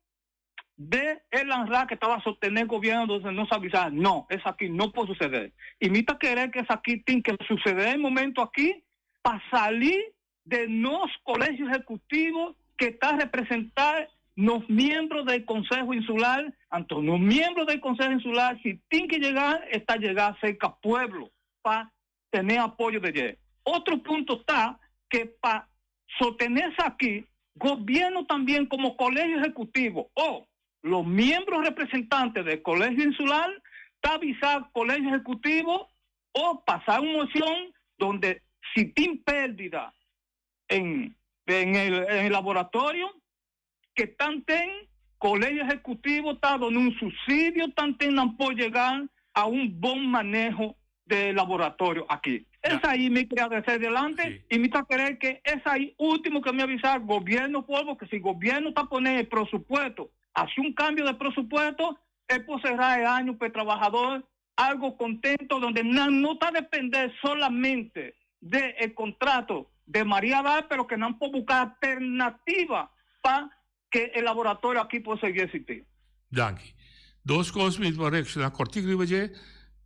de e Lanraad ke tabata sostené gobierno, entonces nos a bisa no, esaki no por suceder. I mi ta kere ke esaki tin ke suceder e momento aki pa sali de nos Colegio Ejecutivo ke ta representa nos miembro del Consejo Insular, anto nos miembro del Consejo Insular si tin ke yega, e ta yega serka pueblo pa tene apoyo de dje. Otro punto ta ke pa sotene esaki, gobierno tambien como Colegio Ejecutivo o los miembros representantes del Colegio Insular ta avisa Colegio Ejecutivo o pasa un mocion donde si tin perdida en en el laboratorio ke tanten Kolegio Ehekutivo ta duna un subsidio tanten nan por yega a un bon maneho de laboratorio aki. Esai mi kere atrese delante y mi ta kere ke esai ultimo ke mi a bisa gobierno por porque si gobierno ta pone e presupuesto haci un cambio de presupuesto e por cera e año pa e trabahador algo contento donde nan no ta depende solamente de e contrato de Maria Daal pero que nan por busca alternativa pa que e laboratorio aki por sigui existi. Danki. Dos cos mi por reacciona cortico riba dje.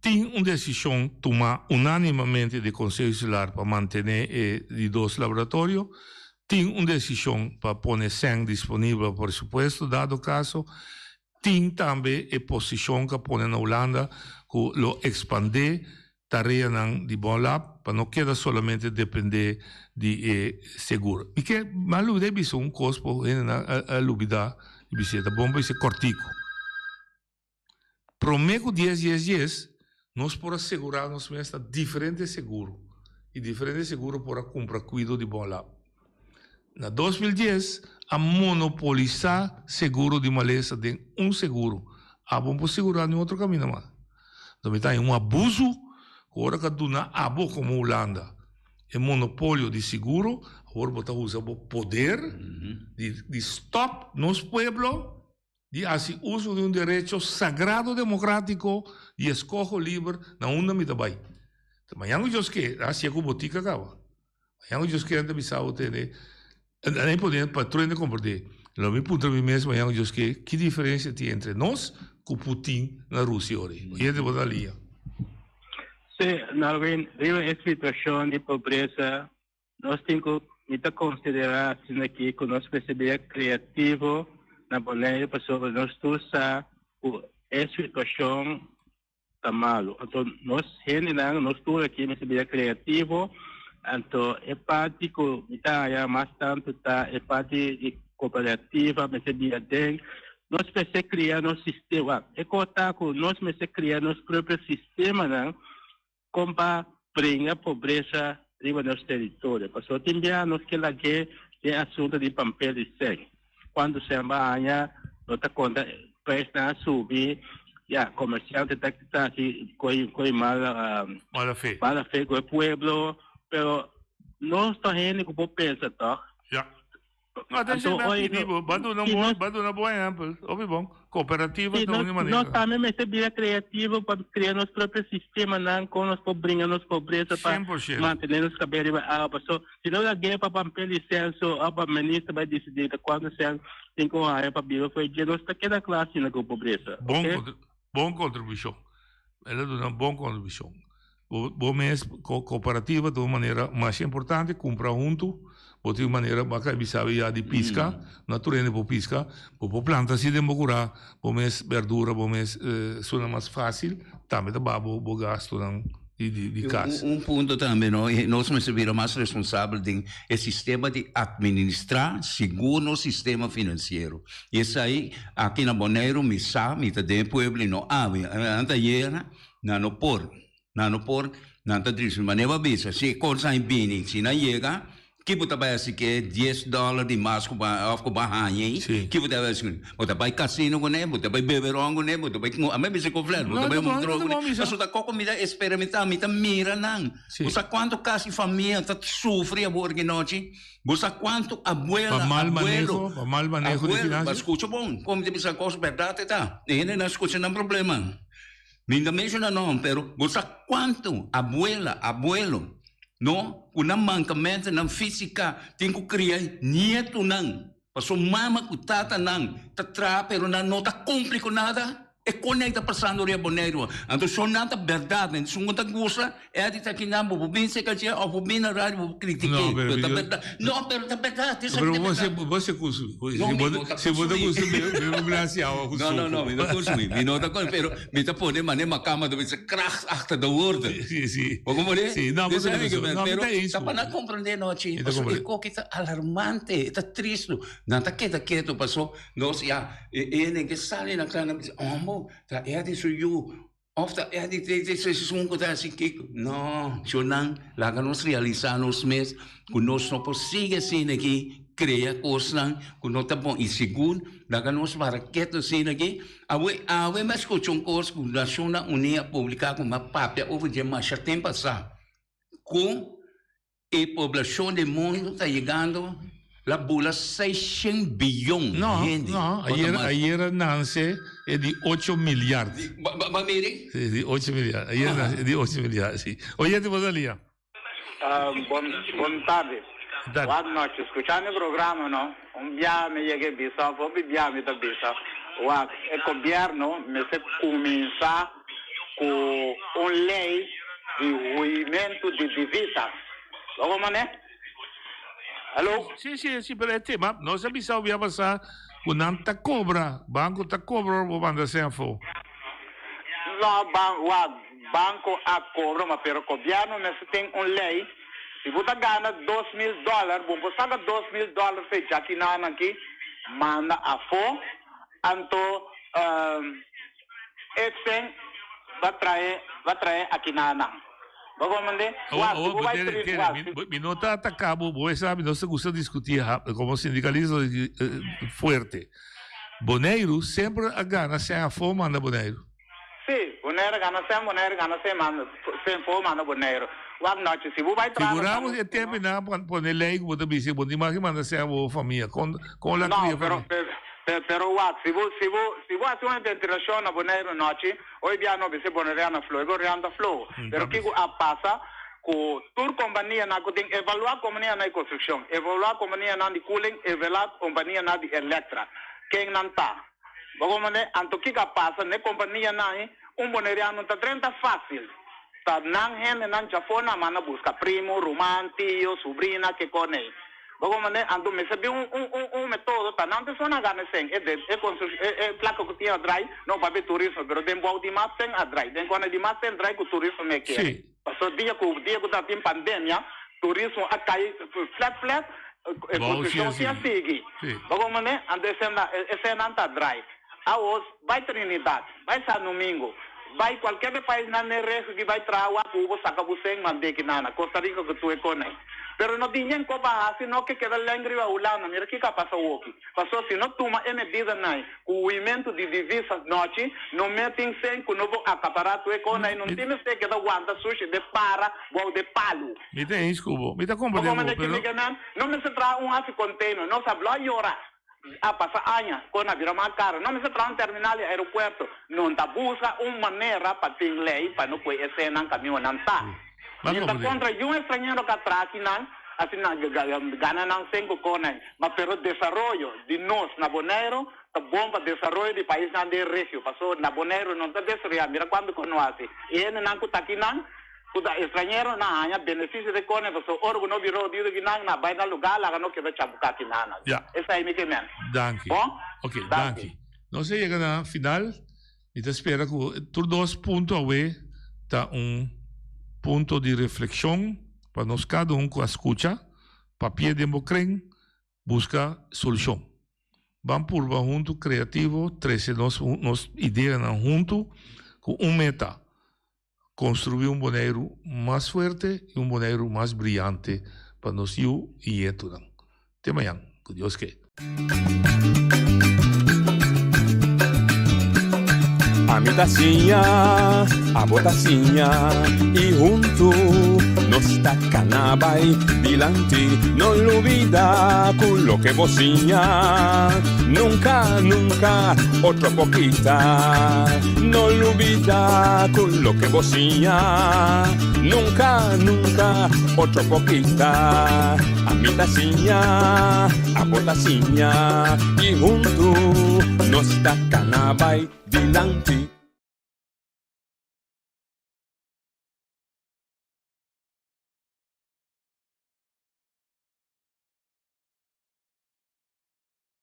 Tin un decision tuma unanimamente di Conseho Insular pa mantene e di dos laboratorio. Tin un decision pa pone sèn disponibel pa presupuesto dado caso. Tin tambe e posishon ku a pone na Hulanda ku lo ekspandé tareanan di Bonlab pa no keda solamente dependé di e seguro. Mi ke mi a lubidá di bisa un kos por hendenan a lubidá di bisa e ta bon pa bisa kòrtiku. Promé ku dies dies dies nos por a segurá nos mes na diferente seguro i diferente seguro por a kumpra kuido di Bonlab. Na 2010 a monopolisá seguro di malesa den un seguro. Abo no por segurá niun otro kaminda mas. Enton mi ta haña un abusu ku ora ku a duna abo komo Hulanda e monopolio di seguro, awor bo ta usa bo poder di di stòp nos pueblo di hasi uso di un derecho sagrado demokratiko di eskoho liber na unda mi ta bai. Mañan ku Dios ke, a hasié ku botika kaba. Mañan ku Dios ke ta bisa bo tende, nan pone patrón ta komprendé. Lo mi puntra mi mes mañan ku Dios ke, ki diferensia tin entre nos ku Putin na Rusia ora ei? Oyente bo ta liña. Sí, Norwin, riba e situashon di pobresa, nos tin ku, mi ta konsiderá asina aki ku nos mester bira kreativo na Boneiru pasobra nos tur sa ku e situashon ta malu. Anto nos hendenan, nos tur aki mester bira kreativo. Anto e parti ku mi ta haña mas tantu ta e parti di kooperativa mester bira den. Nos mester kria nos sistema. E kos ta ku nos mester kria nos propio sistemanan kon pa bringa pobresa riba nos teritorio. Pasobra tin biaha nos ke lag'é den asuntu di pampel di sèn. Cuanto sèn bo a haña no ta conta prijsnan a subi ya comerciante ta ta haci coy coy mal Mala fe. mala fe cu e pueblo pero nos ta hende cu por pensa toch Ya. No, atenshon, Anto, mi a oye, pidi no, bo, bo a duna un si bon, nos bo a duna bon ehèmpel. Hopi bon. Kooperativa Si ta un nos, manera. nos tambe mester bira kreativo pa krea nos propio sistemanan kon nos por bringa nos pobresa pa 100%. mantené nos kabes riba awa. Paso si nos lag'é pa pampel di senso òf pa minister bai disidí ta kuantu sèn tin ku haña pa biba for dje, nos ta keda kla asina ku pobresa. Bon Oke? kontri, bon kontribushon. El a duna un bon kontribushon. Bo bo mes ko kooperativa ta un manera masha importante, kumpra huntu, bo tin un manera bo a kai bisa ya di piska, no tur hende por piska, bo por planta así den bo kurá bo mes berdura, bo mes suna mas fásil, tambe ta baha bo bo gastunan di di di kas. Un punto tambe no, nos mester bira mas responsabel den e sistema di administrá sigur nos sistema finansiero. I esei aki na Boneiru mi sa, mi ta den e pueblo i no awe, anteayera Nan no por. Nan no por. Nan ta tristu. Manera bo a bisa, si e kos nan bini, si nan yega, ki bo ta bai hasi ke dies dòler di mas ku bo a òf ku bo a haña ei? Ki bo ta bai hasi kuné? Bo ta bai kasino kuné? Bo ta bai bebe ròn kuné? Bo ta bai ku a mi bisa ku fler, bo ta bai un droga kuné? Pasobra ta koko mi ta eksperimentá, mi ta mira nan. Bo sa kuantu kasi famia ta sufri awor ki nochi? Bo sa kuantu abuela, Pa mal abuelo, maneho, pa mal maneho di abuelo, finansia? Bo skucha bon, kon mi ta bisa kos bèrdat e ta. E hendenan skucha nan problema. Mi no ta menciona nom, pero bo sa cuanto abuela, abuelo, no, cu nan mancamentonan fisica tin cu cria nietonan, pasobra mama cu tatanan ta traha pero nan no ta cumpli cu nada. E con ey ta pasando riba Boneiru. Anto so nan ta berdad, nan esun cu ta gusta, Eddie ta kinan bo por bin cerca dje of bo bin na radio bo por critique, No, pero pero ta yo- berdad. No, pero ta berdad, esaki Pero ta bo se berdad. bo se consumi. No, Si mi bo no ta si bo ta consumi. consumi bebe un glas di awa cu No, no, no, suco. mi no consumi. Mi no ta con, pero mi ta pone mane makama ta bisa kracht achter de woorden. Sí, sí. Bo comprende? Sí, no, Dus bo ta ami consumi. men, No, mi pero ta eens ta cu pa bo. nan comprende no, chi. Mi ta Paso e comprende. koki ta alarmante, e ta tristu. Nan ta keda ketu paso nos ya e ene ke sali na kla nan bisa, hombo, ta Eddie su yu. Of ta Eddie te te esun ku ta hasi kiko? No, shornan, laga nos realisá nos mes ku nos no por sigui asina aki, krea kosnan ku no ta bon. I sigur laga nos para ketu asina aki. Awe, awe mi a skucha un kos ku Nashonnan Uní a publiká ku mi a papia over dje masha tempu pasá, ku E poblacion den mundo ta yegando la bula seishen biyon No, hende. no, Bo ta ayer, mas. ayer nanse e di ocho milyard. Ba, ba, ba miri? Si, di ocho milyard. Ayer nanse e di ocho milyard, si. Oyente, bo ta lia. Ah, bon, bon tardi. Tardi. Boa nochi. Escuchando e programa, no? Un biaha mi yega e bisa, of hopi biaha mi ta bisa, wak, e gobierno mester cuminsa cu un ley di huimento di divisa. Lo como ne? Hallo? Si, si, si, pero e tema, nos a bisa un bia pasá cu nan ta cobra, banco ta cobra ora bo manda cen afó. No, ban, wak, banco a cobra, ma pero gobierno mester tin un ley, si bo ta gana 2000 dollar, bo por saca 2000 dollar fe djakinan aki, manda afó, anto, um, E cen ba trae ba trae aki na nan. Bo comprende? Awor, Wak, si awor, bo bai tere, tri, tere, wak, mi, si. mi no ta ataca bo, bo sa mi no sa gusta discuti ha, como sindicalista fuerte. Boneiru semper a gana cen afo manda Boneiru. Si, Boneiru a gana cen, Boneiru gana cen manda, cen fo manda Boneiru. Wak nochi, si bo bai traha na Figuramos San e tempo nan a pone ley cu bo ta bisa bo no tin mag di manda cen a bo famia. Con, con la No, cria pero, famia? pero. Pero wak, si bo, si bo, si bo hasi un ventilashon na Boneiru nochi, hoy bia no bisa Boneriano flow, e Boneriano ta flow. Pero kiko a pasa ku tur kompanianan ku tin evaluá kompanianan di konstrukshon, evaluá kompanianan di cooling, evaluá kompanianan di elektra, ken nan ta? Bo komprende? Anto kiko a pasa n'e kompanianan ei, un Boneriano ta drenta fásil, ta nan hendenan djafó nan manda buska primo, ruman, tio, subrina, kiko n'ei. Bo komprende? Anto mester bin un un un un metodo pa nan persona gana sen e de e construc e e plaka ku tin a drai no papia turismo pero den bou di mas sen a drai den kòne di mas sen drai ku turismo me kere Sí. paso dia ku dia ku tabatin pandemia turismo a kai flat flat e Bou sí construccion a si a sigui. sigui Sí. bo komprende? Anto e sen e sennan ta drai. Aos bai Trinidad bai San Domingo. Bai cualkier de paisnan den regio ki bai traha wak ku bo saka bo sen mand'é ki nana Costa Rica ku tur e konai. Pero no tin yen ko pa hasi no ke keda leng riba Hulanda mira kiko a pasa awoki. Paso si no tuma e medidanan ku huimentu di divisas nochi no me tin sen ku no bo akapará tur e konai no tin mester keda wanta sushi de para bou de palu. Mi ta eens ku bo. Mi ta komprendé Bo bo, manda pero. kende nan no mester traha un hasi container nos a blo yora. A pasa aña con a bira mas caro. No mester traha un terminal di aeropuerto. Non ta busca un manera pa tin ley pa no pue esenan camionnan ta. Mi ta contra yun extranhero ca traha akinan, asina gana nan cen cu conai. Ma pero desaroyo di nos na Bonaire ta bon pa desaroyo di paisnan den regio. Paso na Bonaire non ta desaroya. Mira cuanto con no haci. E hendenan cu ta akinan. Ku ta estranhero nan haña benefisio di kone pasobra ora ku no bira odido ki nan, nan bai na lugá laga no keda chabuká ki nan. Ya. Esei mi ke men. Danki. Bon? Ok, danki. Nos a yega na final. Mi ta spera ku tur dos punto awe ta un punto di reflekshon pa nos kada un ku a skucha. Papia den bo kren, buska solushon. Ban purba huntu kreativo trese nos nos ideanan huntu ku un meta. Construi un Boneiru mas fuerte y un Boneiru mas briyante pa nos yu y yetonan. Te mañan, cu Dios ke. Ami ta siña, abo ta siña y huntu nos ta cana bay dilanti. No lubida cu loke bo siña nunca, nunca otro por kita. No lubida cu loke bo siña nunca, nunca otro por kita. Ami ta siña, abo ta siña y huntu nos ta cana bay dilanti.